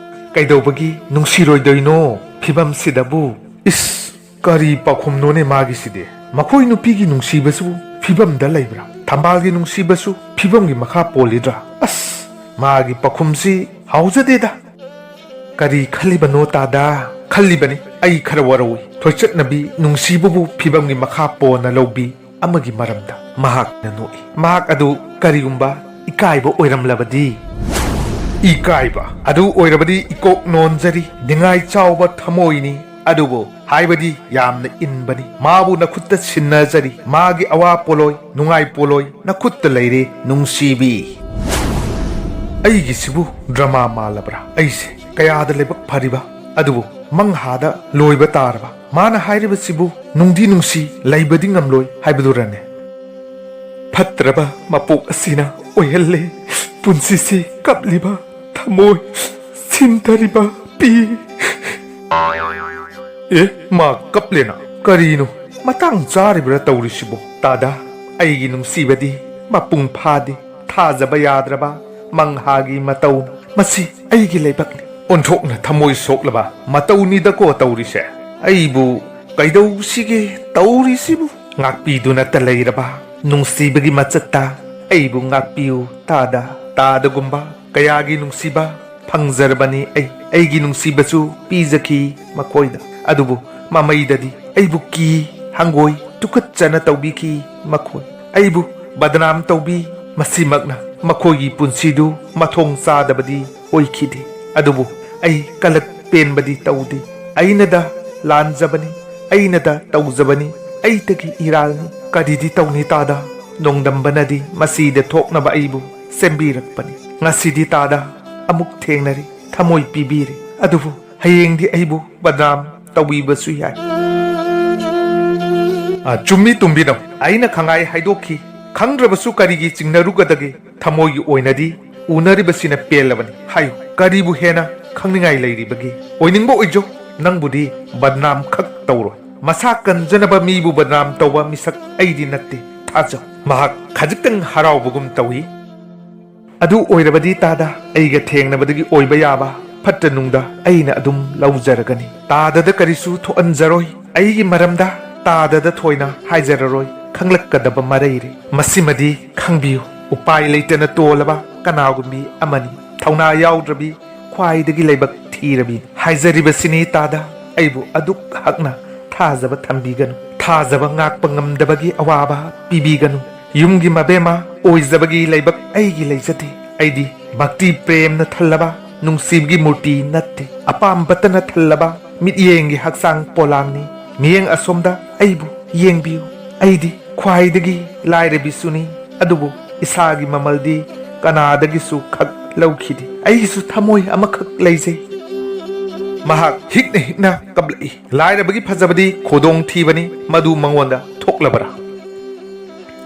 "ꯀꯩꯗꯧꯕꯒꯤ ꯅꯨꯡꯁꯤꯔꯣꯏꯗꯣꯏꯅꯣ ꯐꯤꯕꯝꯁꯤꯗꯕꯨ?" ꯏꯁ, ꯀꯔꯤ ꯄꯥꯎꯈꯨꯝꯅꯣꯅꯦ ꯃꯥꯒꯤꯁꯤꯗꯤ? ꯃꯈꯣꯏ ꯅꯨꯄꯤꯒꯤ ꯅꯨꯡꯁꯤꯕꯁꯨ ꯐꯤꯕꯝꯗ ꯂꯩꯕ꯭ꯔꯥ? ꯊꯝꯕꯥꯜꯒꯤ ꯅꯨꯡꯁꯤꯕꯁꯨ ꯐꯤꯕꯝꯒꯤ ꯃꯈꯥ ꯄꯣꯜꯂꯤꯗ꯭ꯔꯥ? ꯑꯁ, ꯃꯥꯒꯤ ꯄꯥꯎꯈꯨꯝꯁꯤ ꯍꯥꯎꯖꯗꯦꯗ꯫ "ꯀꯔꯤ ꯈꯜꯂꯤꯕꯅꯣ ꯇꯥꯗ?" "ꯈꯜꯂꯤꯕꯅꯤ, ꯑꯩ ꯈꯔ ꯋꯥꯔꯧꯏ꯫ ꯊꯣꯏꯆꯠꯅꯕꯤ ꯅꯨꯡꯁꯤꯕꯕꯨ ꯐꯤꯕꯝꯒꯤ ꯃꯈꯥ ꯄꯣꯟꯅ ꯂꯧꯕꯤ ꯑꯃꯒꯤ ꯃꯔꯝꯗ?" ꯃꯍꯥꯛꯅ ꯅꯣꯛꯏ꯫ "ꯃꯍꯥꯛ ꯑꯗꯨ ꯀꯔꯤꯒꯨꯝꯕ ꯏꯀꯥꯏꯕ ꯑꯣꯏꯔꯝꯂꯕꯗꯤ?" "ꯏꯀꯥꯏꯕ? ꯑꯗꯨ ꯑꯣꯏꯔꯕꯗꯤ ꯏꯀꯣꯛ ꯅꯣꯟꯖꯔꯤ, ꯅꯤꯡꯉꯥꯏ ꯆꯥꯎꯕ ꯊꯃꯣꯏꯅꯤ꯫ ꯑꯗꯨꯕꯨ ꯍꯥꯏꯕꯗꯤ ꯌꯥꯝꯅ ꯏꯟꯕꯅꯤ꯫ ꯃꯥꯕꯨ ꯅꯈꯨꯠꯇ ꯁꯤꯟꯅꯖꯔꯤ꯫ ꯃꯥꯒꯤ ꯑꯋꯥ ꯄꯣꯂꯣꯏ, ꯅꯨꯡꯉꯥꯏ ꯄꯣꯂꯣꯏ ꯅꯈꯨꯠꯇ ꯂꯩꯔꯦ, ꯅꯨꯡꯁꯤꯕꯤ꯫" ꯑꯩꯒꯤꯁꯤꯕꯨ ꯗ꯭ꯔꯃꯥ ꯃꯥꯜꯂꯕ꯭ꯔꯥ? ꯑꯩꯁꯦ ꯀꯌꯥꯗ ꯂꯥꯏꯕꯛ ꯐꯔꯤꯕ, ꯑꯗꯨꯕꯨ ꯃꯪꯍꯥꯗ ꯂꯣꯏꯕ ꯇꯥꯔꯕ꯫ ꯃꯥꯅ ꯍꯥꯏꯔꯤꯕꯁꯤꯕꯨ ꯅꯨꯡꯗꯤ ꯅꯨꯡꯁꯤ, ꯂꯩꯕꯗꯤ ꯉꯝꯂꯣꯏ ꯍꯥꯏꯕꯗꯨꯔꯅꯦ? ꯐꯠꯇ꯭ꯔꯕ ꯃꯄꯣꯛ ꯑꯁꯤꯅ ꯑꯣꯏꯍꯜꯂꯦ ꯄꯨꯟꯁꯤꯁꯤ ꯀꯞꯂꯤꯕ ꯊꯃꯣꯏ꯫ ꯊꯤꯟꯊꯔꯤꯕ ꯄꯤ꯫ ꯑꯦ, ꯃꯥ ꯀꯞꯂꯦꯅ? ꯀꯔꯤꯅꯣ ꯃꯇꯥꯡ ꯆꯥꯔꯤꯕ꯭ꯔꯥ ꯇꯧꯔꯤꯁꯤꯕꯣ? ꯇꯥꯗ, ꯑꯩꯒꯤ ꯅꯨꯡꯁꯤꯕꯗꯤ ꯃꯄꯨꯡ ꯐꯥꯗꯦ꯫ ꯊꯥꯖꯕ ꯌꯥꯗ꯭ꯔꯕ ꯃꯪꯍꯥꯒꯤ ꯃꯇꯧ꯫ ꯃꯁꯤ ꯑꯩꯒꯤ ꯂꯩꯕꯛꯅꯤ꯫ ꯑꯣꯟꯊꯣꯛꯅ ꯊꯃꯣꯏ ꯁꯣꯛꯂꯕ ꯃꯇꯧꯅꯤꯗꯀꯣ ꯇꯧꯔꯤꯁꯦ꯫ ꯑꯩꯕꯨ ꯀꯩꯗꯧꯁꯤꯒꯦ ꯇꯧꯔꯤꯁꯤꯕꯨ? ꯉꯥꯛꯄꯤꯗꯨꯅꯇ ꯂꯩꯔꯕ ꯅꯨꯡꯁꯤꯕꯒꯤ ꯃꯆꯠꯇ ꯑꯩꯕꯨ ꯉꯥꯛꯄꯤꯌꯨ ꯇꯥꯗ꯫ ꯇꯥꯗꯒꯨꯝꯕ ꯀꯌꯥꯒꯤ ꯅꯨꯡꯁꯤꯕ ꯐꯪꯖꯔꯕꯅꯤ ꯑꯩ꯫ ꯑꯩꯒꯤ ꯅꯨꯡꯁꯤꯕꯁꯨ ꯄꯤꯖꯈꯤ ꯃꯈꯣꯏꯗ꯫ ꯑꯗꯨꯕꯨ ꯃꯃꯩꯗꯗꯤ ꯑꯩꯕꯨ ꯀꯤ, ꯍꯪꯒꯣꯏ, ꯇꯨꯀꯠꯆꯅ ꯇꯧꯕꯤꯈꯤ ꯃꯈꯣꯏ꯫ ꯑꯩꯕꯨ ꯕꯗꯅꯥꯝ ꯇꯧꯕꯤ꯫ ꯃꯁꯤꯃꯛꯅ ꯃꯈꯣꯏꯒꯤ ꯄꯨꯟꯁꯤꯗꯨ ꯃꯊꯣꯡ ꯆꯥꯗꯕꯗꯤ ꯑꯣꯏꯈꯤꯗꯦ꯫ ꯑꯗꯨꯕꯨ ꯑꯩ ꯀꯂꯛ ꯄꯦꯟꯕꯗꯤ ꯇꯧꯗꯦ꯫ ꯑꯩꯅꯗ ꯂꯥꯟꯖꯕꯅꯤ, ꯑꯩꯅꯗ ꯇꯧꯖꯕꯅꯤ, ꯑꯩꯇꯒꯤ ꯏꯔꯥꯜꯅꯤ꯫ ꯀꯔꯤꯗꯤ ꯇꯧꯅꯤ ꯇꯥꯗ? ꯅꯣꯡꯗꯝꯕꯅꯗꯤ ꯃꯁꯤꯗ ꯊꯣꯛꯅꯕ ꯑꯩꯕꯨ ꯁꯦꯝꯕꯤꯔꯛꯄꯅꯤ꯫ ꯉꯁꯤꯗꯤ ꯇꯥꯗ ꯑꯃꯨꯛ ꯊꯦꯡꯅꯔꯤ꯫ ꯊꯃꯣꯏ ꯄꯤꯕꯤꯔꯦ꯫ ꯑꯗꯨꯕꯨ ꯍꯌꯦꯡꯗꯤ ꯑꯩꯕꯨ ꯕꯗꯅꯥꯝ ꯇꯧꯕꯤꯕꯁꯨ ꯌꯥꯏ꯫ ꯑ, ꯆꯨꯝꯃꯤ ꯇꯨꯝꯕꯤꯅꯧ, ꯑꯩꯅ ꯈꯪꯉꯥꯏ ꯍꯥꯏꯗꯣꯛꯈꯤ꯫ ꯈꯪꯗ꯭ꯔꯕꯁꯨ ꯀꯔꯤꯒꯤ ꯆꯤꯡꯅꯔꯨꯒꯗꯒꯦ? ꯊꯃꯣꯏꯒꯤ ꯑꯣꯏꯅꯗꯤ ꯎꯅꯔꯤꯕꯁꯤꯅ ꯄꯦꯜꯂꯕꯅꯤ꯫ ꯍꯥꯏꯌꯨ, ꯀꯔꯤꯕꯨ ꯍꯦꯟꯅ ꯈꯪꯅꯤꯡꯉꯥꯏ ꯂꯩꯔꯤꯕꯒꯦ? ꯑꯣꯏꯅꯤꯡꯕ ꯑꯣꯏꯖꯧ, ꯅꯪꯕꯨꯗꯤ ꯕꯗꯅꯥꯝ ꯈꯛ ꯇꯧꯔꯣꯏ꯫ ꯃꯁꯥ ꯀꯟꯖꯅꯕ ꯃꯤꯕꯨ ꯕꯗꯅꯥꯝ ꯇꯧꯕ ꯃꯤꯁꯛ ꯑꯩꯗꯤ ꯅꯠꯇꯦ꯫ ꯊꯥꯖꯧ꯫ ꯃꯍꯥꯛ ꯈꯖꯤꯛꯇꯪ ꯍꯔꯥꯎꯕꯒꯨꯝ ꯇꯧꯏ꯫ ꯑꯗꯨ ꯑꯣꯏꯔꯕꯗꯤ ꯇꯥꯗ, ꯑꯩꯒ ꯊꯦꯡꯅꯕꯗꯒꯤ ꯑꯣꯏꯕ ꯌꯥꯕ ꯐꯠꯇ ꯅꯨꯡꯗ ꯑꯩꯅ ꯑꯗꯨꯝ ꯂꯧꯖꯔꯒꯅꯤ꯫ ꯇꯥꯗꯗ ꯀꯔꯤꯁꯨ ꯊꯣꯛꯍꯟꯖꯔꯣꯏ꯫ ꯑꯩꯒꯤ ꯃꯔꯝꯗ ꯇꯥꯗꯗ ꯊꯣꯏꯅ ꯍꯥꯏꯖꯔꯔꯣꯏ꯫ ꯈꯪꯂꯛꯀꯗꯕ ꯃꯔꯩꯔꯦ꯫ ꯃꯁꯤꯃꯗꯤ ꯈꯪꯕꯤꯌꯨ, ꯎꯄꯥꯏ ꯂꯩꯇꯅ ꯇꯣꯜꯂꯕ ꯀꯅꯥꯒꯨꯝꯕꯤ ꯑꯃꯅꯤ꯫ ꯊꯧꯅꯥ ꯌꯥꯎꯗ꯭ꯔꯕꯤ, ꯈ꯭ꯋꯥꯏꯗꯒꯤ ꯂꯥꯏꯕꯛ ꯊꯤꯔꯕꯤ꯫ ꯍꯥꯏꯖꯔꯤꯕꯁꯤꯅꯤ ꯇꯥꯗ, ꯑꯩꯕꯨ ꯑꯗꯨꯛ ꯍꯛꯅ ꯊꯥꯖꯕ ꯊꯝꯕꯤꯒꯅꯨ꯫ ꯊꯥꯖꯕ ꯉꯥꯛꯄ ꯉꯝꯗꯕꯒꯤ ꯑꯋꯥꯕ ꯄꯤꯕꯤꯒꯅꯨ꯫ ꯌꯨꯝꯒꯤ ꯃꯕꯦꯝꯃ ꯑꯣꯏꯖꯕꯒꯤ ꯂꯥꯏꯕꯛ ꯑꯩꯒꯤ ꯂꯩꯖꯗꯦ꯫ ꯑꯩꯗꯤ ꯚꯛꯇꯤ ꯄ꯭ꯔꯦꯝꯅ ꯊꯜꯂꯕ ꯅꯨꯡꯁꯤꯕꯒꯤ ꯃꯨꯔꯇꯤ ꯅꯠꯇꯦ꯫ ꯑꯄꯥꯝꯕꯇꯅ ꯊꯜꯂꯕ ꯃꯤꯠꯌꯦꯡꯒꯤ ꯍꯛꯆꯥꯡ ꯄꯣꯂꯥꯡꯅꯤ꯫ ꯃꯤꯠꯌꯦꯡ ꯑꯁꯣꯝꯗ ꯑꯩꯕꯨ ꯌꯦꯡꯕꯤꯌꯨ꯫ ꯑꯩꯗꯤ ꯈ꯭ꯋꯥꯏꯗꯒꯤ ꯂꯥꯏꯔꯕꯤꯁꯨꯅꯤ, ꯑꯗꯨꯕꯨ ꯏꯁꯥꯒꯤ ꯃꯃꯜꯗꯤ ꯀꯅꯥꯗꯒꯤꯁꯨ ꯈꯛ ꯂꯧꯈꯤꯗꯦ꯫ ꯑꯩꯒꯤꯁꯨ ꯊꯃꯣꯏ ꯑꯃꯈꯛ ꯂꯩꯖꯩ꯫ ꯃꯍꯥꯛ ꯍꯤꯛꯅ ꯍꯤꯛꯅ ꯀꯞꯂꯛꯏ꯫ ꯂꯥꯏꯔꯕꯒꯤ ꯐꯖꯕꯗꯤ ꯈꯨꯗꯣꯡ ꯊꯤꯕꯅꯤ, ꯃꯗꯨ ꯃꯉꯣꯟꯗ ꯊꯣꯛꯂꯕ꯭ꯔꯥ?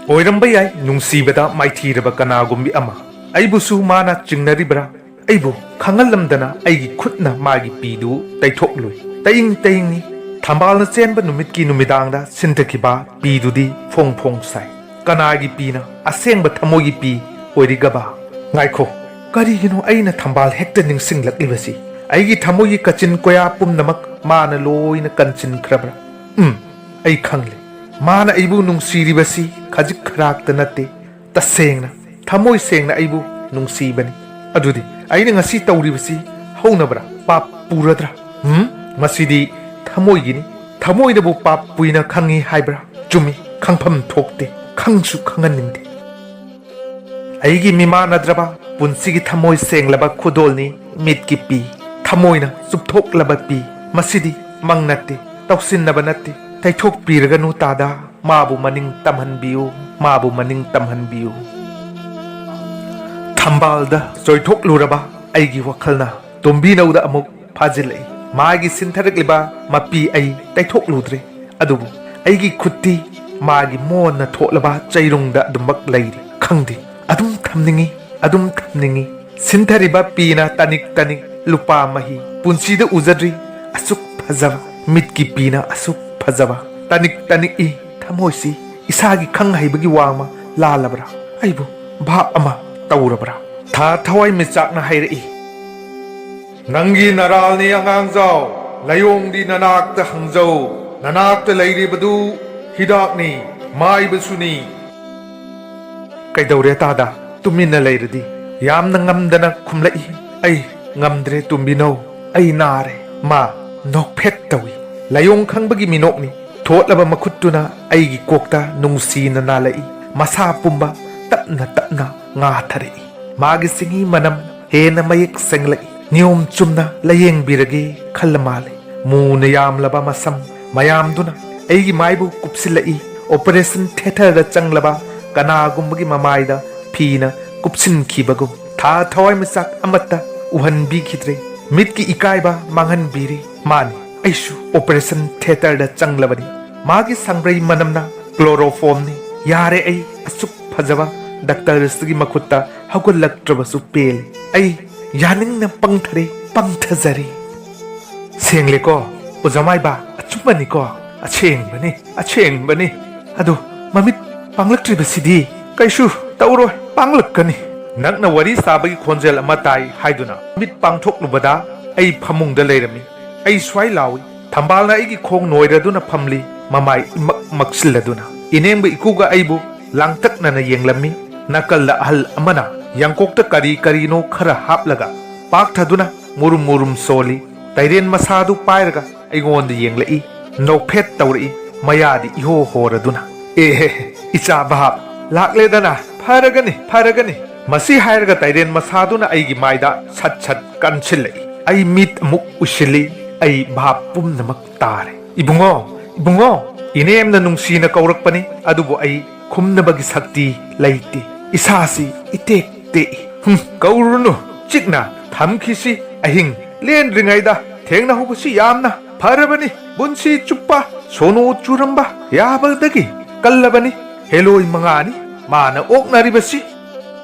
ꯑꯣꯏꯔꯝꯕ ꯌꯥꯏ, ꯅꯨꯡꯁꯤꯕꯗ ꯃꯥꯏꯊꯤꯔꯕ ꯀꯅꯥꯒꯨꯝꯕꯤ ꯑꯃ꯫ ꯑꯩꯕꯨꯁꯨ ꯃꯥꯅ ꯆꯤꯡꯅꯔꯤꯕ꯭ꯔꯥ? ꯑꯩꯕꯨ ꯈꯪꯍꯜꯂꯝꯗꯅ ꯑꯩꯒꯤ ꯈꯨꯠꯅ ꯃꯥꯒꯤ ꯄꯤꯗꯨ ꯇꯩꯊꯣꯛꯂꯨꯏ꯫ ꯇꯌꯤꯡ ꯇꯌꯤꯡꯅꯤ꯫ ꯊꯝꯕꯥꯜꯅ ꯆꯦꯟꯕ ꯅꯨꯃꯤꯠꯀꯤ ꯅꯨꯃꯤꯗꯥꯡꯗ ꯁꯤꯟꯊꯈꯤꯕ ꯄꯤꯗꯨꯗꯤ ꯐꯣꯡ ꯐꯣꯡ ꯁꯥꯏ꯫ ꯀꯅꯥꯒꯤ ꯄꯤꯅ ꯑꯁꯦꯡꯕ ꯊꯃꯣꯏꯒꯤ ꯄꯤ ꯑꯣꯏꯔꯤꯒꯕ? ꯉꯥꯏꯈꯣ, ꯀꯔꯤꯒꯤꯅꯣ ꯑꯩꯅ ꯊꯝꯕꯥꯜ ꯍꯦꯛꯇ ꯅꯤꯡꯁꯤꯡꯂꯛꯂꯤꯕꯁꯤ? ꯑꯩꯒꯤ ꯊꯃꯣꯏꯒꯤ ꯀꯥꯆꯤꯟ ꯀꯣꯌꯥ ꯄꯨꯝꯅꯃꯛ ꯃꯥꯅ ꯂꯣꯏꯅ ꯀꯟꯁꯤꯟꯈ꯭ꯔꯕ꯭ꯔꯥ? ꯎꯝ, ꯑꯩ ꯈꯪꯂꯦ꯫ ꯃꯥꯅ ꯑꯩꯕꯨ ꯅꯨꯡꯁꯤꯔꯤꯕꯁꯤ ꯈꯖꯤꯛ ꯈꯔꯥꯛꯇ ꯅꯠꯇꯦ, ꯇꯁꯦꯡꯅ, ꯊꯃꯣꯏ ꯁꯦꯡꯅ ꯑꯩꯕꯨ ꯅꯨꯡꯁꯤꯕꯅꯤ꯫ ꯑꯗꯨꯗꯤ ꯑꯩꯅ ꯉꯁꯤ ꯇꯧꯔꯤꯕꯁꯤ ꯍꯧꯅꯕ꯭ꯔꯥ? ꯄꯥꯞ ꯄꯨꯔꯗ꯭ꯔꯥ? ꯎꯝ? ꯃꯁꯤꯗꯤ ꯊꯃꯣꯏꯒꯤꯅꯤ꯫ ꯊꯃꯣꯏꯅꯕꯨ ꯄꯥꯞ ꯄꯨꯏꯅ ꯈꯪꯉꯤ ꯍꯥꯏꯕ꯭ꯔꯥ? ꯆꯨꯝꯃꯤ, ꯈꯪꯐꯝ ꯊꯣꯛꯇꯦ, ꯈꯪꯁꯨ ꯈꯪꯍꯟꯅꯤꯡꯗꯦ꯫ ꯑꯩꯒꯤ ꯃꯤꯃꯥꯟꯅꯗ꯭ꯔꯕ ꯄꯨꯟꯁꯤꯒꯤ ꯊꯃꯣꯏ ꯁꯦꯡꯂꯕ ꯈꯨꯗꯣꯜꯅꯤ ꯃꯤꯠꯀꯤ ꯄꯤ, ꯊꯃꯣꯏꯅ ꯆꯨꯞꯊꯣꯛꯂꯕ ꯄꯤ꯫ ꯃꯁꯤꯗꯤ ꯃꯪ ꯅꯠꯇꯦ, ꯇꯧꯁꯤꯟꯅꯕ ꯅꯠꯇꯦ꯫ ꯇꯩꯊꯣꯛꯄꯤꯔꯒꯅꯨ ꯇꯥꯗ, ꯃꯥꯕꯨ ꯃꯅꯤꯡ ꯇꯝꯍꯟꯕꯤꯌꯨ, ꯃꯥꯕꯨ ꯃꯅꯤꯡ ꯇꯝꯍꯟꯕꯤꯌꯨ꯫ ꯊꯝꯕꯥꯜꯗ ꯆꯣꯏꯊꯣꯛꯂꯨꯔꯕ ꯑꯩꯒꯤ ꯋꯥꯈꯜꯅ ꯇꯣꯝꯕꯤꯅꯧꯗ ꯑꯃꯨꯛ ꯐꯥꯖꯤꯜꯂꯛꯏ꯫ ꯃꯥꯒꯤ ꯁꯤꯟꯊꯔꯛꯂꯤꯕ ꯃꯄꯤ ꯑꯩ ꯇꯩꯊꯣꯛꯂꯨꯗ꯭ꯔꯦ, ꯑꯗꯨꯕꯨ ꯑꯩꯒꯤ ꯈꯨꯠꯇꯤ ꯃꯥꯒꯤ ꯃꯣꯟꯅ ꯊꯣꯛꯂꯕ ꯆꯩꯔꯨꯡꯗ ꯑꯗꯨꯃꯛ ꯂꯩꯔꯤ꯫ ꯈꯪꯗꯦ, ꯑꯗꯨꯝ ꯊꯝꯅꯤꯡꯏ, ꯑꯗꯨꯝ ꯊꯝꯅꯤꯡꯏ꯫ ꯁꯤꯟꯊꯔꯤꯕ ꯄꯤꯅ ꯇꯅꯤꯛ ꯇꯅꯤꯛ ꯂꯨꯄꯥ ꯃꯍꯤ꯫ ꯄꯨꯟꯁꯤꯗ ꯎꯖꯗ꯭ꯔꯤ ꯑꯁꯨꯛ ꯐꯖꯕ ꯃꯤꯠꯀꯤ ꯄꯤꯅ ꯑꯁꯨꯛ ꯐꯖꯕ꯫ ꯇꯅꯤꯛ ꯇꯅꯤꯛꯏ ꯊꯃꯣꯏꯁꯤ꯫ ꯏꯁꯥꯒꯤ ꯈꯪ ꯍꯩꯕꯒꯤ ꯋꯥꯡꯃ ꯂꯥꯜꯂꯕ꯭ꯔꯥ? ꯑꯩꯕꯨ ꯚꯥꯞ ꯑꯃ ꯇꯧꯔꯕ꯭ꯔꯥ? ꯊꯥ ꯊꯋꯥꯏ ꯃꯤꯆꯥꯛꯅ ꯍꯥꯏꯔꯛꯏ, "ꯅꯪꯒꯤ ꯅꯔꯥꯜꯅꯤ ꯑꯉꯥꯡꯖꯥꯎ, ꯂꯥꯏꯑꯣꯡꯗꯤ ꯅꯅꯥꯛꯇ ꯍꯪꯖꯧ, ꯅꯅꯥꯛꯇ ꯂꯩꯔꯤꯕꯗꯨ ꯍꯤꯗꯥꯛꯅꯤ, ꯃꯥꯏꯕꯁꯨꯅꯤ"꯫ "ꯀꯩꯗꯧꯔꯦ ꯇꯥꯗ? ꯇꯨꯃꯤꯟꯅ ꯂꯩꯔꯗꯤ?" ꯌꯥꯝꯅ ꯉꯝꯗꯅ ꯈꯨꯝꯂꯛꯏ꯫ "ꯑꯩ ꯉꯝꯗ꯭ꯔꯦ ꯇꯣꯝꯕꯤꯅꯧ, ꯑꯩ ꯅꯥꯔꯦ"꯫ ꯃꯥ ꯅꯣꯛꯐꯦꯠ ꯇꯧꯏ꯫ ꯂꯥꯏꯑꯣꯡ ꯈꯪꯕꯒꯤ ꯃꯤꯅꯣꯛꯅꯤ꯫ ꯊꯣꯠꯂꯕ ꯃꯈꯨꯠꯇꯨꯅ ꯑꯩꯒꯤ ꯀꯣꯛꯇ ꯅꯨꯡꯁꯤꯅ ꯅꯥꯜꯂꯛꯏ꯫ ꯃꯁꯥ ꯄꯨꯝꯕ ꯇꯞꯅ ꯇꯞꯅ ꯉꯥꯊꯔꯛꯏ꯫ ꯃꯥꯒꯤ ꯁꯤꯡꯍꯤ ꯃꯅꯝ ꯍꯦꯟꯅ ꯃꯌꯦꯛ ꯁꯦꯡꯂꯛꯏ꯫ ꯅꯤꯌꯣꯝ ꯆꯨꯝꯅ ꯂꯥꯌꯦꯡꯕꯤꯔꯒꯦ ꯈꯜꯂ ꯃꯥꯜꯂꯦ꯫ ꯃꯨꯅ ꯌꯥꯝꯂꯕ ꯃꯁꯝ ꯃꯌꯥꯝꯗꯨꯅ ꯑꯩꯒꯤ ꯃꯥꯏꯕꯨ ꯀꯨꯞꯁꯤꯜꯂꯛꯏ꯫ ꯑꯣꯄꯔꯦꯁꯟ ꯊꯤꯌꯦꯇꯔꯗ ꯆꯪꯂꯕ ꯀꯅꯥꯒꯨꯝꯕꯒꯤ ꯃꯃꯥꯏꯗ ꯐꯤꯅ ꯀꯨꯞꯁꯤꯟꯈꯤꯕꯒꯨꯝ꯫ ꯊꯥ ꯊꯋꯥꯏ ꯃꯤꯆꯥꯛ ꯑꯃꯠꯇ ꯎꯍꯟꯕꯤꯈꯤꯗ꯭ꯔꯦ꯫ ꯃꯤꯠꯀꯤ ꯏꯀꯥꯏꯕ ꯃꯥꯡꯍꯟꯕꯤꯔꯦ꯫ ꯃꯥꯅꯤ, ꯑꯩꯁꯨ ꯑꯣꯄꯔꯦꯁꯟ ꯊꯤꯌꯦꯇꯔꯗ ꯆꯪꯂꯕꯅꯤ꯫ ꯃꯥꯒꯤ ꯁꯪꯕ꯭ꯔꯩ ꯃꯅꯝꯅ ꯀ꯭ꯂꯣꯔꯣꯐꯣꯝꯅꯤ꯫ ꯌꯥꯔꯦ, ꯑꯩ ꯑꯁꯨꯛ ꯐꯖꯕ ꯗꯥꯛꯇꯔꯁꯤꯒꯤ ꯃꯈꯨꯠꯇ ꯍꯧꯒꯠꯂꯛꯇ꯭ꯔꯕꯁꯨ ꯄꯦꯜꯂꯤ꯫ ꯑꯩ ꯌꯥꯅꯤꯡꯅ ꯄꯪꯊꯔꯦ, ꯄꯪꯊꯖꯔꯦ꯫ ꯁꯦꯡꯂꯦꯀꯣ, ꯑꯣꯖꯥ ꯃꯥꯏꯕ, ꯑꯆꯨꯝꯕꯅꯤꯀꯣ, ꯑꯁꯦꯡꯕꯅꯤ, ꯑꯁꯦꯡꯕꯅꯤ꯫ ꯑꯗꯨ ꯃꯃꯤꯠ ꯄꯥꯡꯂꯛꯇ꯭ꯔꯤꯕꯁꯤꯗꯤ? ꯀꯩꯁꯨ ꯇꯧꯔꯣꯏ, ꯄꯥꯡꯂꯛꯀꯅꯤ꯫ ꯅꯛꯅ ꯋꯥꯔꯤ ꯁꯥꯕꯒꯤ ꯈꯣꯟꯖꯦꯜ ꯑꯃ ꯇꯥꯏ ꯍꯥꯏꯗꯨꯅ ꯃꯤꯠ ꯄꯥꯡꯊꯣꯛꯂꯨꯕꯗ ꯑꯩ ꯐꯃꯨꯡꯗ ꯂꯩꯔꯝꯃꯤ꯫ ꯑꯩ ꯁ꯭ꯋꯥꯏ ꯂꯥꯎꯏ꯫ ꯊꯝꯕꯥꯜꯅ ꯑꯩꯒꯤ ꯈꯣꯡ ꯅꯣꯏꯔꯗꯨꯅ ꯐꯝꯂꯤ, ꯃꯃꯥꯏ ꯏꯃꯛ ꯃꯛꯁꯤꯜꯂꯗꯨꯅ꯫ ꯏꯅꯦꯝꯕ ꯏꯀꯨꯒ ꯑꯩꯕꯨ ꯂꯥꯡꯇꯛꯅꯅ ꯌꯦꯡꯂꯝꯃꯤ꯫ ꯅꯥꯀꯜꯗ ꯑꯍꯜ ꯑꯃꯅ ꯌꯥꯡꯀꯣꯛꯇ ꯀꯔꯤ ꯀꯔꯤꯅꯣ ꯈꯔ ꯍꯥꯞꯂꯒ ꯄꯥꯛꯊꯗꯨꯅ ꯃꯨꯔꯨꯝ ꯃꯨꯔꯨꯝ ꯁꯣꯜꯂꯤ꯫ ꯇꯩꯔꯦꯟ ꯃꯁꯥꯗꯨ ꯄꯥꯏꯔꯒ ꯑꯩꯉꯣꯟꯗ ꯌꯦꯡꯂꯛꯏ, ꯅꯣꯛꯐꯦꯠ ꯇꯧꯔꯛꯏ, ꯃꯌꯥꯗꯤ ꯏꯍꯣ ꯍꯣꯔꯗꯨꯅ꯫ "ꯑꯦꯍꯦ, ꯏꯆꯥ ꯚꯥꯞ, ꯂꯥꯛꯂꯦꯗꯅ, ꯐꯔꯒꯅꯤ, ꯐꯔꯒꯅꯤ"꯫ ꯃꯁꯤ ꯍꯥꯏꯔꯒ ꯇꯩꯔꯦꯟ ꯃꯁꯥꯗꯨꯅ ꯑꯩꯒꯤ ꯃꯥꯏꯗ ꯁꯠ ꯁꯠ ꯀꯟꯁꯤꯜꯂꯛꯏ꯫ ꯑꯩ ꯃꯤꯠ ꯑꯃꯨꯛ ꯎꯏꯁꯤꯜꯂꯤ, ꯑꯩ ꯚꯥꯞ ꯄꯨꯝꯅꯃꯛ ꯇꯥꯔꯦ꯫ "ꯏꯕꯨꯡꯉꯣ, ꯏꯕꯨꯡꯉꯣ!" ꯏꯅꯦꯝꯅ ꯅꯨꯡꯁꯤꯅ ꯀꯧꯔꯛꯄꯅꯤ, ꯑꯗꯨꯕꯨ ꯑꯩ ꯈꯨꯝꯅꯕꯒꯤ ꯁꯛꯇꯤ ꯂꯩꯇꯦ꯫ ꯏꯁꯥꯁꯤ ꯏꯇꯦꯛ ꯇꯦꯛꯏ꯫ "ꯍꯨꯝ, ꯀꯧꯔꯨꯅꯨ, ꯆꯤꯛꯅ ꯊꯝꯈꯤꯁꯤ꯫ ꯑꯍꯤꯡ ꯂꯦꯟꯗ꯭ꯔꯤꯉꯩꯗ ꯊꯦꯡꯅꯍꯧꯕꯁꯤ ꯌꯥꯝꯅ ꯐꯔꯕꯅꯤ꯫ ꯄꯨꯟꯁꯤ ꯆꯨꯞꯄ ꯁꯣꯅꯣ ꯆꯨꯔꯝꯕ ꯌꯥꯕꯗꯒꯤ ꯀꯜꯂꯕꯅꯤ꯫ ꯍꯦꯂꯣꯏ ꯃꯉꯥꯅꯤ ꯃꯥꯅ ꯑꯣꯛꯅꯔꯤꯕꯁꯤ"꯫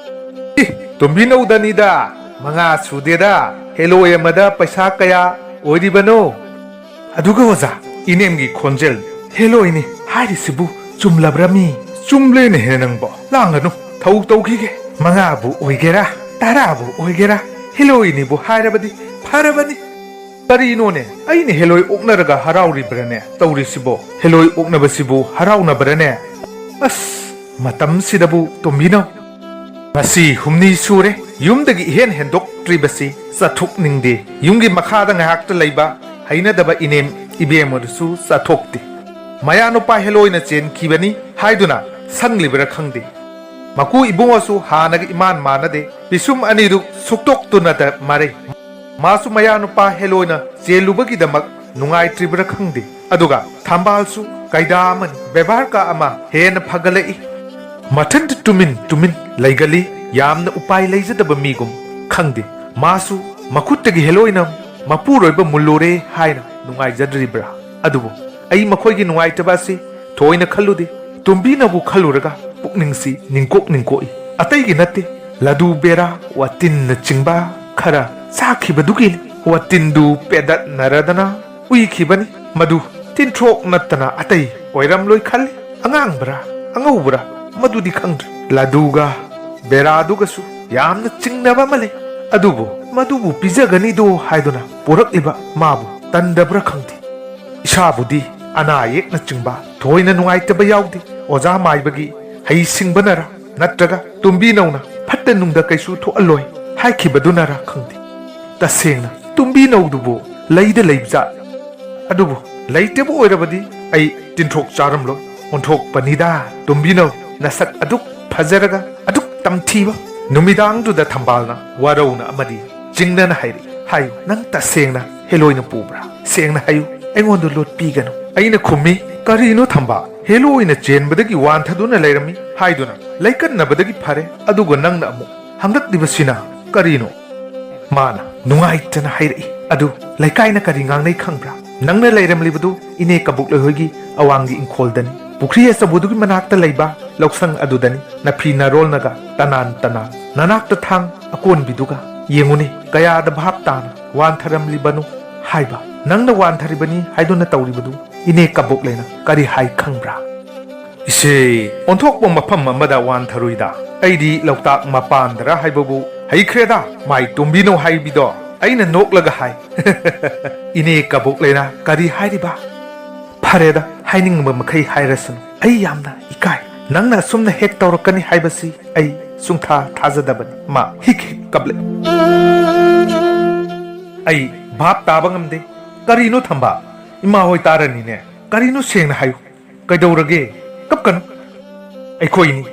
"ꯏ, ꯇꯣꯝꯕꯤꯅꯧꯗꯅꯤꯗ, ꯃꯉꯥ ꯁꯨꯗꯦꯗ꯫ ꯍꯦꯂꯣꯏ ꯑꯃꯗ ꯄꯩꯁꯥ ꯀꯌꯥ ꯑꯣꯏꯔꯤꯕꯅꯣ?" "ꯑꯗꯨꯒ ꯑꯣꯖꯥ, ꯏꯅꯦꯝꯒꯤ ꯈꯣꯟꯖꯦꯜ ꯍꯦꯂꯣꯏꯅꯤ ꯍꯥꯏꯔꯤꯁꯤꯕꯨ ꯆꯨꯝꯂꯕ꯭ꯔꯃꯤ?" "ꯆꯨꯝꯂꯦꯅꯦꯍꯦ ꯅꯪꯕꯣ꯫ ꯂꯥꯡꯒꯅꯨ, ꯊꯧ ꯇꯧꯈꯤꯒꯦ꯫ ꯃꯉꯥꯕꯨ ꯑꯣꯏꯒꯦꯔꯥ, ꯇꯔꯥꯕꯨ ꯑꯣꯏꯒꯦꯔꯥ, ꯍꯦꯂꯣꯏꯅꯤꯕꯨ ꯍꯥꯏꯔꯕꯗꯤ ꯐꯔꯕꯅꯤ"꯫ "ꯀꯔꯤꯅꯣꯅꯦ? ꯑꯩꯅ ꯍꯦꯂꯣꯏ ꯑꯣꯛꯅꯔꯒ ꯍꯔꯥꯎꯔꯤꯕ꯭ꯔꯅꯦ? ꯇꯧꯔꯤꯁꯤꯕꯣ, ꯍꯦꯂꯣꯏ ꯑꯣꯛꯅꯕꯁꯤꯕꯨ ꯍꯔꯥꯎꯅꯕ꯭ꯔꯅꯦ? ꯑꯁ, ꯃꯇꯝꯁꯤꯗꯕꯨ ꯇꯣꯝꯕꯤꯅꯧ꯫ ꯉꯁꯤ ꯍꯨꯝꯅꯤ ꯁꯨꯔꯦ ꯌꯨꯝꯗꯒꯤ ꯏꯍꯦꯟ ꯍꯦꯟꯗꯣꯛꯇ꯭ꯔꯤꯕꯁꯤ꯫ ꯆꯠꯊꯣꯛꯅꯤꯡꯗꯦ꯫ ꯌꯨꯝꯒꯤ ꯃꯈꯥꯗ ꯉꯥꯏꯍꯥꯛꯇ ꯂꯩꯕ ꯍꯩꯅꯗꯕ ꯏꯅꯦꯝ ꯏꯕꯦꯝꯃꯗꯨꯁꯨ ꯆꯠꯊꯣꯛꯇꯦ꯫ ꯃꯌꯥꯅꯨꯄꯥ ꯍꯦꯂꯣꯏꯅ ꯆꯦꯟꯈꯤꯕꯅꯤ ꯍꯥꯏꯗꯨꯅ ꯁꯪꯂꯤꯕ꯭ꯔꯥ ꯈꯪꯗꯦ꯫ ꯃꯀꯨ ꯏꯕꯨꯡꯉꯣꯁꯨ ꯍꯥꯟꯅꯒ ꯏꯃꯥꯟ ꯃꯥꯟꯅꯗꯦ꯫ ꯄꯤꯁꯨꯝ ꯑꯅꯤꯗꯨ ꯁꯨꯛꯇꯣꯛꯇꯨꯅꯇ ꯃꯥꯔꯩ꯫ ꯃꯥꯁꯨ ꯃꯌꯥꯅꯨꯄꯥ ꯍꯦꯂꯣꯏꯅ ꯆꯦꯜꯂꯨꯕꯒꯤꯗꯃꯛ ꯅꯨꯡꯉꯥꯏꯇ꯭ꯔꯤꯕ꯭ꯔꯥ ꯈꯪꯗꯦ꯫ ꯑꯗꯨꯒ ꯊꯝꯕꯥꯜꯁꯨ ꯀꯩꯗꯥ ꯑꯃꯅꯤ, ꯕꯦꯕꯥꯔ ꯀꯥ ꯑꯃ ꯍꯦꯟꯅ ꯐꯒꯠꯂꯛꯏ꯫ ꯃꯊꯟꯇ ꯇꯨꯃꯤꯟ ꯇꯨꯃꯤꯟ ꯂꯩꯒꯜꯂꯤ, ꯌꯥꯝꯅ ꯎꯄꯥꯏ ꯂꯩꯖꯗꯕ ꯃꯤꯒꯨꯝ꯫ ꯈꯪꯗꯦ, ꯃꯥꯁꯨ ꯃꯈꯨꯠꯇꯒꯤ ꯍꯦꯂꯣꯏꯅ ꯃꯄꯨꯔꯣꯏꯕ ꯃꯨꯜꯂꯨꯔꯦ ꯍꯥꯏꯅ ꯅꯨꯡꯉꯥꯏꯖꯗ꯭ꯔꯤꯕ꯭ꯔꯥ? ꯑꯗꯨꯕꯨ ꯑꯩ ꯃꯈꯣꯏꯒꯤ ꯅꯨꯡꯉꯥꯏꯇꯕ ꯑꯁꯤ ꯊꯣꯏꯅ ꯈꯜꯂꯨꯗꯦ꯫ ꯇꯣꯝꯕꯤꯅꯕꯨ ꯈꯜꯂꯨꯔꯒ ꯄꯨꯛꯅꯤꯡꯁꯤ ꯅꯤꯡꯀꯣꯛ ꯅꯤꯡꯀꯣꯛꯏ꯫ ꯑꯇꯩꯒꯤ ꯅꯠꯇꯦ, ꯂꯗꯨ ꯕꯦꯔꯥ, ꯋꯥꯇꯤꯟꯅꯆꯤꯡꯕ ꯈꯔ ꯆꯥꯈꯤꯕꯗꯨꯒꯤꯅꯤ꯫ ꯋꯥꯇꯤꯟꯗꯨ ꯄꯦꯗꯠꯅꯔꯗꯅ ꯎꯏꯈꯤꯕꯅꯤ꯫ ꯃꯗꯨ ꯇꯤꯟꯊ꯭ꯔꯣꯛ ꯅꯠꯇꯅ ꯑꯇꯩ ꯑꯣꯏꯔꯝꯂꯣꯏ ꯈꯜꯂꯤ꯫ ꯑꯉꯥꯡꯕꯔꯥ, ꯑꯉꯧꯕꯔꯥ, ꯃꯗꯨꯗꯤ ꯈꯪꯗ꯭ꯔꯦ꯫ ꯂꯗꯨꯒ ꯕꯦꯔꯥꯗꯨꯒꯁꯨ ꯌꯥꯝꯅ ꯆꯤꯡꯅꯕ ꯑꯃ ꯂꯩ꯫ ꯑꯗꯨꯕꯨ ꯃꯗꯨꯕꯨ ꯄꯤꯖꯒꯅꯤꯗꯣ ꯍꯥꯏꯗꯨꯅ ꯄꯨꯔꯛꯂꯤꯕ ꯃꯥꯕꯨ ꯇꯟꯗꯕ꯭ꯔꯥ ꯈꯪꯗꯦ꯫ ꯏꯁꯥꯕꯨꯗꯤ ꯑꯅꯥ ꯑꯌꯦꯛꯅꯆꯤꯡꯕ ꯊꯣꯏꯅ ꯅꯨꯡꯉꯥꯏꯇꯕ ꯌꯥꯎꯗꯦ꯫ ꯑꯣꯖꯥ ꯃꯥꯏꯕꯒꯤ ꯍꯩ ꯁꯤꯡꯕꯅꯔ ꯅꯠꯇ꯭ꯔꯒ ꯇꯣꯝꯕꯤꯅꯧꯅ ꯐꯠꯇ ꯅꯨꯡꯗ ꯀꯩꯁꯨ ꯊꯣꯛꯍꯜꯂꯣꯏ ꯍꯥꯏꯈꯤꯕꯗꯨꯅꯔ ꯈꯪꯗꯦ꯫ ꯇꯁꯦꯡꯅ ꯇꯣꯝꯕꯤꯅꯧꯗꯨꯕꯨ ꯂꯩꯗ ꯂꯩꯕꯖꯥꯠ꯫ ꯑꯗꯨꯕꯨ ꯂꯩꯇꯕ ꯑꯣꯏꯔꯕꯗꯤ ꯑꯩ ꯇꯤꯟꯊ꯭ꯔꯣꯛ ꯆꯥꯔꯝꯂꯣꯏ꯫ ꯑꯣꯟꯊꯣꯛꯄꯅꯤꯗ ꯇꯣꯝꯕꯤꯅꯧ, ꯅꯁꯛ ꯑꯗꯨꯛ ꯐꯖꯔꯒ ꯑꯗꯨꯛ ꯇꯝꯊꯤꯕ꯫ ꯅꯨꯃꯤꯗꯥꯡꯗꯨꯗ ꯊꯝꯕꯥꯜꯅ ꯋꯥꯔꯧꯅ ꯑꯃꯗꯤ ꯆꯤꯡꯅꯅ ꯍꯥꯏꯔꯛꯏ, "ꯍꯥꯏꯌꯨ, ꯅꯪ ꯇꯁꯦꯡꯅ ꯍꯦꯂꯣꯏꯅ ꯄꯨꯕ꯭ꯔꯥ? ꯁꯦꯡꯅ ꯍꯥꯏꯌꯨ, ꯑꯩꯉꯣꯟꯗ ꯂꯣꯠꯄꯤꯒꯅꯨ꯫" ꯑꯩꯅ ꯈꯨꯝꯃꯤ, "ꯀꯔꯤꯅꯣ ꯊꯝꯕꯥꯜ? ꯍꯦꯂꯣꯏꯅ ꯆꯦꯟꯕꯗꯒꯤ ꯋꯥꯟꯊꯗꯨꯅ ꯂꯩꯔꯝꯃꯤ ꯍꯥꯏꯗꯨꯅ ꯂꯩꯀꯠꯅꯕꯗꯒꯤ ꯐꯔꯦ, ꯑꯗꯨꯒ ꯅꯪꯅ ꯑꯃꯨꯛ ꯍꯪꯂꯛꯂꯤꯕꯁꯤꯅ ꯀꯔꯤꯅꯣ?" ꯃꯥꯅ ꯅꯨꯡꯉꯥꯏꯇꯅ ꯍꯥꯏꯔꯛꯏ, "ꯑꯗꯨ ꯂꯩꯀꯥꯏꯅ ꯀꯔꯤ ꯉꯥꯡꯅꯩ ꯈꯪꯕ꯭ꯔꯥ? ꯅꯪꯅ ꯂꯩꯔꯝꯂꯤꯕꯗꯨ ꯏꯅꯦ ꯀꯕꯣꯛꯂꯩꯍꯣꯏꯒꯤ ꯑꯋꯥꯡꯒꯤ ꯏꯪꯈꯣꯜꯗꯅꯤ꯫ ꯄꯨꯈ꯭ꯔꯤ ꯑꯆꯧꯕꯗꯨꯒꯤ ꯃꯅꯥꯛꯇ ꯂꯩꯕ ꯂꯧꯁꯪ ꯑꯗꯨꯗꯅꯤ꯫ ꯅꯐꯤ ꯅꯔꯣꯜꯅꯒ ꯇꯅꯥꯟ ꯇꯅꯥꯟ, ꯅꯅꯥꯛꯇ ꯊꯥꯡ ꯑꯀꯣꯟꯕꯤꯗꯨꯒ꯫ ꯌꯦꯡꯉꯨꯅꯦ, ꯀꯌꯥꯗ ꯚꯥꯞ ꯇꯥꯅ ꯋꯥꯟꯊꯔꯝꯂꯤꯕꯅꯣ ꯍꯥꯏꯕ꯫ ꯅꯪꯅ ꯋꯥꯟꯊꯔꯤꯕꯅꯤ ꯍꯥꯏꯗꯨꯅ ꯇꯧꯔꯤꯕꯗꯨ ꯏꯅꯦ ꯀꯕꯣꯛꯂꯩꯅ ꯀꯔꯤ ꯍꯥꯏ ꯈꯪꯕ꯭ꯔꯥ?" "ꯏꯆꯦ, ꯑꯣꯟꯊꯣꯛꯄ ꯃꯐꯝ ꯑꯃꯗ ꯋꯥꯟꯊꯔꯨꯏꯗ꯫ ꯑꯩꯗꯤ ꯂꯣꯛꯇꯥꯛ ꯃꯄꯥꯟꯗꯔ ꯍꯥꯏꯕꯕꯨ ꯍꯩꯈ꯭ꯔꯦꯗ, ꯃꯥꯏ ꯇꯣꯝꯕꯤꯅꯧ ꯍꯥꯏꯕꯤꯗꯣ꯫" ꯑꯩꯅ ꯅꯣꯛꯂꯒ ꯍꯥꯏ, "ꯏꯅꯦ ꯀꯕꯣꯛꯂꯩꯅ ꯀꯔꯤ ꯍꯥꯏꯔꯤꯕ?" "ꯐꯔꯦꯗ, ꯍꯥꯏꯅꯤꯡꯕ ꯃꯈꯩ ꯍꯥꯏꯔꯁꯅꯨ꯫ ꯑꯩ ꯌꯥꯝꯅ ꯏꯀꯥꯏ꯫ ꯅꯪꯅ ꯑꯁꯨꯝꯅ ꯍꯦꯛ ꯇꯧꯔꯛꯀꯅꯤ ꯍꯥꯏꯕꯁꯤ ꯑꯩ ꯁꯨꯡꯊꯥ ꯊꯥꯖꯗꯕꯅꯤ꯫" ꯃꯥ ꯍꯤꯛ ꯍꯤꯛ ꯀꯞꯂꯛꯏ꯫ ꯑꯩ ꯚꯥꯞ ꯇꯥꯕ ꯉꯝꯗꯦ꯫ "ꯀꯔꯤꯅꯣ ꯊꯝꯕꯥꯜ? ꯏꯃꯥ ꯍꯣꯏ ꯇꯥꯔꯅꯤꯅꯦ꯫ ꯀꯔꯤꯅꯣ ꯁꯦꯡꯅ ꯍꯥꯏꯌꯨ꯫ ꯀꯩꯗꯧꯔꯒꯦ? ꯀꯞꯀꯅꯨ꯫ ꯑꯩꯈꯣꯏꯅꯤ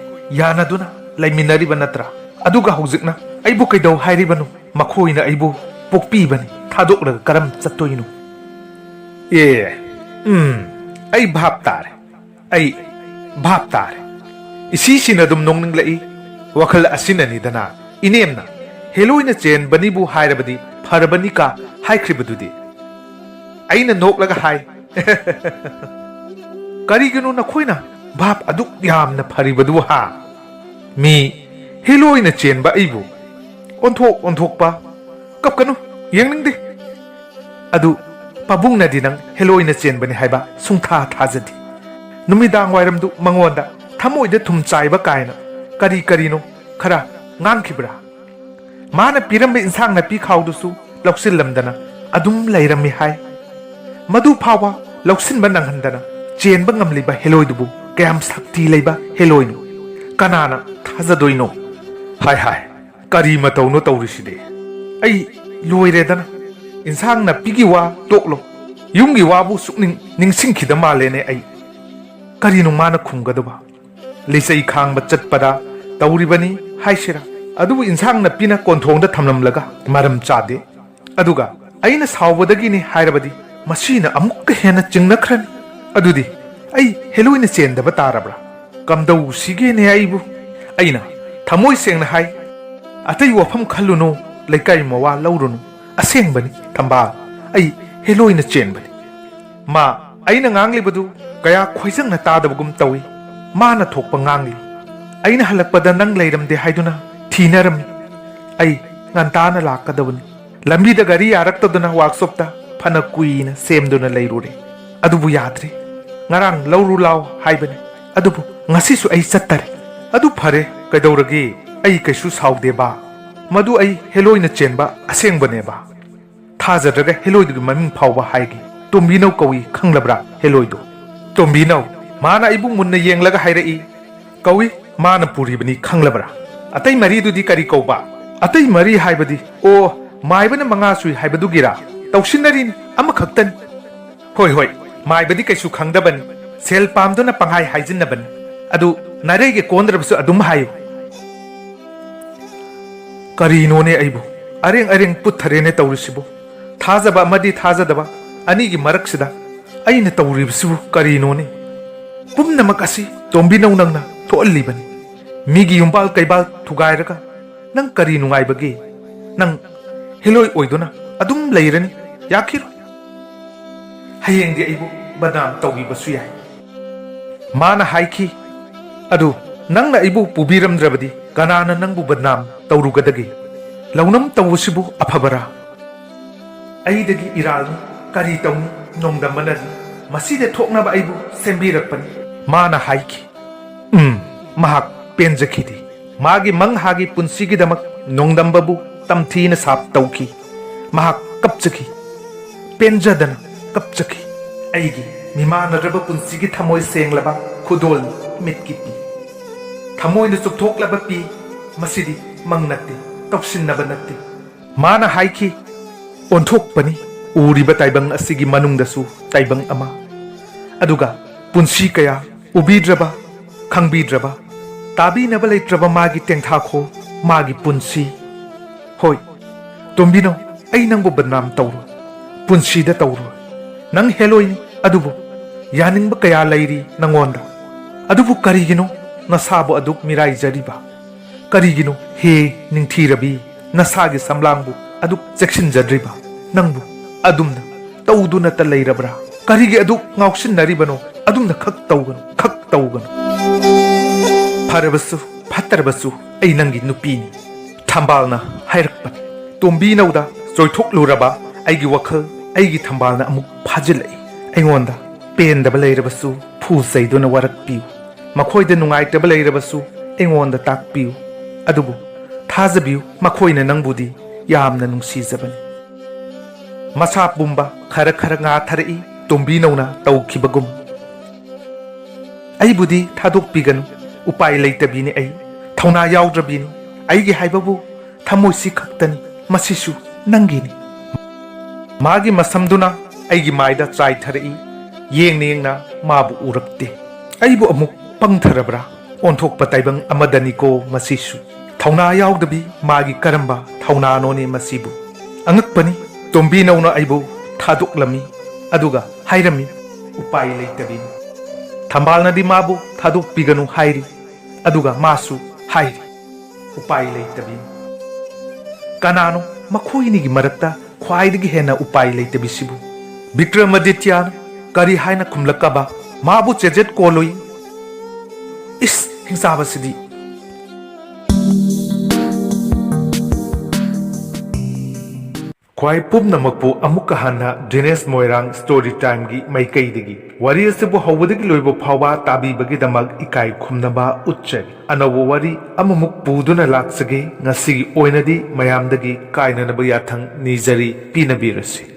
ꯌꯥꯅꯗꯨꯅ ꯂꯩꯃꯤꯟꯅꯔꯤꯕ ꯅꯠꯇ꯭ꯔꯥ? ꯑꯗꯨꯒ ꯍꯧꯖꯤꯛꯅ ꯑꯩꯕꯨ ꯀꯩꯗꯧ ꯍꯥꯏꯔꯤꯕꯅꯣ? ꯃꯈꯣꯏꯅ ꯑꯩꯕꯨ ꯄꯣꯛꯄꯤꯕꯅꯤ, ꯊꯥꯗꯣꯛꯂꯒ ꯀꯔꯝ ꯆꯠꯇꯣꯏꯅꯣ?" "ꯑꯦ, ꯎꯝ, ꯑꯩ ꯚꯥꯞ ꯇꯥꯔꯦ꯫ ꯑꯩ ꯚꯥꯞ ꯇꯥꯔꯦ꯫" ꯏꯁꯤꯁꯤꯅ ꯑꯗꯨꯝ ꯅꯣꯛꯅꯤꯡꯂꯛꯏ꯫ "ꯋꯥꯈꯜ ꯑꯁꯤꯅꯅꯤꯗꯅ ꯏꯅꯦꯝꯅ ꯍꯦꯂꯣꯏꯅ ꯆꯦꯟꯕꯅꯤꯕꯨ ꯍꯥꯏꯔꯕꯗꯤ ꯐꯔꯕꯅꯤꯀ ꯍꯥꯏꯈ꯭ꯔꯤꯕꯗꯨꯗꯤ?" ꯑꯩꯅ ꯅꯣꯛꯂꯒ ꯍꯥꯏ, "ꯀꯔꯤꯒꯤꯅꯣ ꯅꯈꯣꯏꯅ ꯚꯥꯞ ꯑꯗꯨꯛ ꯌꯥꯝꯅ ꯐꯔꯤꯕꯗꯨ ꯍꯥ? ꯃꯤ ꯍꯦꯂꯣꯏꯅ ꯆꯦꯟꯕ ꯑꯩꯕꯨ ꯑꯣꯟꯊꯣꯛ ꯑꯣꯟꯊꯣꯛꯄ ꯀꯞꯀꯅꯨ, ꯌꯦꯡꯅꯤꯡꯗꯦ꯫ ꯑꯗꯨ ꯄꯥꯕꯨꯡꯅꯗꯤ ꯅꯪ ꯍꯦꯂꯣꯏꯅ ꯆꯦꯟꯕꯅꯤ ꯍꯥꯏꯕ ꯁꯨꯡꯊꯥ ꯊꯥꯖꯗꯦ꯫ ꯅꯨꯃꯤꯗꯥꯡ ꯋꯥꯏꯔꯝꯗꯨ ꯃꯉꯣꯟꯗ ꯊꯃꯣꯏꯗ ꯊꯨꯝ ꯆꯥꯏꯕ ꯀꯥꯏꯅ ꯀꯔꯤ ꯀꯔꯤꯅꯣ ꯈꯔ ꯉꯥꯡꯈꯤꯕ꯭ꯔꯥ? ꯃꯥꯅ ꯄꯤꯔꯝꯕ ꯏꯟꯁꯥꯡ ꯅꯥꯄꯤ ꯈꯥꯎꯗꯨꯁꯨ ꯂꯧꯁꯤꯜꯂꯝꯗꯅ ꯑꯗꯨꯝ ꯂꯩꯔꯝꯃꯤ ꯍꯥꯏ꯫ ꯃꯗꯨ ꯐꯥꯎꯕ ꯂꯧꯁꯤꯟꯕ ꯅꯪꯍꯟꯗꯅ ꯆꯦꯟꯕ ꯉꯝꯂꯤꯕ ꯍꯦꯂꯣꯏꯗꯨꯕꯨ ꯀꯌꯥꯝ ꯁꯛꯇꯤ ꯂꯩꯕ ꯍꯦꯂꯣꯏꯅꯣ? ꯀꯅꯥꯅ ꯊꯥꯖꯗꯣꯏꯅꯣ? ꯍꯥꯏ ꯍꯥꯏ, ꯀꯔꯤ ꯃꯇꯧꯅꯣ ꯇꯧꯔꯤꯁꯤꯗꯤ? ꯑꯩ ꯂꯣꯏꯔꯦꯗꯅ꯫ ꯏꯟꯁꯥꯡ ꯅꯥꯄꯤꯒꯤ ꯋꯥ ꯇꯣꯛꯂꯣ, ꯌꯨꯝꯒꯤ ꯋꯥꯕꯨ ꯁꯨꯛꯅꯤꯡ ꯅꯤꯡꯁꯤꯡꯈꯤꯗ ꯃꯥꯜꯂꯦꯅꯦ ꯑꯩ꯫ ꯀꯔꯤꯅꯣ ꯃꯥꯅ ꯈꯨꯝꯒꯗꯕ? ꯂꯤꯆꯩ ꯈꯥꯡꯕ ꯆꯠꯄꯗ ꯇꯧꯔꯤꯕꯅꯤ ꯍꯥꯏꯁꯤꯔꯥ? ꯑꯗꯨꯕꯨ ꯏꯟꯁꯥꯡ ꯅꯥꯄꯤꯅ ꯀꯣꯟꯊꯣꯡꯗ ꯊꯝꯂꯝꯂꯒ ꯃꯔꯝ ꯆꯥꯗꯦ꯫ ꯑꯗꯨꯒ ꯑꯩꯅ ꯁꯥꯎꯕꯗꯒꯤꯅꯤ ꯍꯥꯏꯔꯕꯗꯤ ꯃꯁꯤꯅ ꯑꯃꯨꯛꯀ ꯍꯦꯟꯅ ꯆꯤꯡꯅꯈ꯭ꯔꯅꯤ꯫ ꯑꯗꯨꯗꯤ ꯑꯩ ꯍꯦꯂꯣꯏꯅ ꯆꯦꯟꯗꯕ ꯇꯥꯔꯕ꯭ꯔꯥ? ꯀꯝꯗꯧꯁꯤꯒꯦꯅꯦ ꯑꯩꯕꯨ? ꯑꯩꯅ ꯊꯃꯣꯏ ꯁꯦꯡꯅ ꯍꯥꯏ, "ꯑꯇꯩ ꯋꯥꯐꯝ ꯈꯜꯂꯨꯅꯨ, ꯂꯩꯀꯥꯏ ꯃꯋꯥ ꯂꯧꯔꯨꯅꯨ꯫ ꯑꯁꯦꯡꯕꯅꯤ, ꯊꯝꯕꯥꯜ, ꯑꯩ ꯍꯦꯂꯣꯏꯅ ꯆꯦꯟꯕꯅꯤ꯫" ꯃꯥ ꯑꯩꯅ ꯉꯥꯡꯂꯤꯕꯗꯨ ꯀꯌꯥ ꯈꯣꯏꯖꯪꯅ ꯇꯥꯗꯕꯒꯨꯝ ꯇꯧꯏ꯫ ꯃꯥꯅ ꯊꯣꯛꯄ ꯉꯥꯡꯂꯤ꯫ ꯑꯩꯅ ꯍꯜꯂꯛꯄꯗ ꯅꯪ ꯂꯩꯔꯝꯗꯦ ꯍꯥꯏꯗꯨꯅ ꯊꯤꯅꯔꯝꯃꯤ꯫ ꯑꯩ ꯉꯟꯇꯥꯅ ꯂꯥꯛꯀꯗꯕꯅꯤ꯫ ꯂꯝꯕꯤꯗ ꯒꯥꯔꯤ ꯌꯥꯔꯛꯇꯗꯨꯅ ꯋꯥꯛꯁꯣꯞꯇ ꯐꯅ ꯀꯨꯏꯅ ꯁꯦꯝꯗꯨꯅ ꯂꯩꯔꯨꯔꯦ꯫ ꯑꯗꯨꯕꯨ ꯌꯥꯗ꯭ꯔꯦ꯫ ꯉꯔꯥꯡ ꯂꯧꯔꯨ ꯂꯥꯎ ꯍꯥꯏꯕꯅꯤ꯫ ꯑꯗꯨꯕꯨ ꯉꯁꯤꯁꯨ ꯑꯩ ꯆꯠꯇꯔꯦ꯫ ꯑꯗꯨ ꯐꯔꯦ, ꯀꯩꯗꯧꯔꯒꯦ? ꯑꯩ ꯀꯩꯁꯨ ꯁꯥꯎꯗꯦꯕ꯫ ꯃꯗꯨ ꯑꯩ ꯍꯦꯂꯣꯏꯅ ꯆꯦꯟꯕ ꯑꯁꯦꯡꯕꯅꯦꯕ꯫ ꯊꯥꯖꯗ꯭ꯔꯒ ꯍꯦꯂꯣꯏꯗꯨꯒꯤ ꯃꯃꯤꯡ ꯐꯥꯎꯕ ꯍꯥꯏꯒꯦ꯫ ꯇꯣꯝꯕꯤꯅꯧ ꯀꯧꯏ, ꯈꯪꯂꯕ꯭ꯔꯥ ꯍꯦꯂꯣꯏꯗꯣ? ꯇꯣꯝꯕꯤꯅꯧ꯫ ꯃꯥꯅ ꯑꯩꯕꯨ ꯃꯨꯟꯅ ꯌꯦꯡꯂꯒ ꯍꯥꯏꯔꯛꯏ꯫ ꯀꯧꯏ, ꯃꯥꯅ ꯄꯨꯔꯤꯕꯅꯤ, ꯈꯪꯂꯕ꯭ꯔꯥ? ꯑꯇꯩ ꯃꯔꯤꯗꯨꯗꯤ ꯀꯔꯤ ꯀꯧꯕ? ꯑꯇꯩ ꯃꯔꯤ ꯍꯥꯏꯕꯗꯤ? ꯑꯣ, ꯃꯥꯏꯕꯅ ꯃꯉꯥ ꯁꯨꯏ ꯍꯥꯏꯕꯗꯨꯒꯤꯔꯥ? ꯇꯧꯁꯤꯟꯅꯔꯤꯅꯤ, ꯑꯃꯈꯛꯇꯅꯤ꯫ ꯍꯣꯏ, ꯍꯣꯏ, ꯃꯥꯏꯕꯗꯤ ꯀꯩꯁꯨ ꯈꯪꯗꯕꯅꯤ꯫ ꯁꯦꯜ ꯄꯥꯝꯗꯨꯅ ꯄꯪꯍꯥꯏ ꯍꯥꯏꯖꯤꯟꯅꯕꯅꯤ꯫ ꯑꯗꯨ ꯅꯥꯔꯩꯒ ꯀꯣꯟꯗ꯭ꯔꯕꯁꯨ ꯑꯗꯨꯝ ꯍꯥꯏꯌꯨ꯫ ꯀꯔꯤꯅꯣꯅꯦ ꯑꯩꯕꯨ? ꯑꯔꯦꯡ ꯑꯔꯦꯡ ꯄꯨꯠꯊꯔꯦꯅꯦ ꯇꯧꯔꯤꯁꯤꯕꯨ꯫ ꯊꯥꯖꯕ ꯑꯃꯗꯤ ꯊꯥꯖꯗꯕ ꯑꯅꯤꯒꯤ ꯃꯔꯛꯁꯤꯗ ꯑꯩꯅ ꯇꯧꯔꯤꯕꯁꯤꯕꯨ ꯀꯔꯤꯅꯣꯅꯦ? ꯄꯨꯝꯅꯃꯛ ꯑꯁꯤ ꯇꯣꯝꯕꯤꯅꯧ ꯅꯪꯅ ꯊꯣꯛꯍꯜꯂꯤꯕꯅꯤ꯫ ꯃꯤꯒꯤ ꯌꯨꯝꯕꯥꯜ ꯀꯩꯕꯥꯜ ꯊꯨꯒꯥꯏꯔꯒ ꯅꯪ ꯀꯔꯤ ꯅꯨꯡꯉꯥꯏꯕꯒꯦ? ꯅꯪ ꯍꯦꯂꯣꯏ ꯑꯣꯏꯗꯨꯅ ꯑꯗꯨꯝ ꯂꯩꯔꯅꯤ꯫ ꯌꯥꯈꯤꯔꯣꯏ꯫ ꯍꯌꯦꯡꯗꯤ ꯑꯩꯕꯨ ꯕꯗꯅꯥꯝ ꯇꯧꯕꯤꯕꯁꯨ ꯌꯥꯏ꯫ ꯃꯥꯅ ꯍꯥꯏꯈꯤ, "ꯑꯗꯨ ꯅꯪꯅ ꯑꯩꯕꯨ ꯄꯨꯕꯤꯔꯝꯗ꯭ꯔꯕꯗꯤ ꯀꯅꯥꯅ ꯅꯪꯕꯨ ꯕꯗꯅꯥꯝ ꯇꯧꯔꯨꯒꯗꯒꯦ?" "ꯂꯧꯅꯝ ꯇꯧꯕꯁꯤꯕꯨ ꯑꯐꯕꯔꯥ? ꯑꯩꯗꯒꯤ ꯏꯔꯥꯜꯅꯤ, ꯀꯔꯤ ꯇꯧꯅꯤ? ꯅꯣꯡꯗꯝꯕꯅꯗꯤ ꯃꯁꯤꯗ ꯊꯣꯛꯅꯕ ꯑꯩꯕꯨ ꯁꯦꯝꯕꯤꯔꯛꯄꯅꯤ꯫" ꯃꯥꯅ ꯍꯥꯏꯈꯤ, "ꯎꯝ, ꯃꯍꯥꯛ ꯄꯦꯟꯖꯈꯤꯗꯦ꯫ ꯃꯥꯒꯤ ꯃꯪꯍꯥꯒꯤ ꯄꯨꯟꯁꯤꯒꯤꯗꯃꯛ ꯅꯣꯡꯗꯝꯕꯕꯨ ꯇꯝꯊꯤꯅ ꯁꯥꯞ ꯇꯧꯈꯤ꯫ ꯃꯍꯥꯛ ꯀꯞꯆꯈꯤ꯫ ꯄꯦꯟꯖꯗꯅ ꯀꯞꯆꯈꯤ꯫ ꯑꯩꯒꯤ ꯃꯤꯃꯥꯟꯅꯗ꯭ꯔꯕ ꯄꯨꯟꯁꯤꯒꯤ ꯊꯃꯣꯏ ꯁꯦꯡꯂꯕ ꯈꯨꯗꯣꯜꯅꯤ ꯃꯤꯠꯀꯤ ꯄꯤ꯫ ꯊꯃꯣꯏꯅ ꯆꯨꯞꯊꯣꯛꯂꯕ ꯄꯤ꯫ ꯃꯁꯤꯗꯤ ꯃꯪ ꯅꯠꯇꯦ, ꯇꯧꯁꯤꯟꯅꯕ ꯅꯠꯇꯦ꯫" ꯃꯥꯅ ꯍꯥꯏꯈꯤ, "ꯑꯣꯟꯊꯣꯛꯄꯅꯤ, ꯎꯔꯤꯕ ꯇꯥꯏꯕꯪ ꯑꯁꯤꯒꯤ ꯃꯅꯨꯡꯗꯁꯨ ꯇꯥꯏꯕꯪ ꯑꯃ꯫ ꯑꯗꯨꯒ ꯄꯨꯟꯁꯤ ꯀꯌꯥ ꯎꯕꯤꯗ꯭ꯔꯕ, ꯈꯪꯕꯤꯗ꯭ꯔꯕ, ꯇꯥꯕꯤꯅꯕ ꯂꯩꯇ꯭ꯔꯕ ꯃꯥꯒꯤ ꯇꯦꯡꯊꯥꯈꯣ, ꯃꯥꯒꯤ ꯄꯨꯟꯁꯤ꯫ ꯍꯣꯏ, ꯇꯣꯝꯕꯤꯅꯧ, ꯑꯩ ꯅꯪꯕꯨ ꯕꯗꯅꯥꯝ ꯇꯧꯔꯣꯏ, ꯄꯨꯟꯁꯤꯗ ꯇꯧꯔꯣꯏ꯫ ꯅꯪ ꯍꯦꯂꯣꯏꯅꯤ, ꯑꯗꯨꯕꯨ ꯌꯥꯅꯤꯡꯕ ꯀꯌꯥ ꯂꯩꯔꯤ ꯅꯪꯉꯣꯟꯗ꯫ ꯑꯗꯨꯕꯨ ꯀꯔꯤꯒꯤꯅꯣ ꯅꯁꯥꯕꯨ ꯑꯗꯨꯛ ꯃꯤꯔꯥꯏꯖꯔꯤꯕ? ꯀꯔꯤꯒꯤꯅꯣ ꯍꯦ ꯅꯤꯡꯊꯤꯔꯕꯤ, ꯅꯁꯥꯒꯤ ꯁꯝꯂꯥꯡꯕꯨ ꯑꯗꯨꯛ ꯆꯦꯛꯁꯤꯟꯖꯗ꯭ꯔꯤꯕ? ꯅꯪꯕꯨ ꯑꯗꯨꯝꯅ ꯇꯧꯗꯨꯅꯇ ꯂꯩꯔꯕ꯭ꯔꯥ? ꯀꯔꯤꯒꯤ ꯑꯗꯨꯛ ꯉꯥꯎꯁꯤꯟꯅꯔꯤꯕꯅꯣ? ꯑꯗꯨꯝꯅ ꯈꯛ ꯇꯧꯒꯅꯨ, ꯈꯛ ꯇꯧꯒꯅꯨ꯫" "ꯐꯔꯕꯁꯨ ꯐꯠꯇ꯭ꯔꯕꯁꯨ ꯑꯩ ꯅꯪꯒꯤ ꯅꯨꯄꯤꯅꯤ꯫" ꯊꯝꯕꯥꯜꯅ ꯍꯥꯏꯔꯛꯄꯅꯤ꯫ ꯇꯣꯝꯕꯤꯅꯧꯗ ꯆꯣꯏꯊꯣꯛꯂꯨꯔꯕ ꯑꯩꯒꯤ ꯋꯥꯈꯜ, ꯑꯩꯒꯤ ꯊꯝꯕꯥꯜꯅ ꯑꯃꯨꯛ ꯐꯥꯖꯤꯜꯂꯛꯏ꯫ ꯑꯩꯉꯣꯟꯗ ꯄꯦꯟꯗꯕ ꯂꯩꯔꯕꯁꯨ ꯐꯨ ꯆꯩꯗꯨꯅ ꯋꯥꯔꯛꯄꯤꯌꯨ꯫ ꯃꯈꯣꯏꯗ ꯅꯨꯡꯉꯥꯏꯇꯕ ꯂꯩꯔꯕꯁꯨ ꯑꯩꯉꯣꯟꯗ ꯇꯥꯛꯄꯤꯌꯨ꯫ ꯑꯗꯨꯕꯨ ꯊꯥꯖꯕꯤꯌꯨ, ꯃꯈꯣꯏꯅ ꯅꯪꯕꯨꯗꯤ ꯌꯥꯝꯅ ꯅꯨꯡꯁꯤꯖꯕꯅꯤ꯫ ꯃꯁꯥ ꯄꯨꯝꯕ ꯈꯔ ꯈꯔ ꯉꯥꯊꯔꯛꯏ, ꯇꯣꯝꯕꯤꯅꯧꯅ ꯇꯧꯈꯤꯕꯒꯨꯝ꯫ "ꯑꯩꯕꯨꯗꯤ ꯊꯥꯗꯣꯛꯄꯤꯒꯅꯨ, ꯎꯄꯥꯏ ꯂꯩꯇꯕꯤꯅꯤ ꯑꯩ, ꯊꯧꯅꯥ ꯌꯥꯎꯗ꯭ꯔꯕꯤꯅꯤ꯫ ꯑꯩꯒꯤ ꯍꯥꯏꯕꯕꯨ ꯊꯃꯣꯏꯁꯤ ꯈꯛꯇꯅꯤ, ꯃꯁꯤꯁꯨ ꯅꯪꯒꯤꯅꯤ꯫" ꯃꯥꯒꯤ ꯃꯁꯝꯗꯨꯅ ꯑꯩꯒꯤ ꯃꯥꯏꯗ ꯆꯥꯏꯊꯔꯛꯏ꯫ ꯌꯦꯡꯅ ꯌꯦꯡꯅ ꯃꯥꯕꯨ ꯎꯔꯛꯇꯦ꯫ ꯑꯩꯕꯨ ꯑꯃꯨꯛ ꯄꯪꯊꯔꯕ꯭ꯔꯥ? ꯑꯣꯟꯊꯣꯛꯄ ꯇꯥꯏꯕꯪ ꯑꯃꯗꯅꯤꯀꯣ ꯃꯁꯤꯁꯨ꯫ ꯊꯧꯅꯥ ꯌꯥꯎꯗꯕꯤ ꯃꯥꯒꯤ ꯀꯔꯝꯕ ꯊꯧꯅꯥꯅꯣꯅꯦ ꯃꯁꯤꯕꯨ? ꯑꯉꯛꯄꯅꯤ, ꯇꯣꯝꯕꯤꯅꯧꯅ ꯑꯩꯕꯨ ꯊꯥꯗꯣꯛꯂꯝꯃꯤ, ꯑꯗꯨꯒ ꯍꯥꯏꯔꯝꯃꯤ, "ꯎꯄꯥꯏ ꯂꯩꯇꯕꯤꯅꯤ꯫" ꯊꯝꯕꯥꯜꯅꯗꯤ ꯃꯥꯕꯨ ꯊꯥꯗꯣꯛꯄꯤꯒꯅꯨ ꯍꯥꯏꯔꯤ, ꯑꯗꯨꯒ ꯃꯥꯁꯨ ꯍꯥꯏꯔꯤ, "ꯎꯄꯥꯏ ꯂꯩꯇꯕꯤꯅꯤ꯫" ꯀꯅꯥꯅꯣ ꯃꯈꯣꯏꯅꯤꯒꯤ ꯃꯔꯛꯇ ꯈ꯭ꯋꯥꯏꯗꯒꯤ ꯍꯦꯟꯅ ꯎꯄꯥꯏ ꯂꯩꯇꯕꯤꯁꯤꯕꯨ? ꯕꯤꯀ꯭ꯔꯃꯥꯗꯤꯇ꯭ꯌꯅ ꯀꯔꯤ ꯍꯥꯏꯅ ꯈꯨꯝꯂꯛꯀꯕ? ꯃꯥꯕꯨ ꯆꯦꯖꯦꯠ ꯀꯣꯜꯂꯨꯏ꯫ ꯏꯁ, ꯍꯤꯡꯆꯥꯕꯁꯤꯗꯤ! ꯈ꯭ꯋꯥꯏ ꯄꯨꯝꯅꯃꯛꯄꯨ ꯑꯃꯨꯛꯀ ꯍꯟꯅ ꯗꯤꯅꯦꯁ ꯃꯣꯏꯔꯥꯡ ꯁ꯭ꯇꯣꯔꯤ ꯇꯥꯏꯝꯒꯤ ꯃꯥꯏꯀꯩꯗꯒꯤ ꯋꯥꯔꯤ ꯑꯁꯤꯕꯨ ꯍꯧꯕꯗꯒꯤ ꯂꯣꯏꯕ ꯐꯥꯎꯕ ꯇꯥꯕꯤꯕꯒꯤꯗꯃꯛ ꯏꯀꯥꯏ ꯈꯨꯝꯅꯕ ꯎꯠꯆꯔꯤ꯫ ꯑꯅꯧꯕ ꯋꯥꯔꯤ ꯑꯃꯃꯨꯛ ꯄꯨꯗꯨꯅ ꯂꯥꯛꯆꯒꯦ꯫ ꯉꯁꯤꯒꯤ ꯑꯣꯏꯅꯗꯤ ꯃꯌꯥꯝꯗꯒꯤ ꯀꯥꯏꯅꯅꯕ ꯌꯥꯊꯪ ꯅꯤꯖꯔꯤ꯫ ꯄꯤꯅꯕꯤꯔꯁꯤ꯫